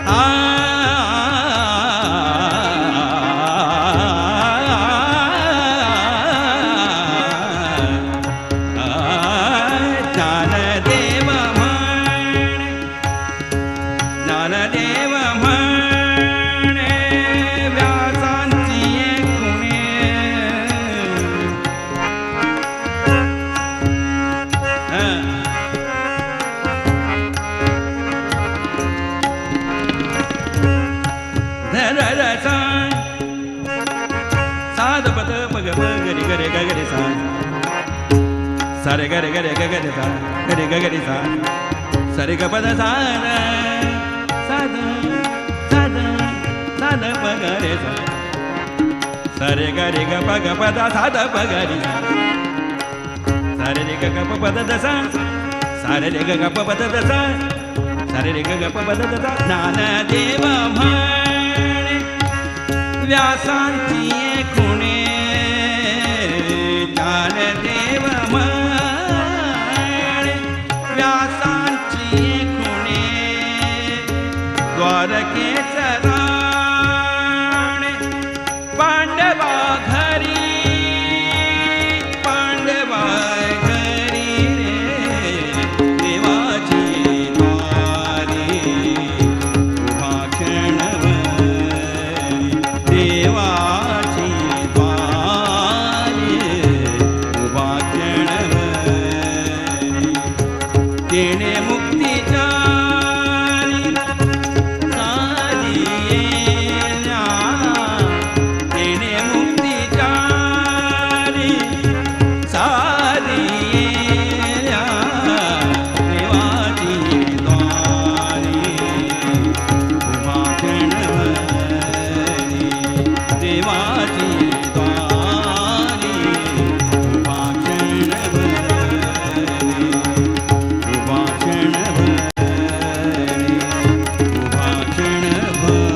आ ज्ञानदेव म्हणे ज्ञानदेव म्हणे व्यासांची खुणे ध सा सा the प the प ग प ग रे ग रे ग ग रे सा सा रे ग रे ग रे ग ग रे सा ग रे ग ग रे सा सा रे ग प the सा the सा the सा the सा the प ग रे सा सा रे ग रे ग प ग प the सा the प ग रे सा सा रे रे ग ग प प the the सा सा रे रे ग ग प प the the सा सा रे रे ग ग प प the the सा. ज्ञानदेव म्हणे व्यासांची खुणे ज्ञानदेव म्हणे व्यासांची खुणे द्वारकेच राणे पांडवा घरी पांडवा घरी रे देवाची द्वारे उभा क्षणभरी देवाची प्रेमाची द्वारी कृपा क्षणभरी कृपा क्षणभरी कृपा क्षणभरी.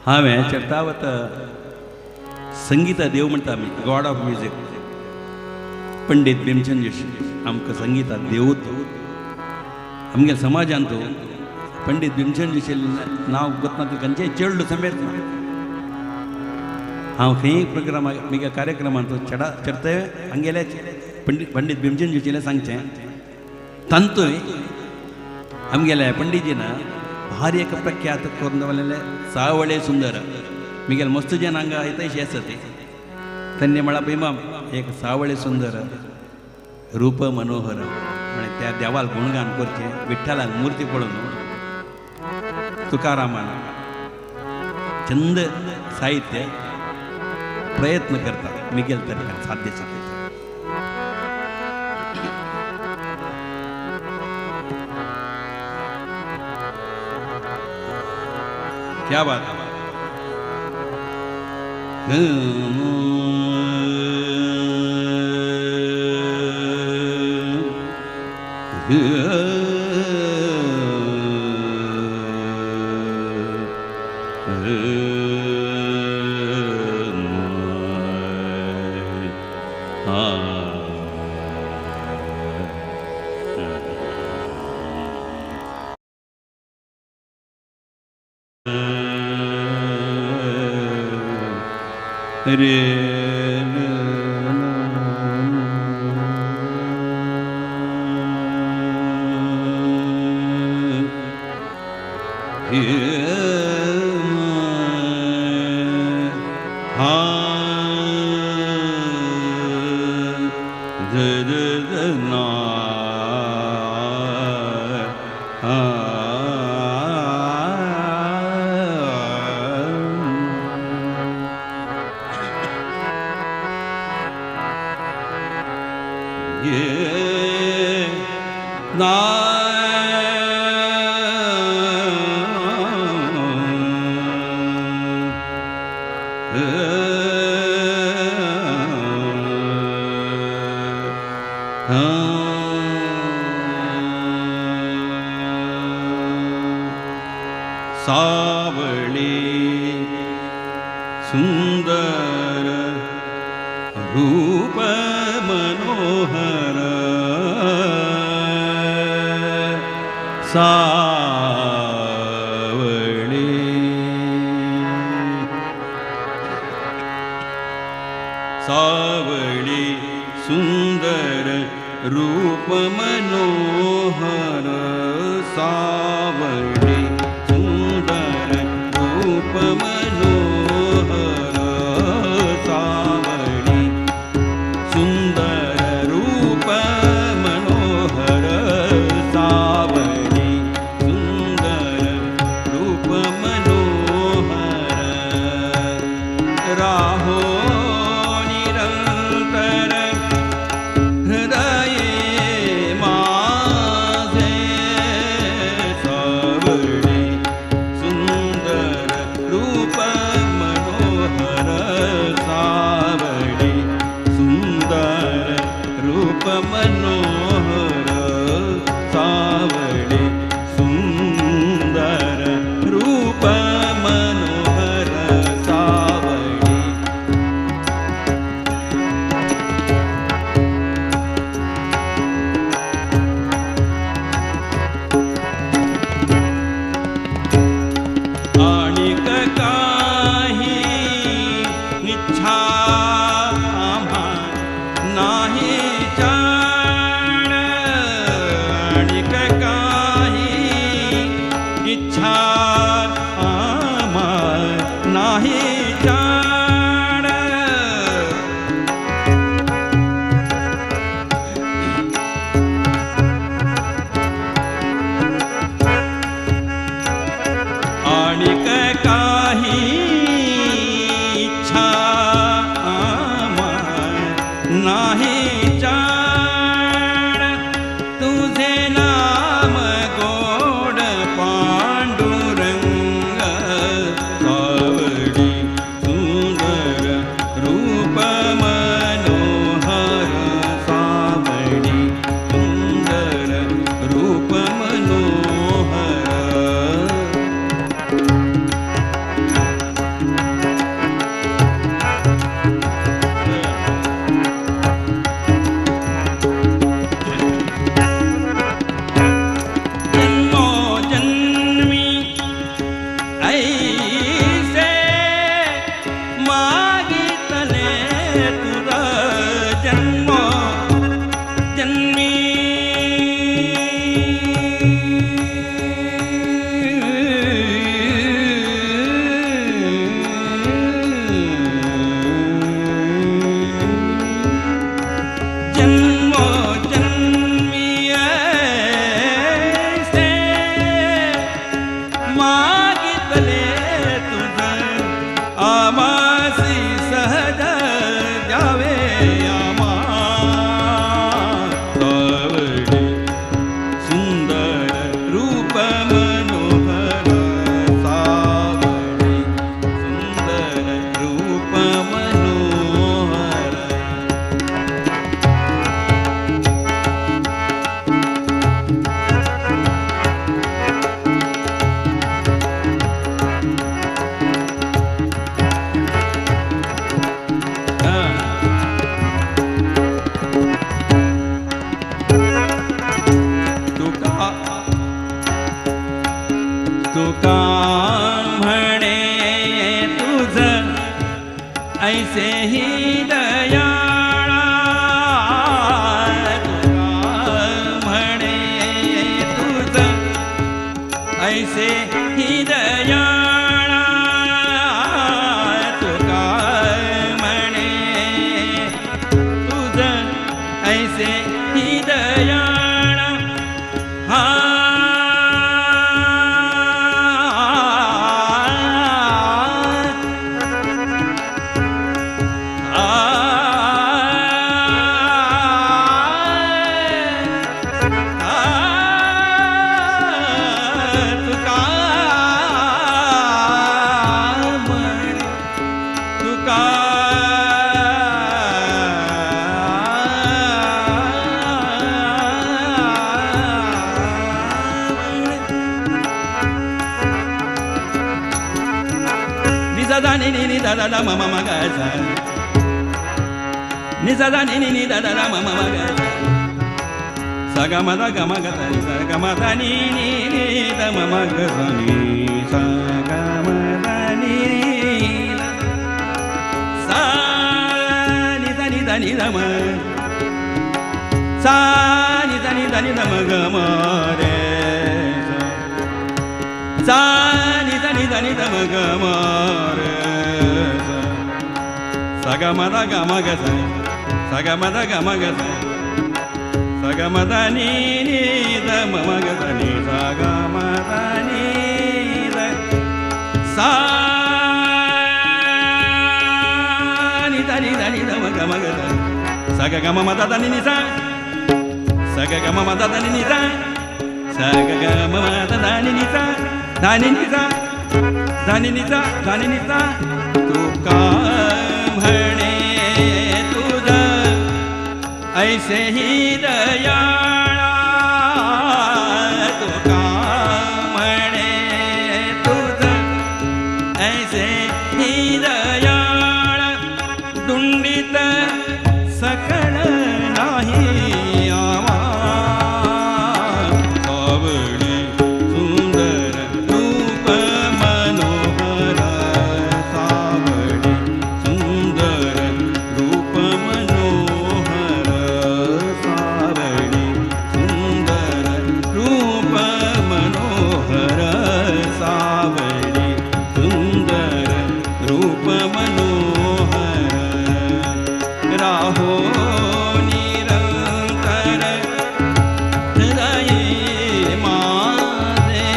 हांवें चर्तावत संगीता देव म्हणटा आमी, god of music Pandit Bhimsen Joshi आमकां संगीता देवूत. आमगे समाजांत पंडित भीमसेन जोशी नांव गोतना खंयचेय चेडलो समेत ना. हांव खंय प्रोग्रामा म्हज्या कार्यक्रमांत चडा चडते हांगेले पंडित भीमसेन जोशीलें सांगचें. तांतूय आमगेले पंडितजीन भारी एक प्रख्यात करून दवरलेलें सावळे सुंदर. मिगेल मस्त जन हांगा येतशी आसा ते तेन्ना म्हळां भीमा एक सावळे सुंदर रूप मनोहर म्हळें त्या देवाल गुणगान करचें विठ्ठलान मूर्ती पळोवन तुकारामान चंद साहित्य प्रयत्न करता मिगेल तरेन साध्य साध्य. क्या बात है. रे सावळे सुंदर रूप मनोहर सावळे सावळे सुंदर रूप मनोहर सावळे सुंदर रूप मनोहर सावळे सुंदर रूप मनोहर सावळे सुंदर रूप मनोहर राहो निरंतर हृदये माझे सावळे ऐसे ही दयाळा तुका म्हणे तुझ ऐसे ही दयाळा तुका म्हणे तुझ ऐसे ही दयाळा हा दा दा म म म ग सा नि सा दा नि नि नि दा दा दा म म म ग सा ग म दा ग म ग दा नि सा ग म दा नि नि नि दा म म ग सा नि सा ग म दा नि सा नि दा नि दा नि दा म सा नि दा नि दा नि दा म ग म रे सा सा नि दा नि दा नि दा म ग म रे सा ग म दा ग म ग सा सा ग म दा ग म ग सा सा ग म दा नि नि दा म म ग सा नि सा ग म दा नि दा सा नि दा नि दा नि दा म ग म ग सा सा ग ग म म दा दा नि नि सा सा ग ग म म दा दा नि नि सा सा ग ग म म दा दा नि नि सा दा नि नि सा दा नि नि सा दा नि नि सा तुका म्हणे तुझ ऐसे ही दयाळा तुका म्हणे तुझ ऐसे ही दयाळा दुंडित सकळ नाही आवा सावळी सुंदर रूप मनोहर सावळी सुंदर रूप मनोहर सावळी सुंदर रूप मनोहर सावळी सुंदर रूप मनोहर राहो निरंतर हृदय माझे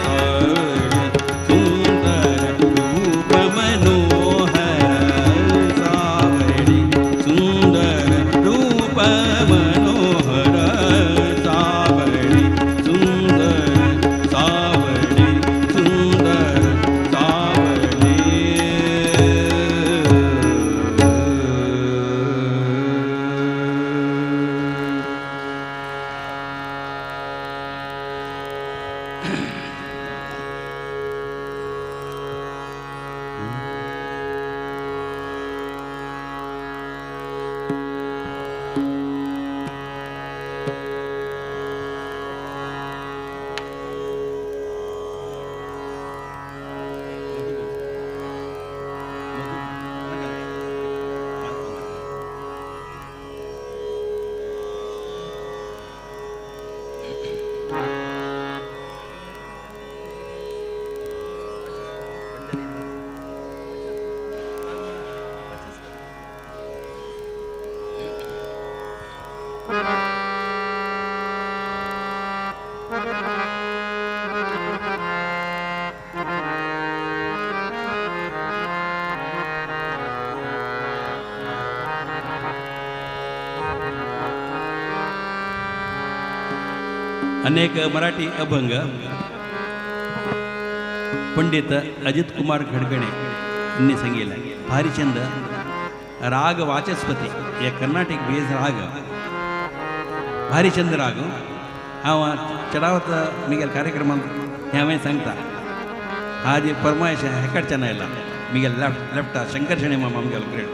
सावळी सुंदर रूप मनोहर सावळी सुंदर रूप मनोहर सावळी सुंदर सावळी सुंदर सावळी. अनेक मराठी अभंग पंडित अजित कुमार घडगणे यांनी सांगितलं. भारी छंद राग वाचस्पती हे कर्नाटक बेज राग भारी छंद राग हांव चडावत मिगेल कार्यक्रमांत हें हांवें सांगता. हाजी फरमायश हेकडच्यान आयला मिगेल लेफ्ट लेफ्टा शंकर शेणै मामा मिगेल ग्रेट.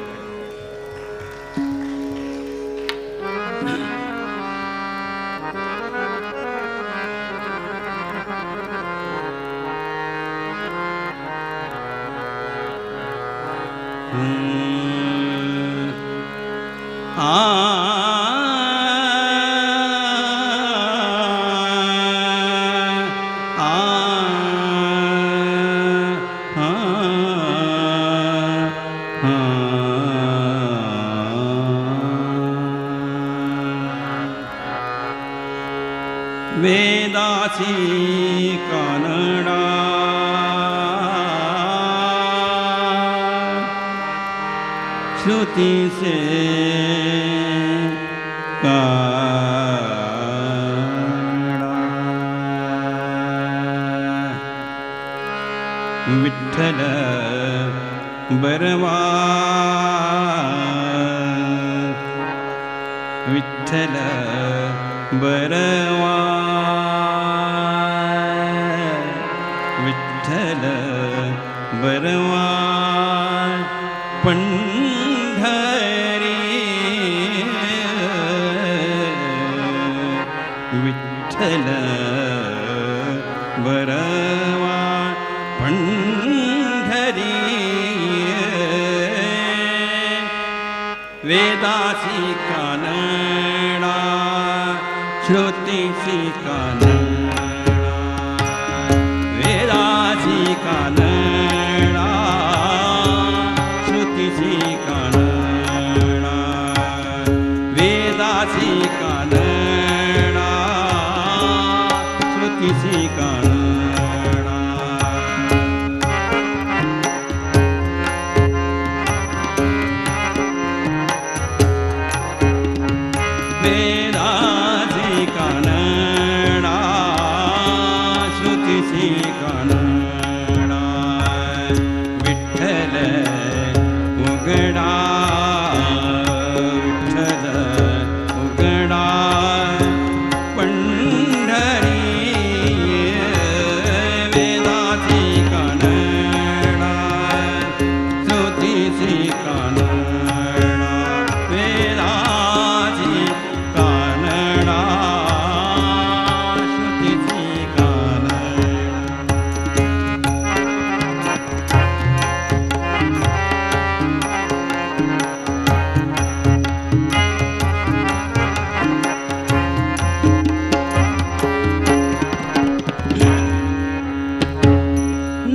वेदासी कानडा श्रुति से कानडा विठ्ठल बरवा विठ्ठल बरवा विठ्ठल बरवा पंढरी विठ्ठल बरवा पंढरी वेदासी कानडा श्रुतीसी कानडा वेदासी कानडा श्रुतीसी कानडा वेदासी कानडा श्रुतीसी कानडा वेदासी कानडा श्रुतीसी कानडा विठ्ठल उघडा विठ्ठल उघडा पंढरी वेदासी कानडा श्रुतीसी कानडा वेदासी कानडा श्रुतीसी कानडा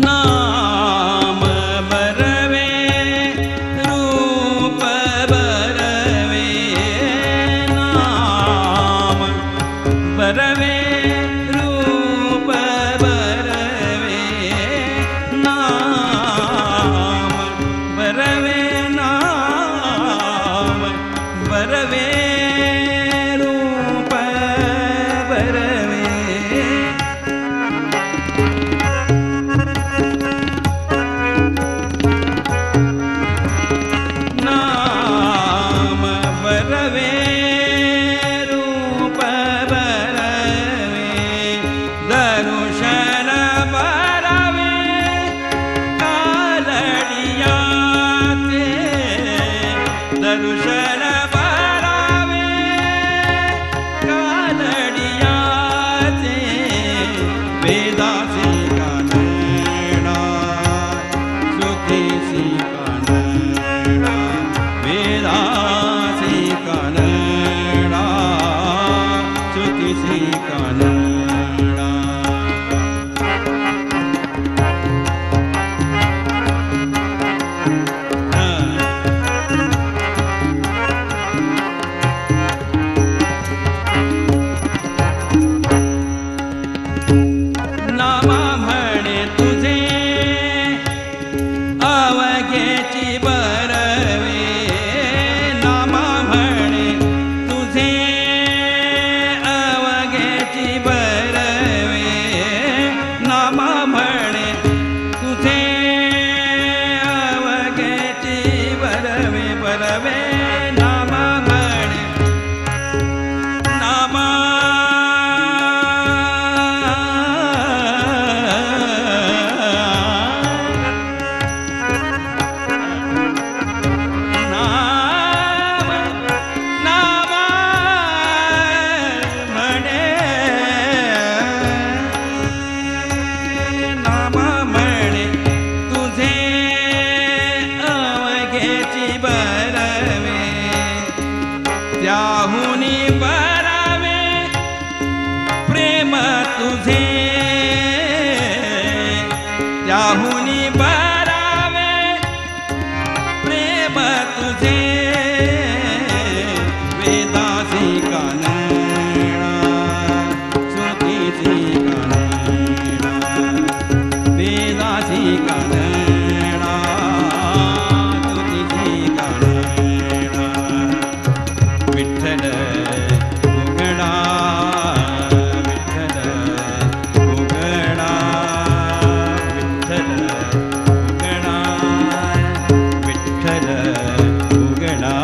नाम बरवे रूप बरवे नाम बरवे रूप बरवे नाम बरवे नाम बरवे रूप बरवे नाम बरवे रूप बरवे दर्शन बरवे कालडियाते दर्शन बरवे कालडियाते वेदासी कानडा श्रुतीसी कानडा वेदासी कानडा श्रुतीसी कानडा बरवे त्याहुनी बरावे प्रेम तुझे त्याहुनी बरावे प्रेम तुझे वेदासी कानडा श्रुतीसी कानडा वेदासी कानडा श्रुतीसी कानडा विठ्ठल उघडा विठ्ठल उघडा विठ्ठल उघडा विठ्ठल उघडा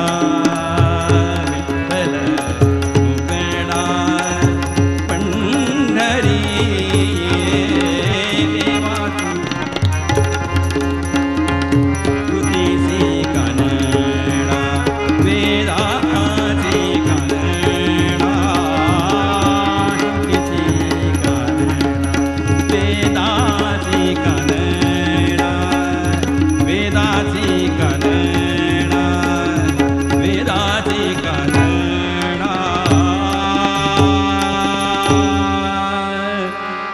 विठ्ठल उघडा पंढरी देवा श्रुतीसी कानडा वेदासी कानडा श्रुतीसी कानडा वेदासी कानडा वेदासी कानडा वेदासी कानडा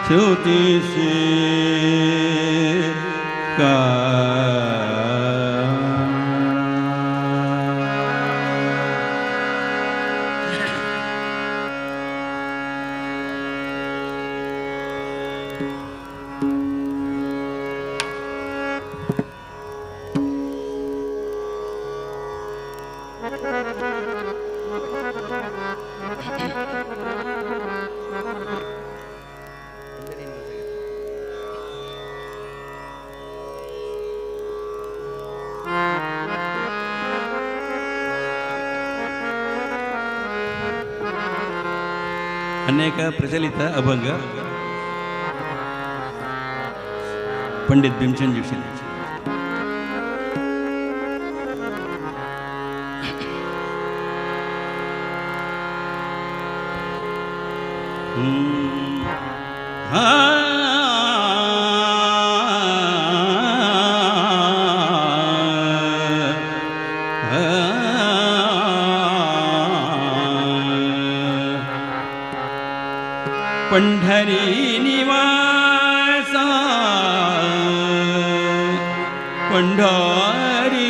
श्रुतीसी अनेक प्रचलित अभंग पंडित भीमसेन जोशी. पंढरी निवासा पंढरी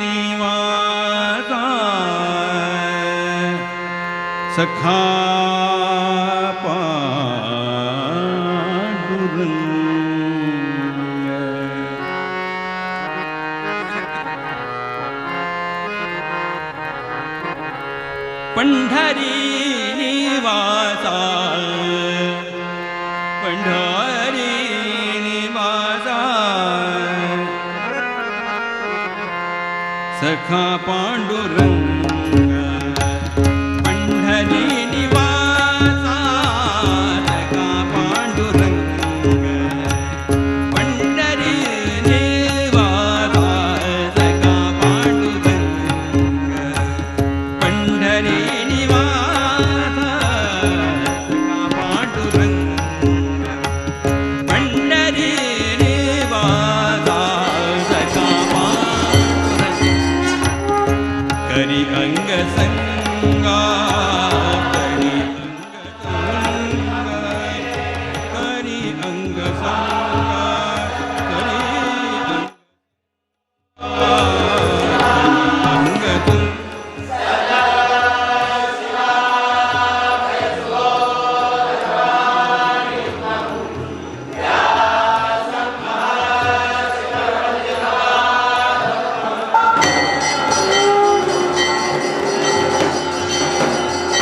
निवासा सखा पांडुरंग पंढरी निवासा पंढरी निवासा सखा पांडुरंग पंढरी निवासा सखा पांडुरंग पंढरी निवासा सखा पांडुरंग पंढरी निवासा सखा पांडुरंग पंढरी निवासा सखा पांडुरंग करी अंग संगा करी अंग संगा करी अंग संगा करी अंग Thank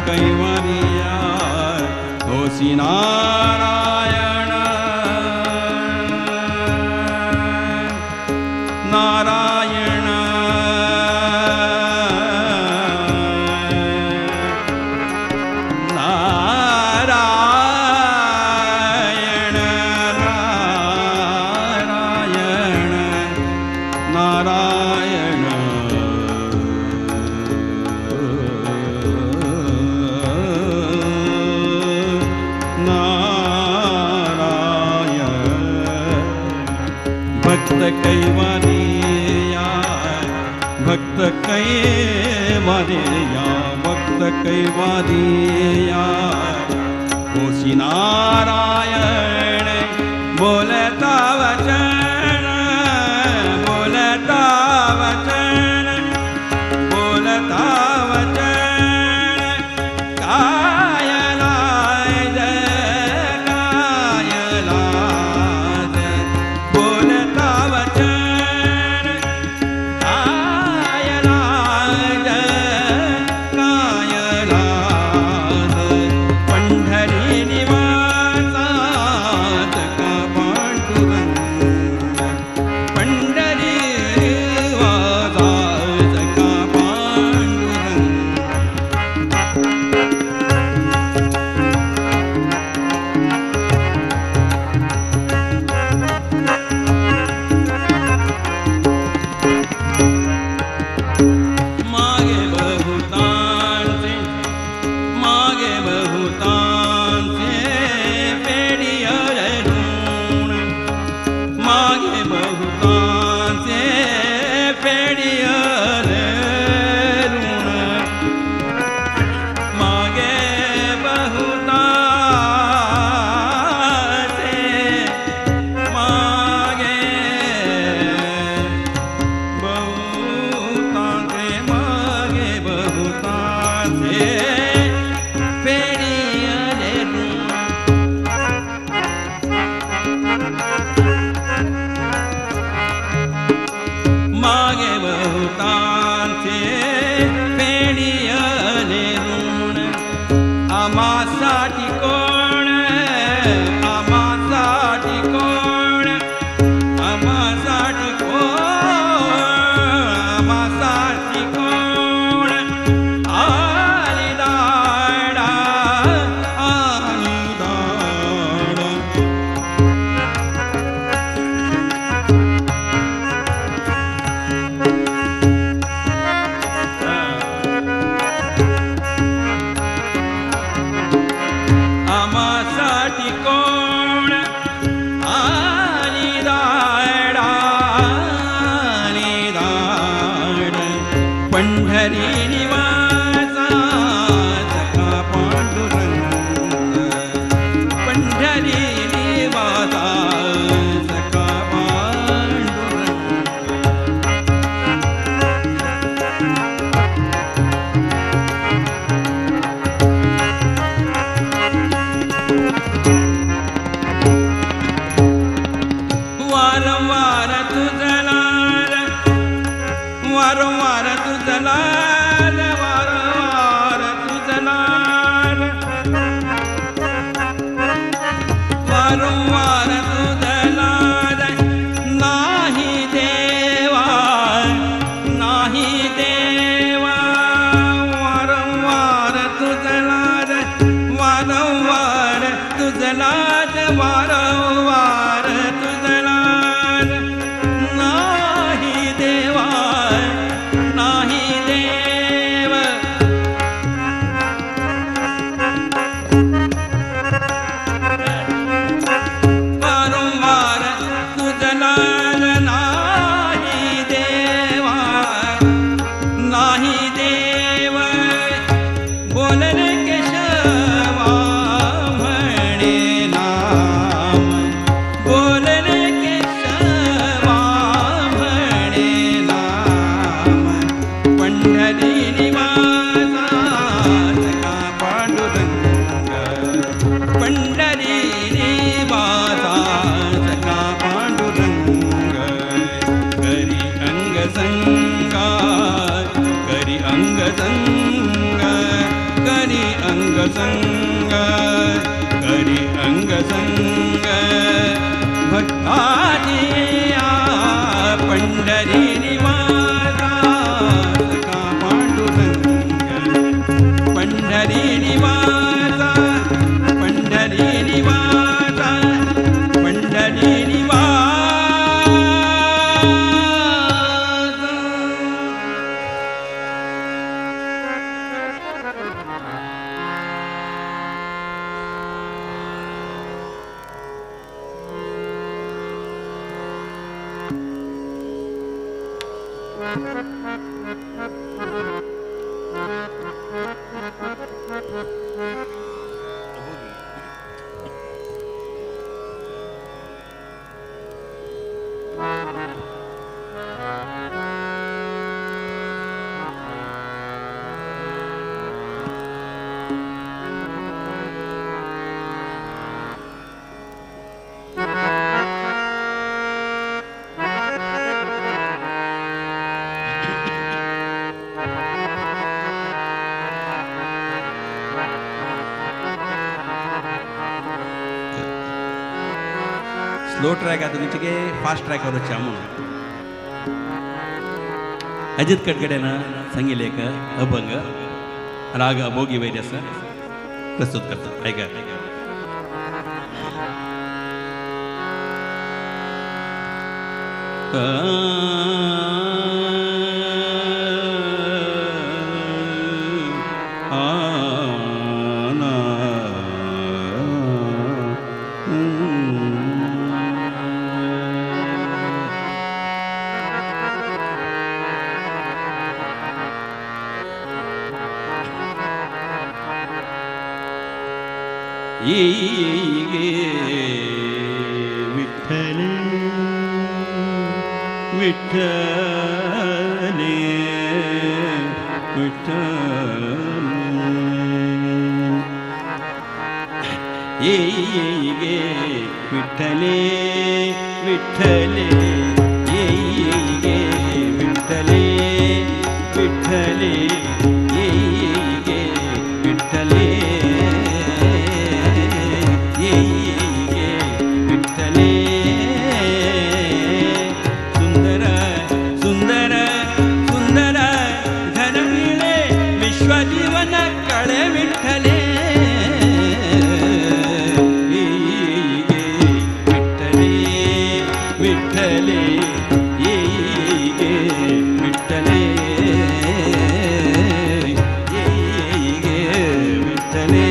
कैवलिया होसी नारायण नारायण नारायण नारायण नारायण नारायण भक्त कैवलिया भक्त कैवलिया भक्त कैवलिया होसी नारायण बोलता वचन बोलता वचन बोलता वचन काय लाज काय लाज बोलता वचन काय लाज काय लाज पंढरी निवासा सखा पांडुरंग पंढरी निवासा सखा पांडुरंग. मागे बहुतांचे मागे बहुतांचे पेडियल ऋण मागे बहुतांचे पेडियल ऋण मागे बहुतांचे मागे बहुतांचे मागे बहुतांचे फेडियले ऋण मागे बहुतांचे फेडियले ऋण आमासाठी कोण आमासाठी कोण आमासाठी कोण आमासाठी कोण आली दाडा आली दाडा. आमासाठी कोण आली दाडा आली दाड पंढरी निवासा सखा पांडुरंग पंढरी निवासा सखा पांडुरंग. वारंवार तुझलाल वारंवार तुझलाल वारंवार तुझलाल वारंवार तुझलाल नाही देवा नाही देवा वारंवार तुझलाल वारंवार तुझलाल वारंवार तुझलाल नाही देवा नाही देवा. स्लो ट्रॅक आता तुमचे फास्ट ट्रॅक वरचे म्हणून अजित कडकडेन सांगितले एक अभंग राग अभोगी वैद्य आसा प्रस्तुत करता ऐका. विठ्ठले विठ्ठले विठ्ठले ये विठ्ठले विठ्ठले ये विठ्ठले विठ्ठले ये विठ्ठले विठ्ठले सुंदर सुंदर सुंदर घनमिळे विश्वजीवन कळे विठ्ठले विठ्ठले विठ्ठले विठ्ठले विठ्ठले. विठ्ठले.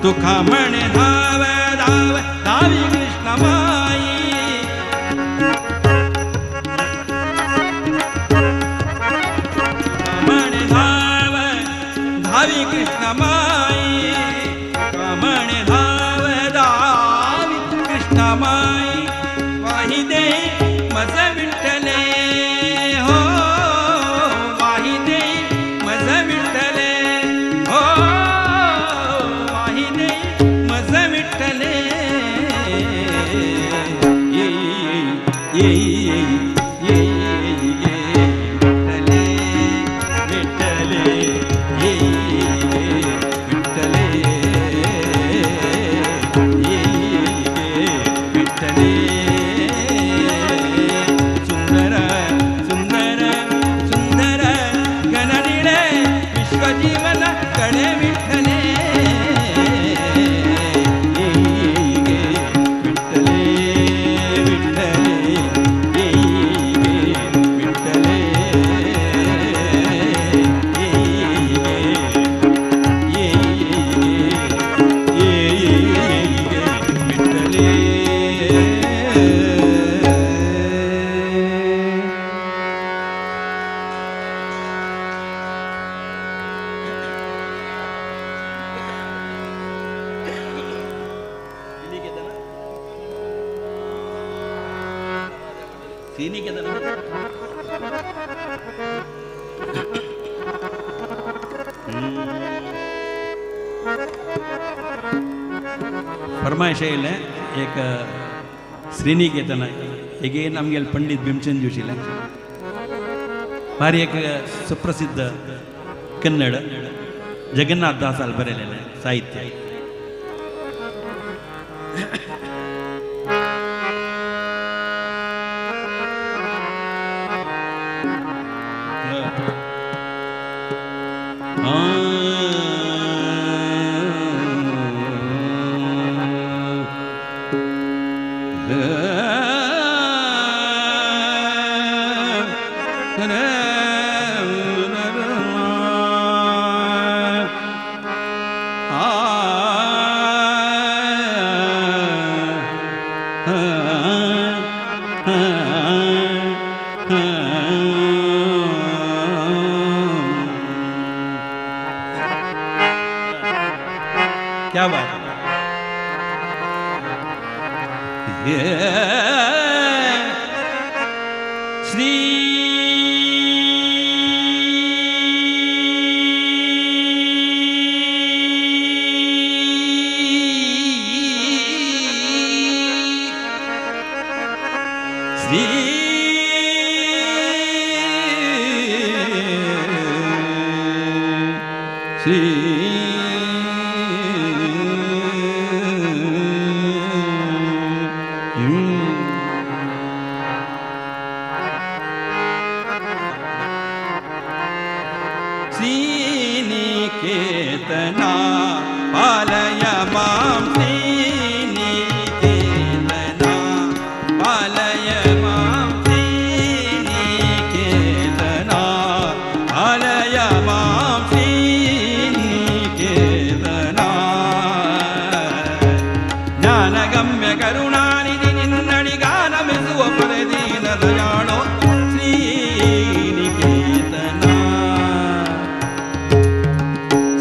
तुका म्हणे धाव धाव धावी कृष्ण माई म्हणे धाव धावी कृष्ण माई म्हणे धाव धावी कृष्ण माई वाही दे मज विठ्ठले हो वाही दे मज विठ्ठले हो वाही दे मज विठ्ठले ये ये ये ये विठ्ठले विठ्ठले ये विठ्ठले ये विठ्ठले सुंदर सुंदर सुंदर घननिळे विश्वजीवन कडे विठ्ठले विठ्ठले विठ्ठले विठ्ठले विठ्ठले. फरमायश येयलें एक श्रीनिकेतन एगेन आमगेले पंडीत भीमसेन जोशीले भारी एक सुप्रसिद्ध कन्नड जगन्नाथ दासाल बरयलेलें साहित्य. क्या बात है. श्री श्री श्री श्रीनिकेतना पालय मां श्रीनिकेतना पालय मां श्रीनिकेतना पालय मां श्रीनिकेतना ಜ್ಞಾನಗಮ್ಯ ಕರುಣಾನಿಧಿ ನಿನ್ನಡಿಗಾನಮಿಸುವ ಪರದೀನ ದಯಾಳೋ ಶ್ರೀನಿಕೇತನ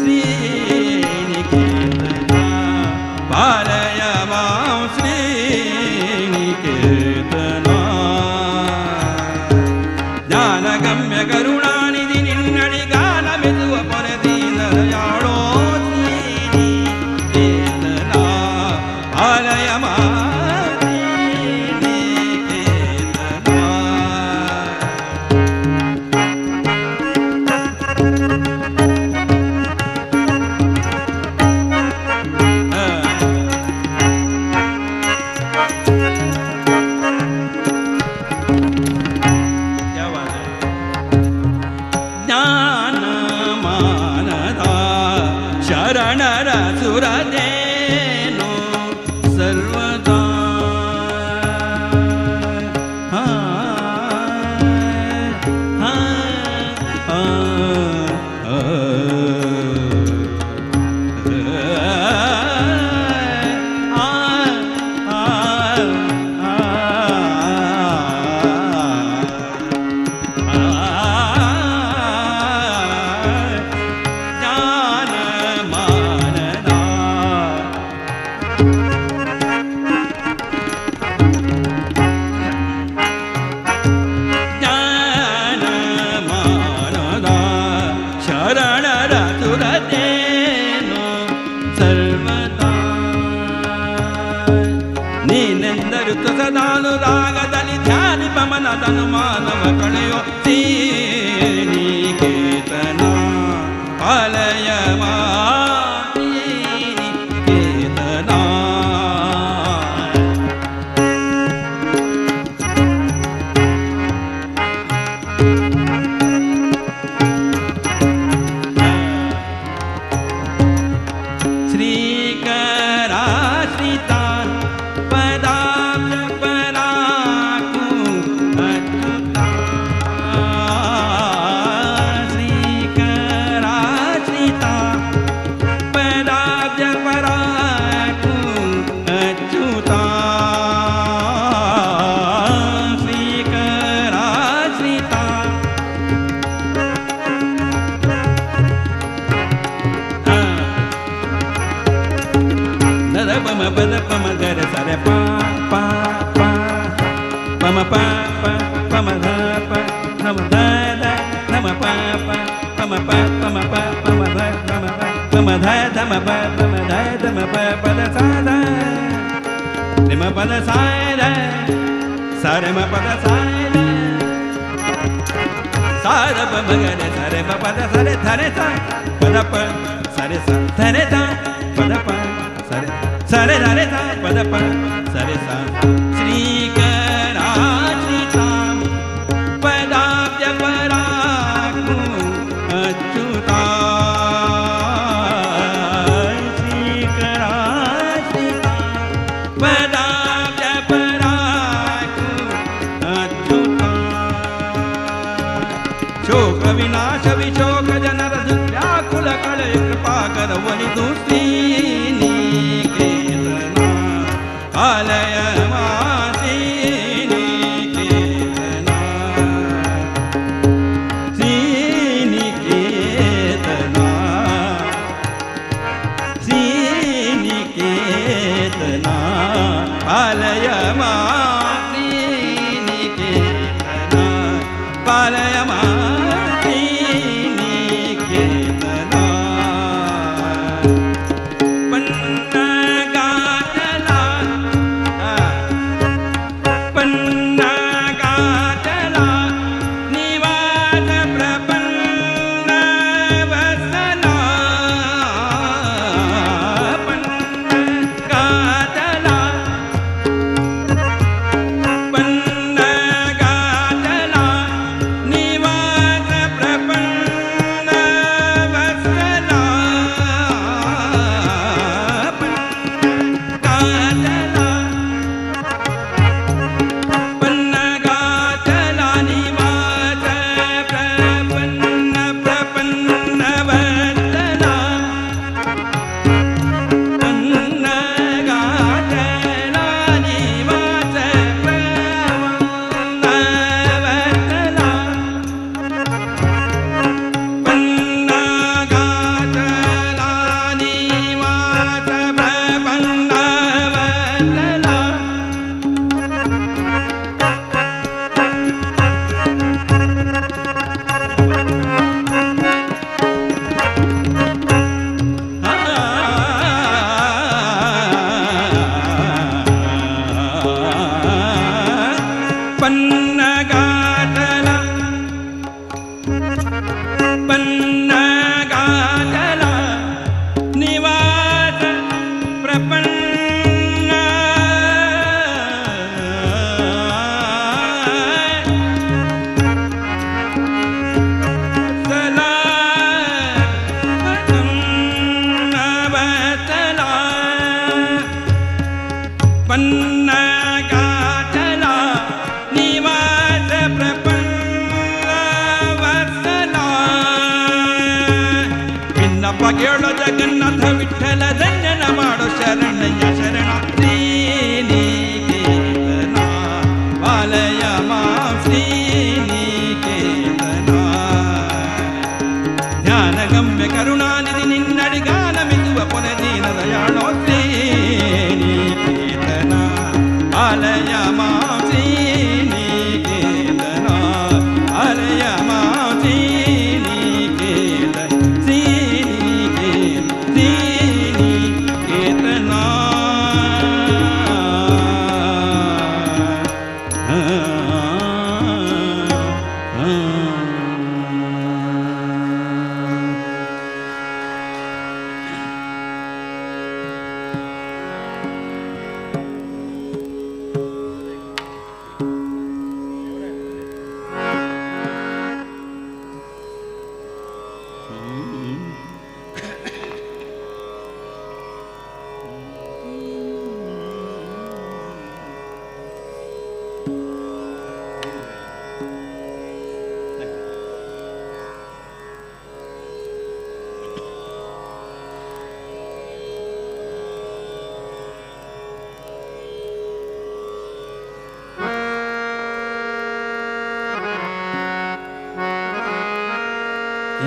ಶ್ರೀನಿಕೇತನ. ತನುಮಾನವ ಕಳೆಯೋ ಶ್ರೀನಿಕೇತನ ಪಾಲಯ ಮಾ ಶ್ರೀನಿಕೇತನ. श्रीकराश्रिता पदाब्ज पराकु अच्युता श्रीकराश्रिता पदाब्ज पराकु अच्युता श्रीकराश्रिता नद पम पद पम गर सर पा पा पा पम पा पा पम ध प नम ध ध नम पा पा पम पा पम पा पम ध पम प पम ध धम प पम ध धम प पद सा ध निम पद सा ध सा रे म पद सा ध सा ध प म ग रे सा रे म पद सा रे ध रे सा पद प सा रे सा ध रे सा पद प सा रे सा रे ध रे सा पद प सा रे सा. श्रीकराश्रिता पदाब्ज पराकु अच्युता श्रीकराश्रिता पदाब्ज पराकु अच्युता. शोक विनाश विशोक जनर व्याकुल कलय कृपा कर वनितु श्रीनिकेतना पालय मा श्रीनिकेतना श्रीनिकेतना श्रीनिकेतना पालय मा श्रीनिकेतना पालय मा श्रीनिकेतना. पन्नगाचला पन्नगाचला निवास प्रपन्न वत्सला पन्नगाचला पन्नगाचला निवास प्रपन्न वत्सला पन्नगाचला पन्नगाचला निवास प्रपन्न प्रपन्न वत्सला पन्नगाचला निवास प्रपन्न वत्सला पन्नगाचला निवास प्रपन्न वत्सला. पन्नगाचला पन्नगाचला निवास प्रपन्न वत्सला प्रपन्न वत्सला पन्नगाचला निवास प्रपन्न वत्सला. ಭಿನ್ನಪ್ಪ ಕೇಳೋ ಜಗನ್ನಾಥ ವಿಠಲ ಧನ್ಯನ ಮಾಡೋ ಶರಣಯ್ಯ ಶರಣ ಶ್ರೀನಿಕೇತನ ಪಾಲಯ ಮಾ ಶ್ರೀನಿಕೇತನ. ಧ್ಯಾನ ಗಮ್ಯ ಕರುಣಾನಿಧಿ ನಿನ್ನಡಿ ಗಾನ ಮಿದುವ ಪೊನೆ ದೀನ ದಯಾಳೋ ಶ್ರೀನಿಕೇತನ ಪಾಲಯ ಮಾ ಶ್ರೀನಿಕೇತನ ಪಾಲಯ ಮಾ ಶ್ರೀನಿಕೇತನ ಶ್ರೀನಿಕೇತನ ಶ್ರೀನಿಕೇತನ. ಆ.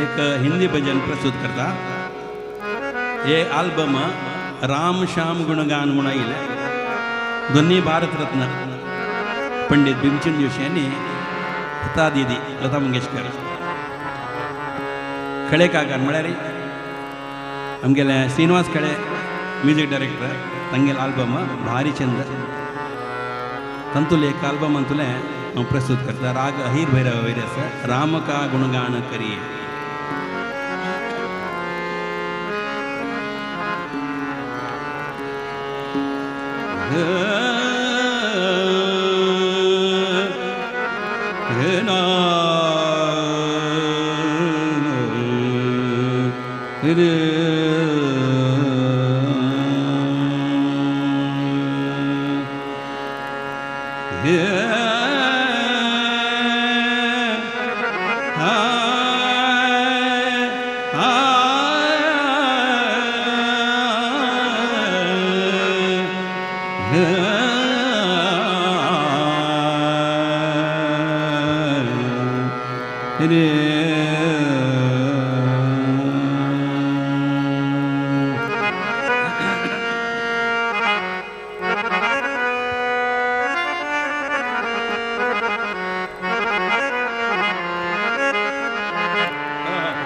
एक हिंदी भजन प्रस्तुत करता। हे आल्बम राम श्याम गुणगान म्हणून आयिल्लें। दोन्ही भारत रत्न पंडित भीमचंद जोशी आनी लता दीदी लता मंगेशकर। खळे काकार म्हळ्यार आमगेले श्रीनिवास खळे म्युजीक डायरेक्टर तांगेले आल्बम भारी चंद तांतुले एक आल्बमांतुलें हांव प्रस्तुत करता। राग अहिर भैरव वयर आसा राम का गुणगान करिये।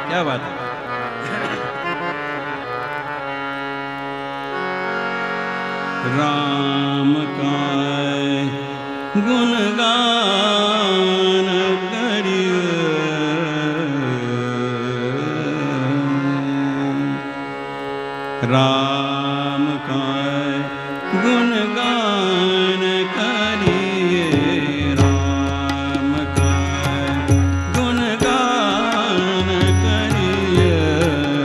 क्या बात है। राम का गुणगान करिए, राम का गुणगान करिए, राम का गुणगान करिए,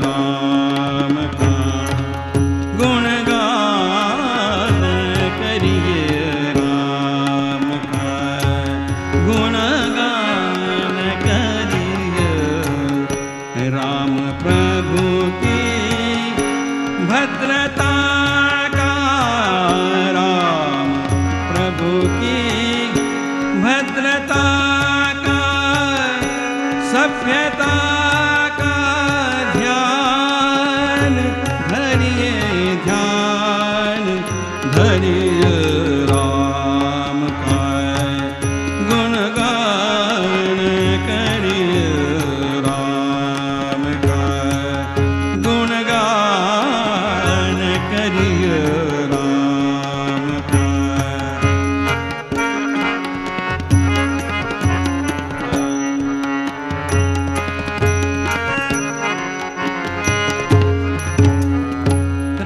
राम का गुणगान करिए, राम का गुणगान करिए, राम प्रभु की भद्रता का, राम प्रभु की भद्रता का, सभ्यता का ध्यान धरिए, ध्यान धरिए, राम का गुणगान करिए, राम का गुणगान करिए, राम का।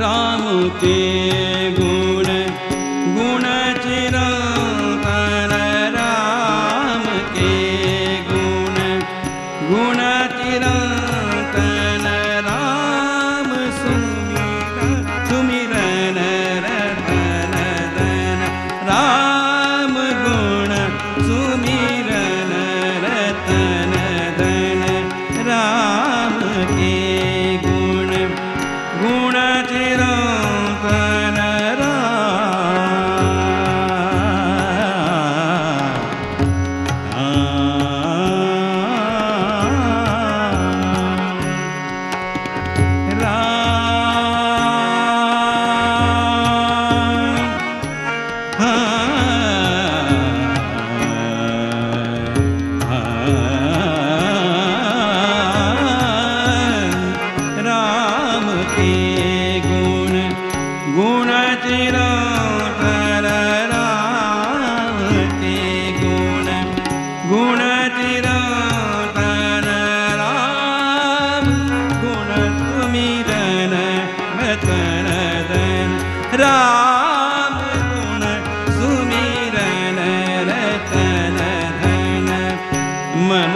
राम के गुण गुण चिरंतन, राम के गुण गुण चिरंतन, राम सुमिरन सुमिरन रतन धन, राम गुण सुमिरन रतन धन, राम के गुण गुण चिरंतन,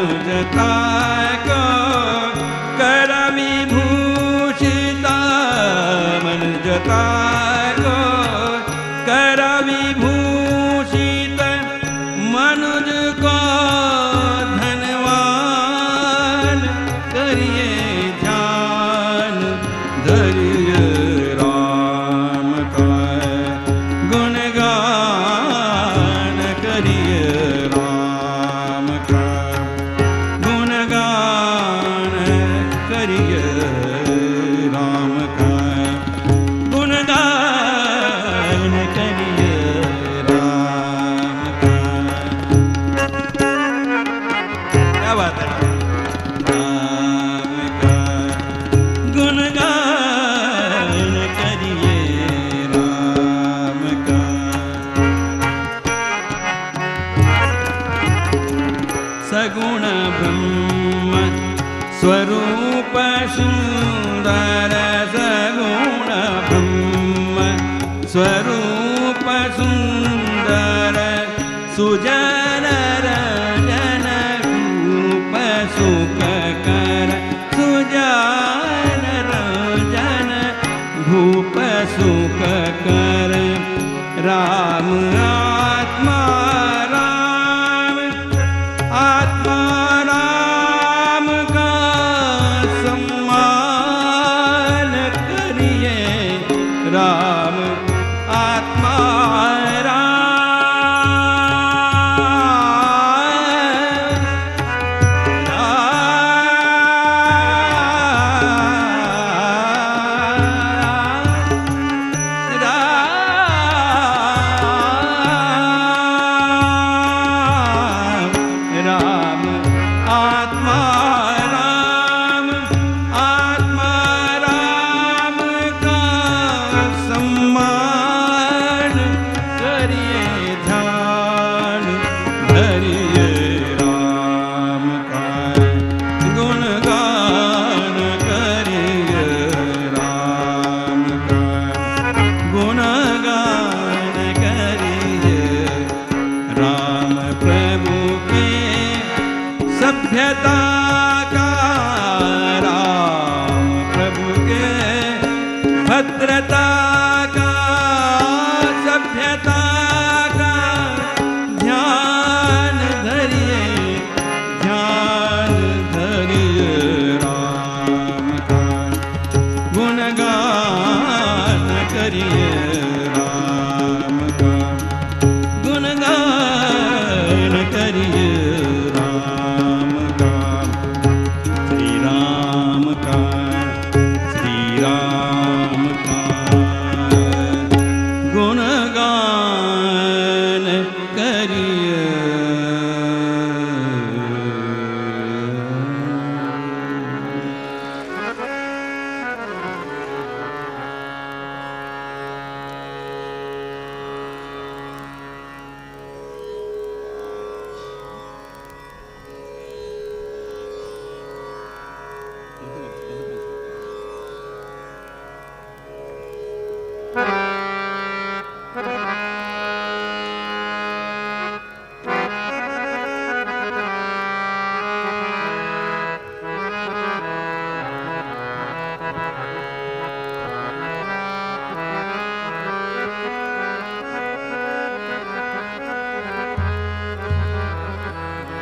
मनुजता को कर विभूषिता, मनुजता को कर विभूषित, मनुज को धनवान करिए ध्यान धरिए राम का गुणगान करिए राम का गुणगान करिए राम का गुणगान करिए राम का। क्या बात है। राम का गुणगान करिए राम का। सगुण ब्रह्म स्वरूप सुंदर, सगुण ब्रह्म स्वरूप सुंदर, सुजन रजन रूप सुख कर, सुजन रजन भूप सुख कर, राम आत्मा राम, आत्मा राम का सम्मान करिए राम आत्मा राम, राम राम आत्मा राम, आत्मा राम का सम्मान करिए ध्यान धरिए राम का गुणगान करिए राम का गुणगान करिए राम प्रभु के सभ्यता का, राम प्रभु के भद्रता का, सभ्यता का ध्यान धरिए, ध्यान धरिए राम का गुणगान करिए राम का गुणगान करिए राम का, श्री राम का, श्री राम का गुणगान करिए।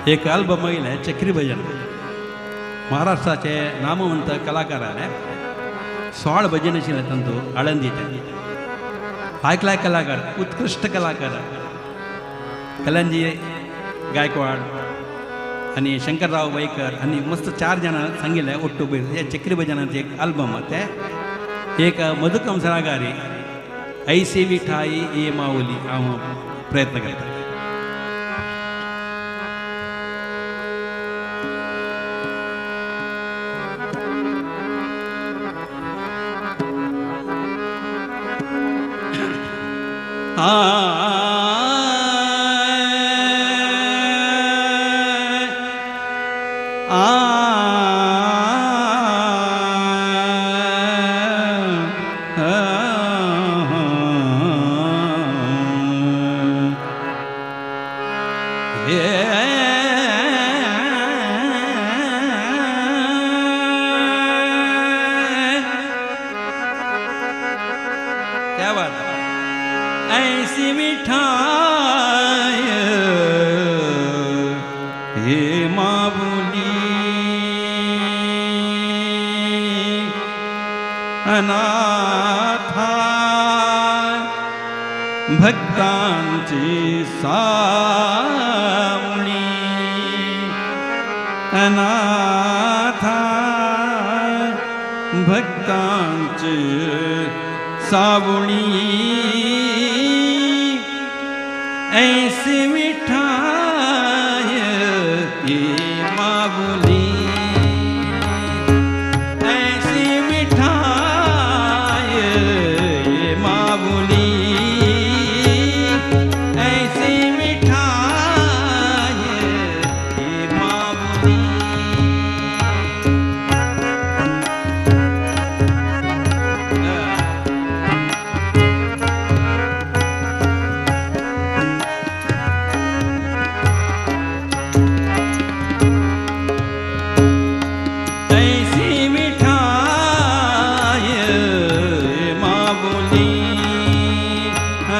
एक अल्बम येयलें चक्री भजन, महाराष्ट्राचे नामवंत कलाकारान 16 भजन आशिल्लें तांतूं आळंदीचे आयकलाय कलाकार, उत्कृश्ट कलाकार कलंजी गायकवाड आनी शंकरराव वैकर आनी मस्त 4 जाणां सांगिल्लें ಒಟ್ಟು हे चक्री भजनाचें एक अल्बम तें एक मधुकम सरागारी ऐसी विठाई ए माऊली हांव प्रयत्न करता। Yeah. माऊली अनाथा भक्तांची सावली अनाथा भक्तांची सावली ऐसी मिठाई माऊली ऐसी मिठाई माऊली ऐसी मिठाई माऊली। ऐसी मिठाई माऊली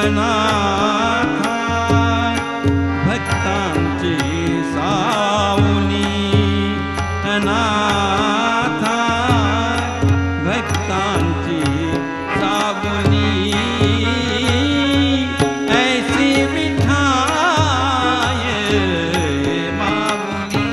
अनाथा भक्तांची सावली अनाथा भक्तांची सावली ऐसी मिठाई माऊली।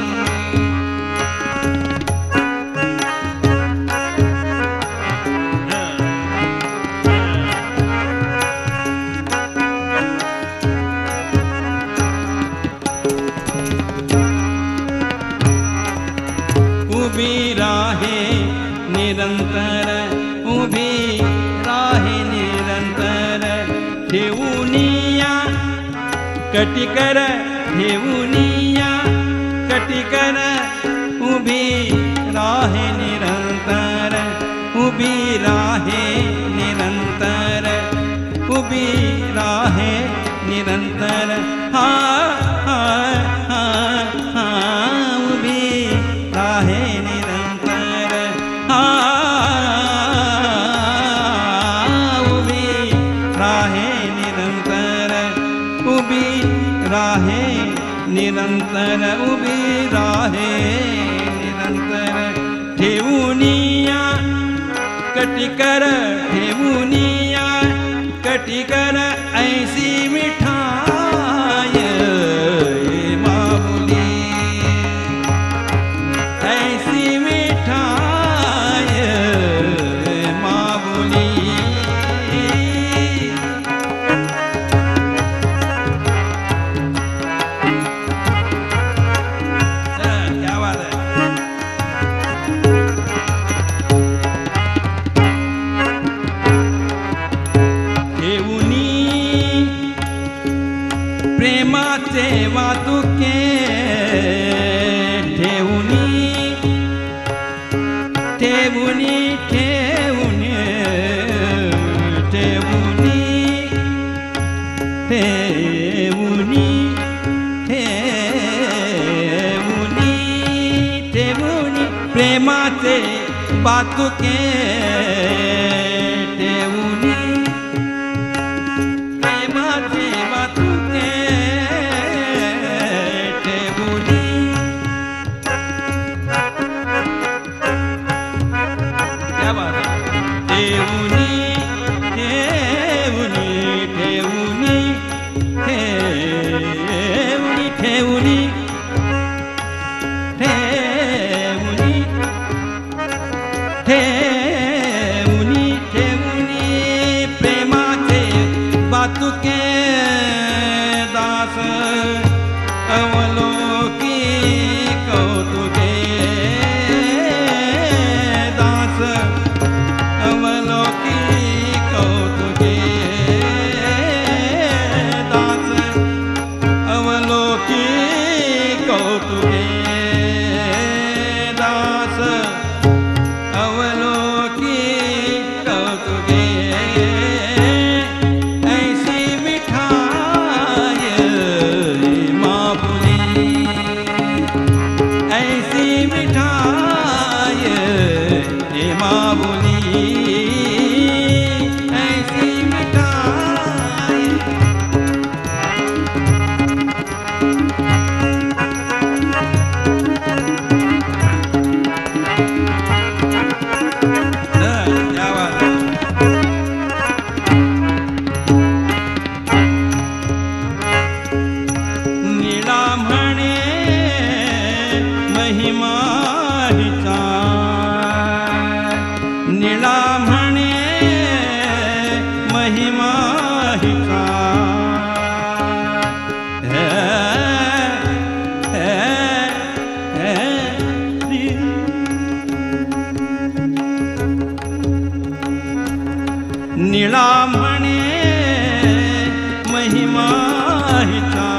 उभी राहे निरंतर उभी राहे निरंतर ठेवूनिया कटिकर ठेवूनिया कटिकर उभी राहे निरंतर उभी राहे निरंतर उभी राहे निरंतर हा हा हा हा उभी राहे निरंतर हा उभी राहे निरंतर उभी राहे निरंतर उभी राहे निरंतर ठेवूनिया कटिकर ठेवूनिया कटिकर ऐसी मिठाई माऊली ऐसी मिठाई माऊली। क्या बात है। ठेवूनी प्रेमाचे वातुके ठेवूनी ठेवूनी ठेवूनी ठेवूनी ठेवूनी ठेवूनी ठेवूनी प्रेमाचे वातुके ठेवूनी प्रेमाचे वातुके ठेवूनी। क्या बात है। ठेवूनी ठेवूनी ठेवूनी ठेवूनी ठेवूनी ठेवूनी ठेवूनी महिमा हिचा निळा म्हणे महिमा हिचा निळा म्हणे महिमा हिचा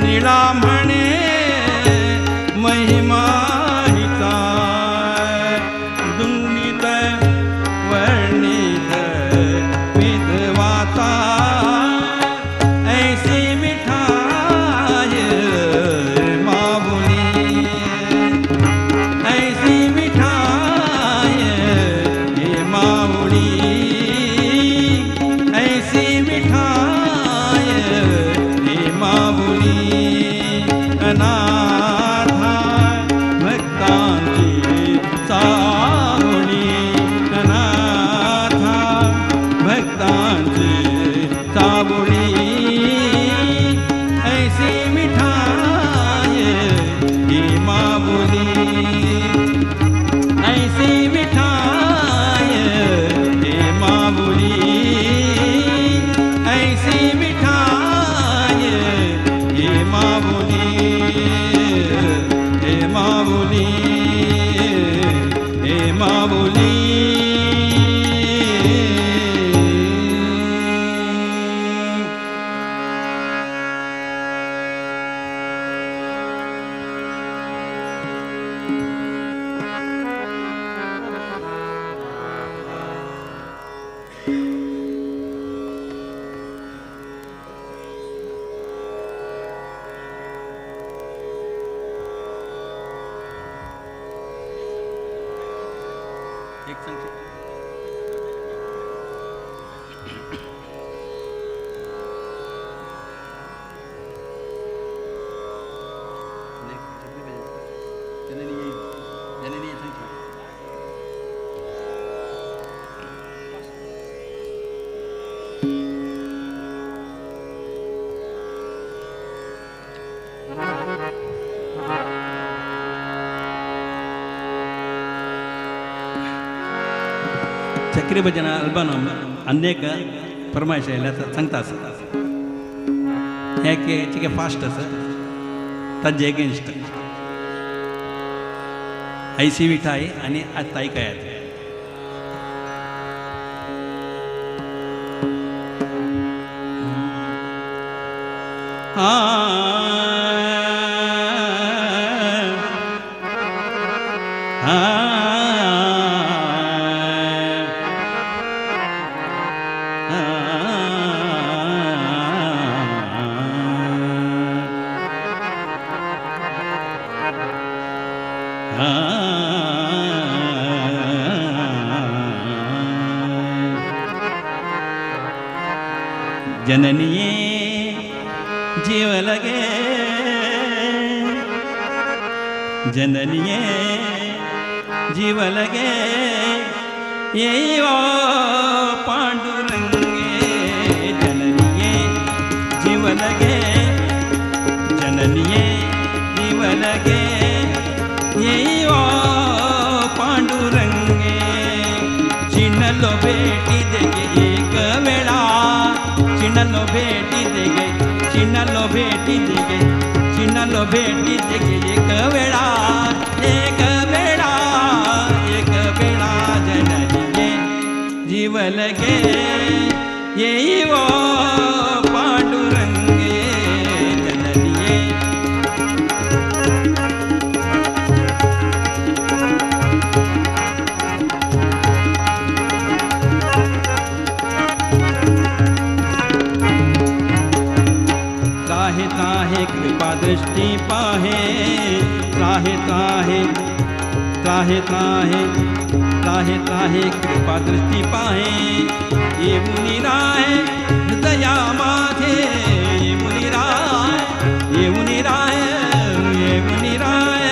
निळा म्हणे महिमा हिचा दुंडित वर्णित विधवाचा ऐसी मिठाय माऊली ऐसी मिठाय माऊली ऐसी मिठाय माऊली अनाथा भक्तांची सावली अनाथा भक्तांची सावली ऐसी मिठाय ही माऊली ऐसी मिठाय ही माऊली ऐसी मिठाय ही माऊली हे माऊली हे माऊली। एक संख्या जननी संख्या चक्री भजन अल्बम अनेक फरमाईश आयल्या सांगता आसा हें चिके फास्ट आसा ताजे एगेन्स्ट ऐसी मिठाई आनी आतां आयकयात। जननिये जीव लगे जननिये जीव लगे ये ओ पांडुरंगे जननिये जीव लगे जननिये जीव लगे। भेटीचे एक वेळा, एक वेळा, एक वेळा जननी जीवलगे येई वो पांडुरंगे जननी। त्राहे त्राहे कृपा दृष्टि पाहे, त्राहे त्राहे त्राहे त्राहे त्राहे त्राहे कृपा दृष्टि पाहे, ये मुनि राय हृदया माथे, ये मुनि राय, ये मुनि राय, ये मुनि राय,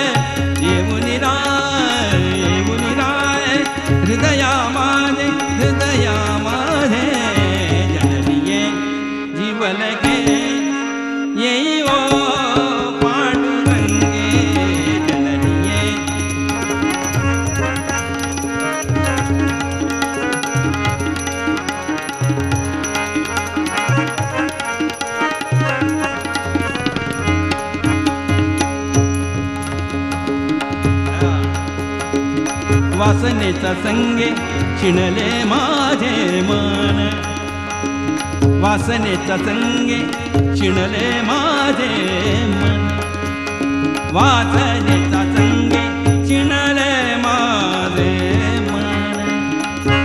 ये मुनि राय, ये मुनि राय हृदया माथे, हृदया माथे जननी जीवलगे येई ओ पांडुरंगे जननी। वासनेचा संगे शिणले माझे मन, वासनेचा संगे शिणले माझे मन, वासनेचा संगे शिणले माझे मन,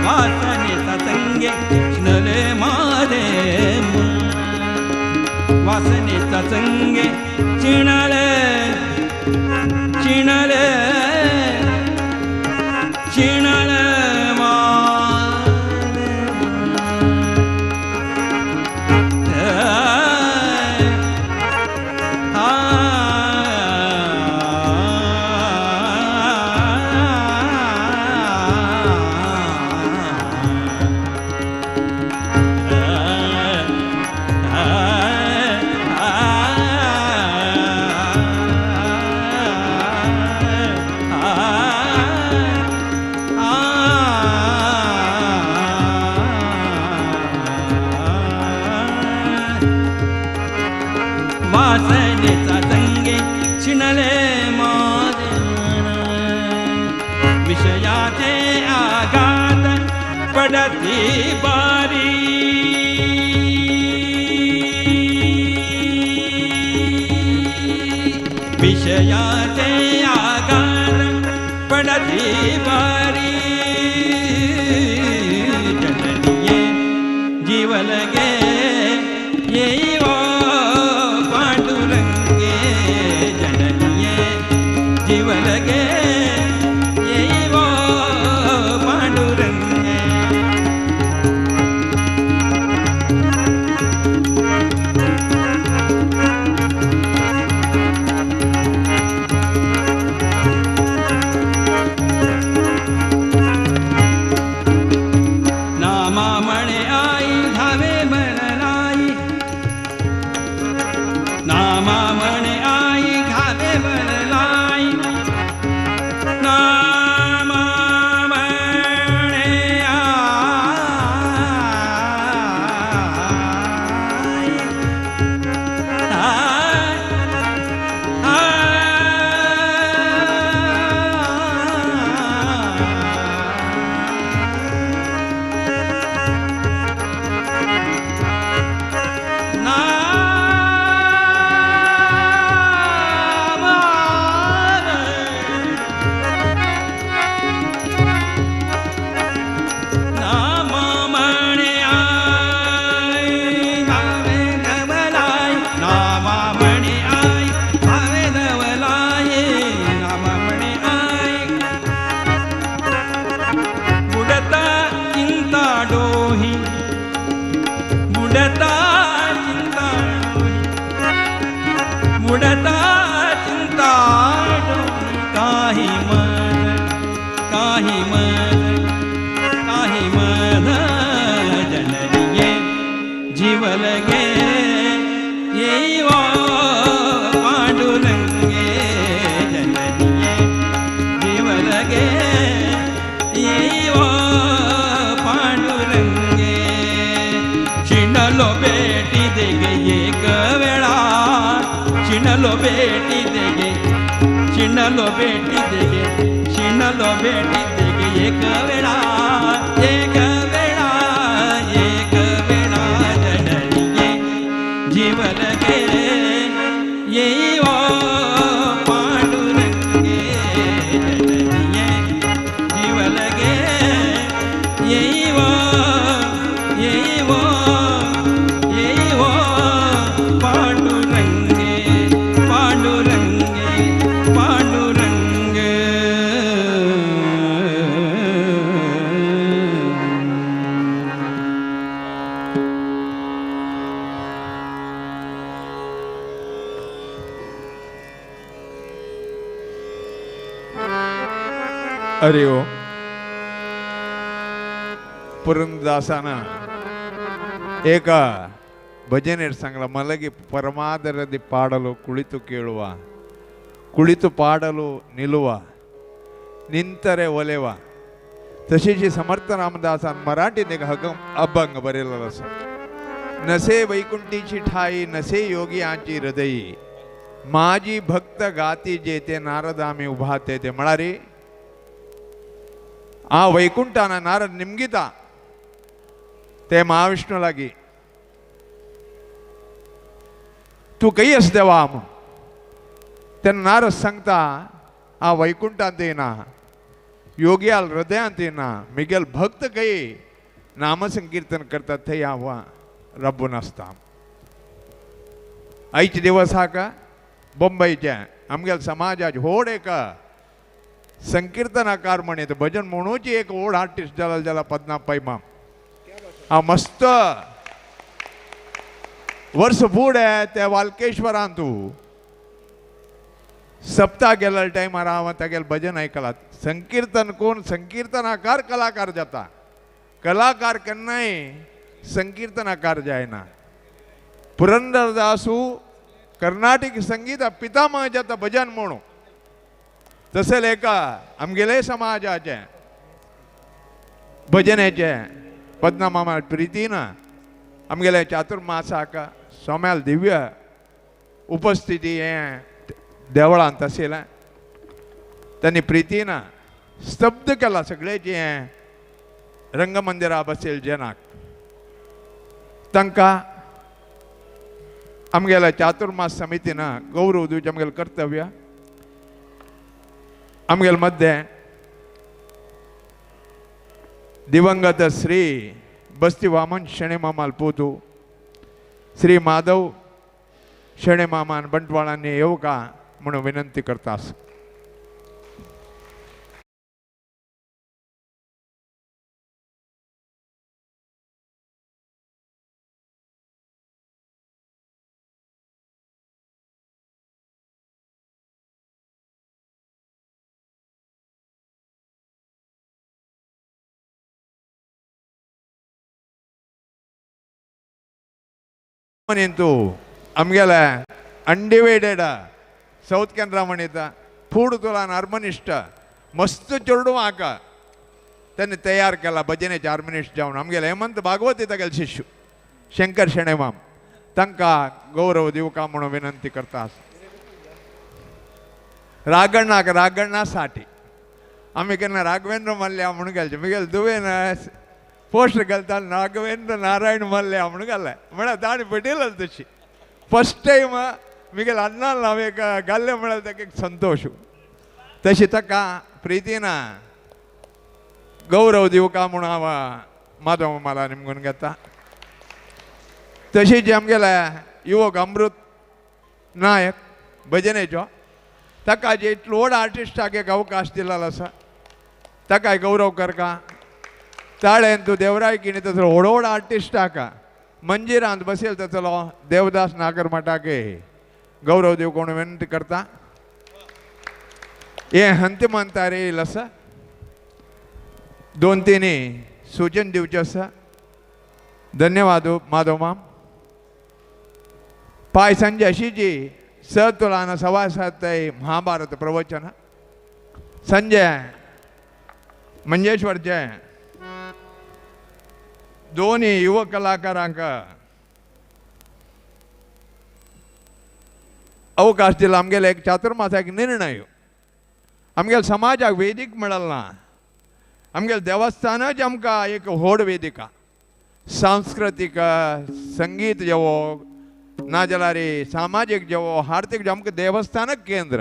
वासनेचा संगे शिणले माझे मन, वासनेचा संगे शिणले शिणले शिणले वासनेचा संगे शिणले माझे मन, विषयाचे आघात पडती बारी, विषयाचे आघात पडती बारी, जननी जीवलगे येई वो पांडुरंगे जननी जीवलगे येई वो पांडुरंगे। नामा म्हणे आई धावे मनलाई, नामा म्हणे आई घावे मनलाई, शिणलो भेटी देगे शिणलो भेटी देगे एक वेळा एक वेळा एक वेळा जननिये जीवलगे येवो पांडुरंगे जननिये जीवलगे येवो येवो येवो पांडुरंगे पांडुरंगे पांडुरंगे. हरि ओम. पुरंदरदासान एक ಭಜನೆ सांगला ಮಲಗಿ ಪರಮಾದರದಿ ಪಾಡಲು ಕುಳಿತು ಕೇಳುವ, ಕುಳಿತು ಪಾಡಲು ನಿಲ್ಲುವ, ನಿಂತರೆ ಒಲೆವ. तशीच समर्थ रामदासान मराठीत एक हगम अभंग बरयलेलो आसा. नसे वैकुंठीची ठाई नसे योगी आची हृदयी, माझी भक्त गाती जेते नारदामी उभा तेते. म्हळ्यार आ वैकुंठान नारद निमगिता ते महाविष्णू लागी तूं खंय आसा देवा म्हूण. तेन्ना नारद सांगता आ वैकुंठांत येना, योग्याल हृदयांत येना, मिगेल भक्त खंय नामसंकीर्तन करतात थंय हांव रब्बून आसता. आयचे दिवस हाका बंबईचे आमगेल समाजाचे व्हड एक संकीर्तनाकार म्हणीत भजन म्हणूची एक व्हड आर्टिस्ट जाला जाला पद्मनाभ पै माम. हांव मस्त वर्स फुडें त्या वालकेश्वरान तूं सप्ता गेल्या टायमार हांव तागेलें भजन आयकलां. संकीर्तन कोण संकीर्तनाकार कलाकार जाता, कलाकार केन्नाय संकीर्तनाकार जायना. पुरंदरदासू कर्नाटक संगीत पितामह जाता भजन म्हणू. तशें एका आमगेले समाजाचें भजनेचें पद्मनाभ प्रितीन आमगेले चातुर्मासाक सोम्याल दिव्य उपस्थिती हें देवळांत आशिल्लें. तांणी प्रितीन स्तब्ध केला सगळें जें रंगमंदिरा बसेल जनाक. तांकां आमगेल्या चातुर्मास समितीन गौरव दिवचें आमगेलें कर्तव्य. आमगेले मध्य दिवंगत श्री बस्ती वामन शेणे मामाल पोतू श्री माधव शेणे मामान बंटवाळांनी येवका म्हणून विनंती करता. म्हणीन आमगेले अनडिवायडेड साऊथ केनरा म्हणीता फूड तुला हार्मोनिस्ट मस्त चेडूं हाका त्यांनी तयार केला भजनेचे हार्मोनिस्ट जावन आमगेले हेमंत भागवत तागेले शिष्य शंकर शेणेमाम तांकां गौरव दिवका म्हणून विनंती करता. रागण्णाक रागण्णा साठी आमी केन्ना राघवेंद्र मल्ल्या म्हणून गेलचे मिगेल दुवेन पोस्ट घालता राघवेंद्र नारायण मल्ल्या म्हणून घाल्ले म्हळ्यार ताणें पेटयलें तशी फर्स्ट टायम मिगेल अण्णान हांव एक घाल्लें म्हळ्यार ताका एक संतोश. तशी ताका प्रितीन गौरव दिवका म्हणून हांव माधव माला निमगून घेता. तशीच आमगेले युवक अमृत नायक भजनेचो ताका जे इतलो व्हड आर्टिस्टाक एक अवकाश दिलेलो आसा ताकाय गौरव करका. ताळेन तूं देवराय किणी तसलो व्हड व्हड आर्टिस्टाक मंजिरांत बसेल तसलो देवदास नागरमठाके गौरव दिवंक म्हणून विनंती करता. हें हंतमंतार येयल आसा दोन तिनी सूचन दिवचें आसा. धन्यवाद माधव माम. पाय संजय अशीची स तुलान 7.25 महाभारत प्रवचन संजय मंजेश्वरचे दोन्ही युवक कलाकारांक अवकाश दिला. आमगेले एक चातुर्मासाक निर्णय आमगेले समाजाक वेदीक मेळना ना आमगेले देवस्थानच आमकां एक व्हड वेदिका सांस्कृतीक संगीत जेवो नाजाल्यार सामाजीक जेवो आर्थीक जेवो आमकां देवस्थानच केंद्र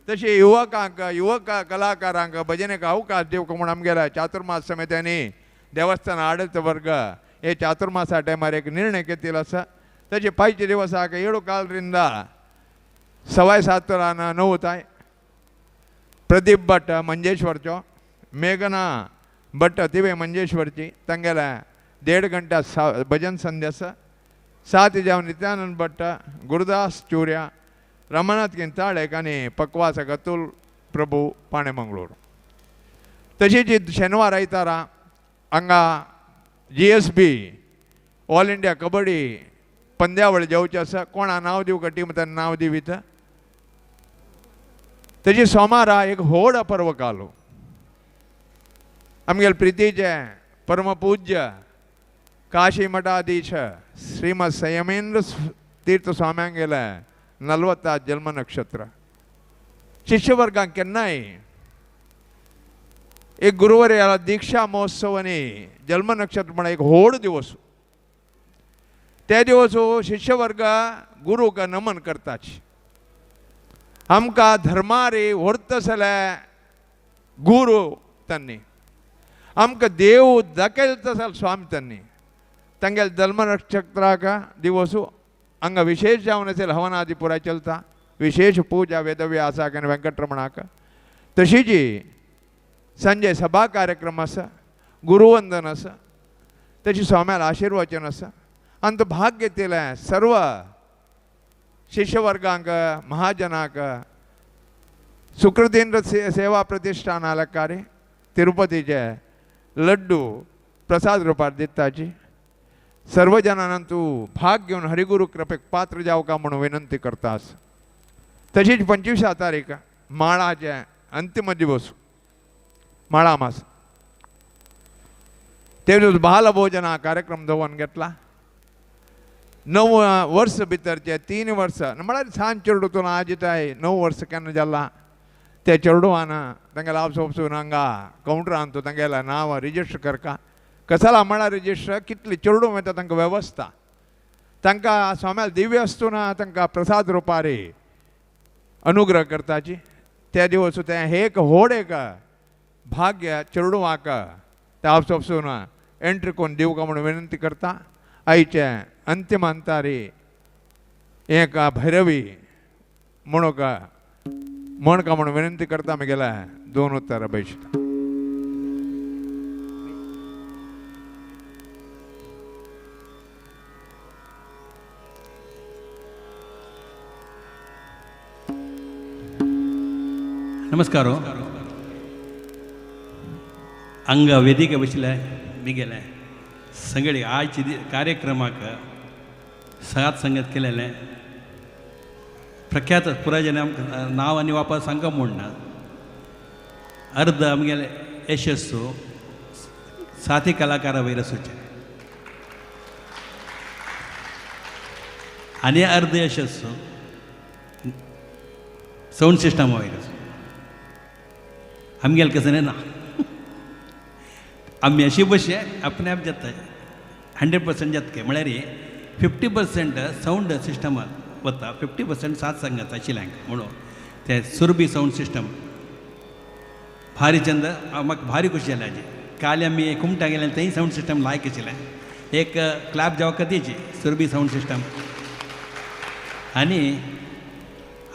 तशें युवकांक युवक कलाकारांक भजनेक अवकाश दिवंक म्हूण आमगेल्या चातुर्मास समित्यांनी देवस्थान आडळीत वर्ग हे चातुर्मासा टायमार एक निर्णय घेतिल्लो आसा तशें पांयचे दिवसाक ಏಳು ಕಾಲರಿಂದ 7:15 9 ताय प्रदीप भट मंजेश्वरचो मेघना भट तिवे मंजेश्वरची तांगेल्या 1.5 घंटा भजन संध्या आसा 7 जावन नित्यानंद भट्ट गुरुदास चुर्या रमनाथ किंताळेक आनी पकवासक अतुल प्रभू पाणेमंगळूर तशीच शेनवार आयतारा हांगा GSB all India kabaddi पंद्यावळ जेवचें आसा कोणा नांव दिवका टीम तांकां नांव दिवीत तशी सोमारा एक व्हड पर्व कालो आमगेले प्रितीचे परमपूज्य काशी मठाधीश श्रीमद संयमेंद्र तीर्थ स्वाम्यांगेले 40 जन्म नक्षत्र शिष्यवर्गांक केन्नाय एक गुरुवार दीक्षा महोत्सव आनी जन्म नक्षत्र म्हळ्यार एक व्हड दिवस ते दिवस शिष्यवर्ग गुरूक नमन करताच आमकां धर्मारी व्हरतसले गुरू तांणी आमकां देव दाखयता जाल्यार स्वामी तांणी तांगेले जन्म नक्षत्राक दिवस हांगा विशेष जावन असेल हवनादी पुराय चलता विशेष पूजा वेदव्यासाक आनी वेंकटरमणाक तशीच संजय सभा कार्यक्रम आसा गुरुवंदन आसा तशी स्वाम्याला आशीर्वचन आसा आनी तो भाग घेतिल्ले सर्व शिष्यवर्गांक महाजनाक सुकृतेंद्र सेवा प्रतिष्ठान आलकारी तिरुपतीचे लड्डू प्रसाद रुपार दिताची सर्व जणांना तूं भाग घेवन हरिगुरू कृपेक पात्र जावका म्हणून विनंती करतास तशीच 25 तारीख माळाचे अंतिम दिवस माळा मास ते दिवस बालभोजन हा कार्यक्रम दवरून घेतला 9 वर्स भितरचे 3 वर्स म्हळ्यार सान चेडूं तूं आज ताय 9 वर्स केन्ना जाला ते चेडवान तांगेले आपसोपसून हांगा कावंटरान तूं तांगेलें नांव रिजिस्टर करका कसाला म्हळ्यार रिजिस्टर कितली चेडूं वता तांकां वेवस्था तांकां स्वाम्याल दिव्य वस्तू ना तांकां प्रसाद रुपारी अनुग्रह करताची त्या दिवस तें एक व्हड एक भाग्य चेडवाक ते आपसोपसून एंट्री कोण दिवका म्हणून विनंती करता आयचे अंतिम अंतारी एक भैरवी म्हणूक म्हणका म्हणून विनंती करता म्हगेल्या 2 उत्तरां बैशिता. नमस्कार. अंग वेदिके बशिल्ले मिगेले सगळे आयचे कार्यक्रमाक साथ संगत केलेले प्रख्यात पुराय जन आमकां नांव आनी वापर सांगप म्हूण ना अर्द आमगेले यशस्सू साथी कलाकारा वयर आसूचे आनी अर्द यशस्सू सावंड सिस्टमा वयर आसूं आमगेले कसं ना आमी अशी बशे आपणे आप जाता 100% जातके म्हळ्यार 50% सावंड सिस्टम वता 50% साथ संगत आशिल्ल्यांक म्हणून ते सुरभी सावंड सिस्टम भारी चंद म्हाका भारी खुशी जाली हाजी. काल आमी कुमटा गेले थंय सावंड सिस्टम लायक आशिल्लें एक क्लॅप जावंक दिची सुरभी सावंड सिस्टम आनी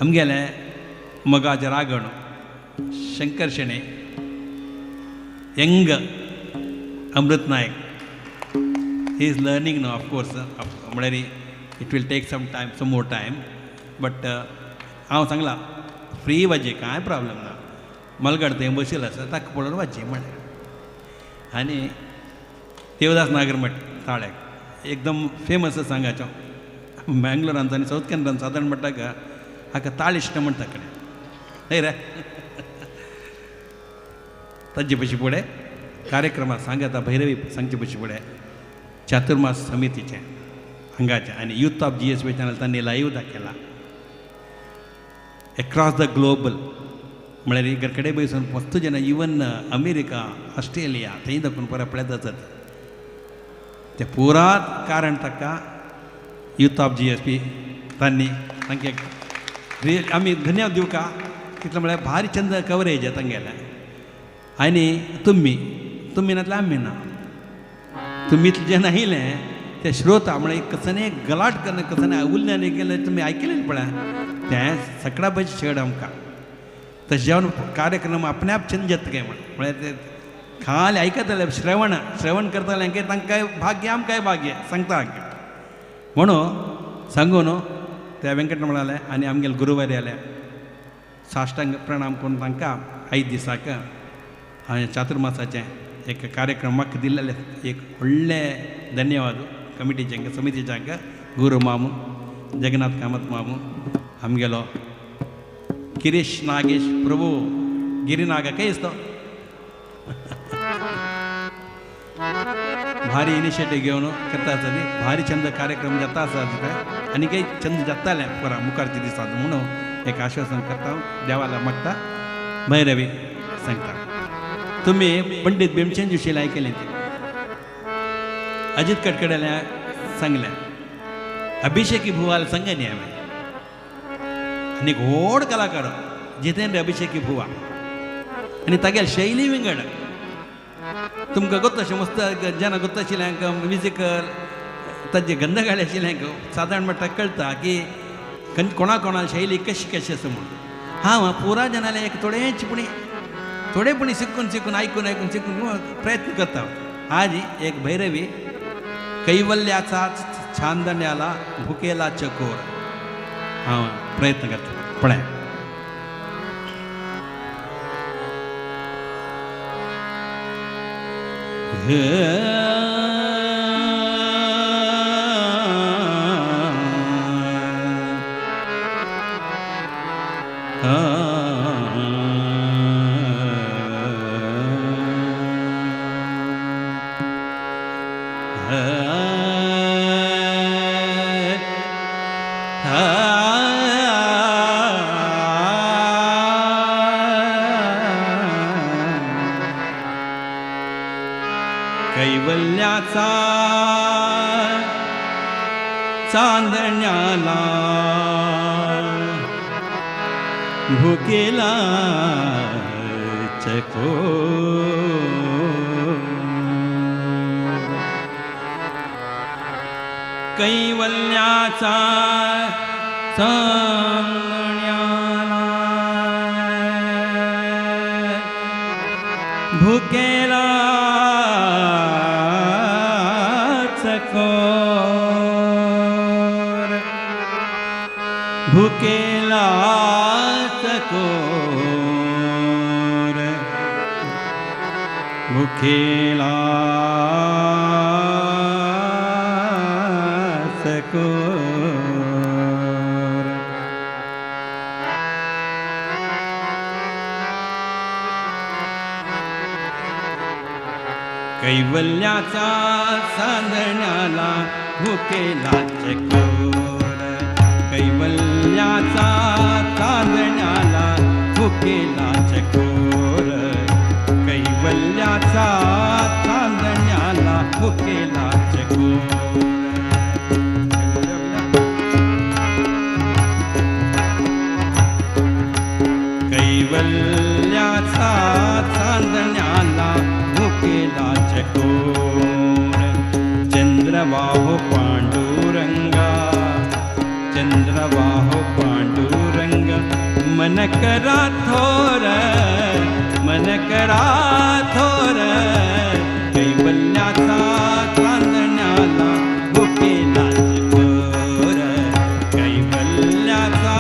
आमगेलें मगाचे रागण Shankar Shenoy young Amrit Naik he is learning no of course म्हळ्यार it will take some time some more time but हांव सांगलां फ्री वाजे कांय प्रॉब्लम ना मलगड थंय बशिल्लो आसा ताका पळोवन वाजे म्हळ्यार. आनी देवदास नागरमठ ताळ्याक एकदम फेमस आसा हांगाचो मँगलोरांत आनी सावथ कॅनरान सादारण म्हणटा का हाका ताळिश्ट म्हणटा कडेन न्हय रे. ताजे पशी फुडें कार्यक्रमाक सांगता भैरवी सांगचे पशी फुडें चातुर्मास समितीचें हांगाचें आनी youth of GSB channel तांणी लायव्ह दाखयला एक्रॉस the global म्हळ्यार घरकडे बसून मस्त जेन्ना इवन अमेरिका ऑस्ट्रेलिया थंय दाखोवन परत पळयत आसत ते पुरा कारण ताका youth of G S P तांणी तांकां रियल आमी धन्यवाद दिवका कितलें म्हळ्यार भारी चंद कवरेज तांगेलें. आनी तुमी तुमी नातल्यार आमी ना तुमी इतलें जेन्ना येयलें ते श्रोता म्हळ्यार कसने गलाट कन्न कसने उल्ल्याने गेले तुमी आयकलें पळय तें सगळ्या भशेन चड आमकां तशें जेवन कार्यक्रम आपणे आप चंद जाता काय म्हण म्हळ्यार ते खाली आयकतले श्रवण श्रवण करतले की तांकां भाग्य आमकांय भाग्य सांगता म्हणून सांगू न्हू त्या वेंकट म्हणाले आनी आमगेले गुरुवारी आले साष्टांग प्रणाम करून तांकां आयज दिसाक हांवें चातुर्मासाचें एक कार्यक्रम म्हाका दिल्लें एक व्हडलें धन्यवाद कमिटीच्यांक समितीच्यांक गुरू मामू जगन्नाथ कामत मामू आमगेलो गिरीश नागेश प्रभू गिरिनागा खंय आसतो भारी इनिशिएटीव घेवन करता आसता ती भारी छंद कार्यक्रम जाता आसा आनी काही छंद जाताले परा मुखारचे दिसात म्हणून एक आश्वासन करता देवाला मागता भैरवी सांगता. तुमी पंडित भीमसेन जोशीला आयकलें ते अजित कडकड्याला सांगलें अभिषेकी भुवाला सांगले न्ही हांवें आनी एक व्हड कलाकार जितेंद्र अभिषेकी भुवा आनी तागेली शैली विंगड तुमकां गोत्त अशें मस्त जेन्ना गोत्त आशिल्लें म्युजिकल ताजे गंधगाळे आशिल्लें सादारण म्हणटा कळटा की कोणा कोणा शैली कशी कशी आसा म्हणून. हांव पुरा जनाले एक थोडेच पुणी थोडे पुणी शिकून शिकून आयकून आयकून शिकून प्रयत्न करता. आज एक भैरवी कैवल्याचा छांदण्याला भुकेला चकोर हांव प्रयत्न करता पळय. कैवल्याचा चांदण्याला भुकेला चकोर कैवल्याचा चांदण्याला भुकेला चकोर भुकेला चकोर भुकेला चकोर. कैवल्याचा चांदण्याला भुकेला चकोर कैवल्याचा चांदण्याला भुकेला चकोर कैवल्याचा चांदण्याला भुकेला चकोर. कैवल्याचा चांदण्याला भुकेला चकोर चंद्रवाहो पांडुरंगा चंद्रवाहो पांडुरंग मन करा थोर मन करा थोर कैवल्याचा चांदण्याला भुकेला चकोर कैवल्याचा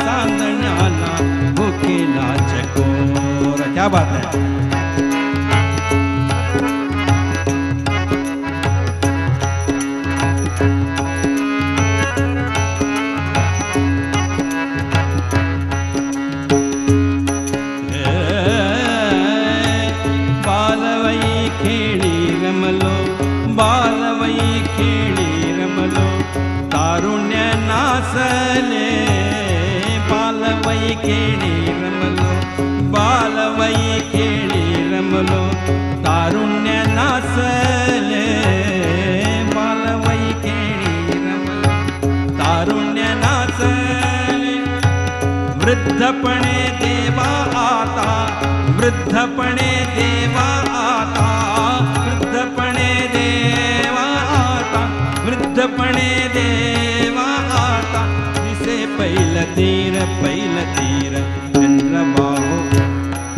चांदण्याला भुकेला चकोर. क्या बात है. बालवई खेळी रमलो तारुण्य नासले बालवई खेळी रमलो बालवयी खेळी रमलो तारुण्य नासले बालवयी खेळी रमलो तारुण्य नासले वृद्धपणे देवा आता वृद्धपणे देवा आता वृद्धपणे देवा आता वृद्धपणे देवा आता दिसे पैल तीर चंद्रबाहो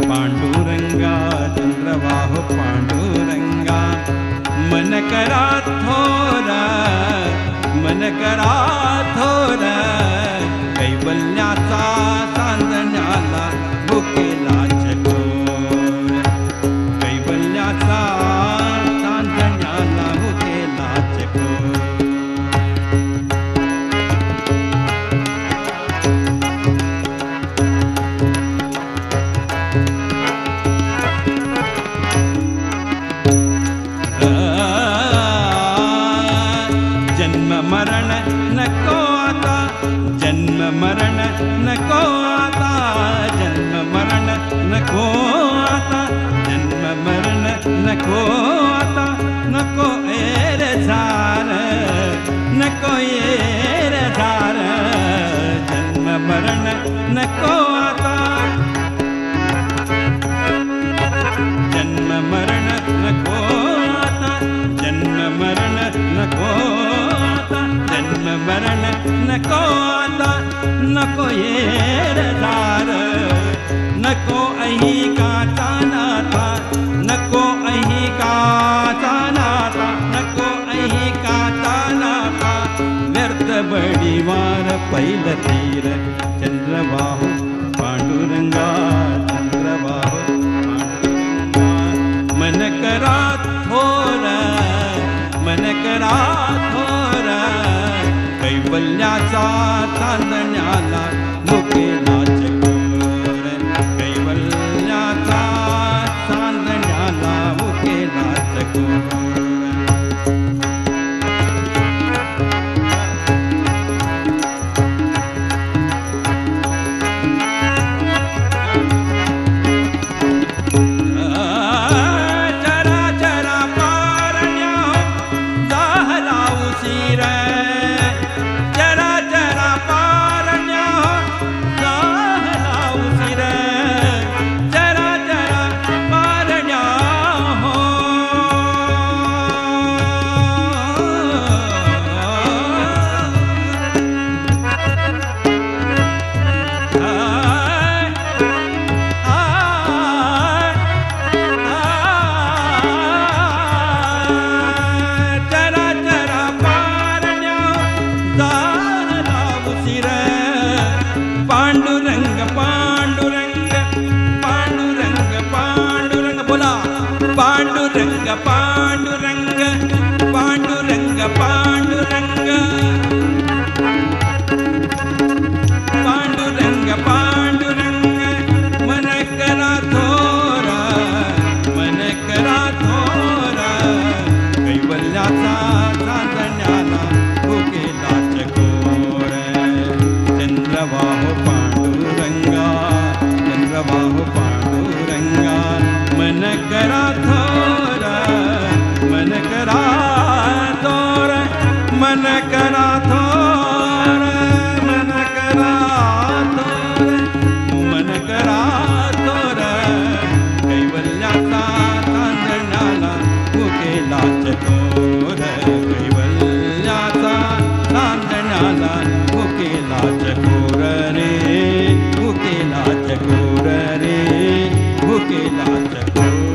पांडुरंगा चंद्रबाहो पांडुरंगा मन करा थोर कैवल्याचा चांदण्याला भुकेला चकोर कैवल्याचा चांदण्याला भुकेला चकोर. जन्म मरण नको आता जन्म मरण नको आता जन्म मरण नको आता जन्म मरण नको आता नको एर झार नको एर झार जन्म मरण नको आता जन्म मरण नको आता जन्म मरण नको आता जन्म मरण नको आता नको येर धार नको अहिकाचा नाथा नको अहिकाचा नाथा नको अहिकाचा नाथा व्यर्थ बडिवार पैल तीर चंद्रबाहु पांडुरंगा चंद्रबाहु पांडुरंगा मन करा थोर मन करा थोर कैवल्याचा चांदण्याला मुकेला चकोर कैवल्याचा चांदण्याला मुकेला चकोर. चरा चरा पारण्या दाहला उशीर चरा चरा पारण्या दाहला उशीर चरा चरा पारण्या हो चरा चरा पारण्या दाहला उशीर पांडुरंग पांडुरंग पांडुरंग पांडुरंग बोला पांडुरंग पांडुरंग पांडुरंग पांडुरंग पांडुरंग पांडुरंग मन करा थोर मन करा थोर कैवल्याचा चांदण्याला भुकेला चकोर चंद्रबाहु पांडुरंगा चंद्रबाहु पांडुरंगा मन करा थोर मन करा थोर मन करा थोर मन करा थोर मन करा थोर कैवल्याचा चांदण्याला भुकेला चकोर कैवल्याचा चांदण्याला भुकेला चकोर रे भुकेला चकोर रे भुकेला चकोर.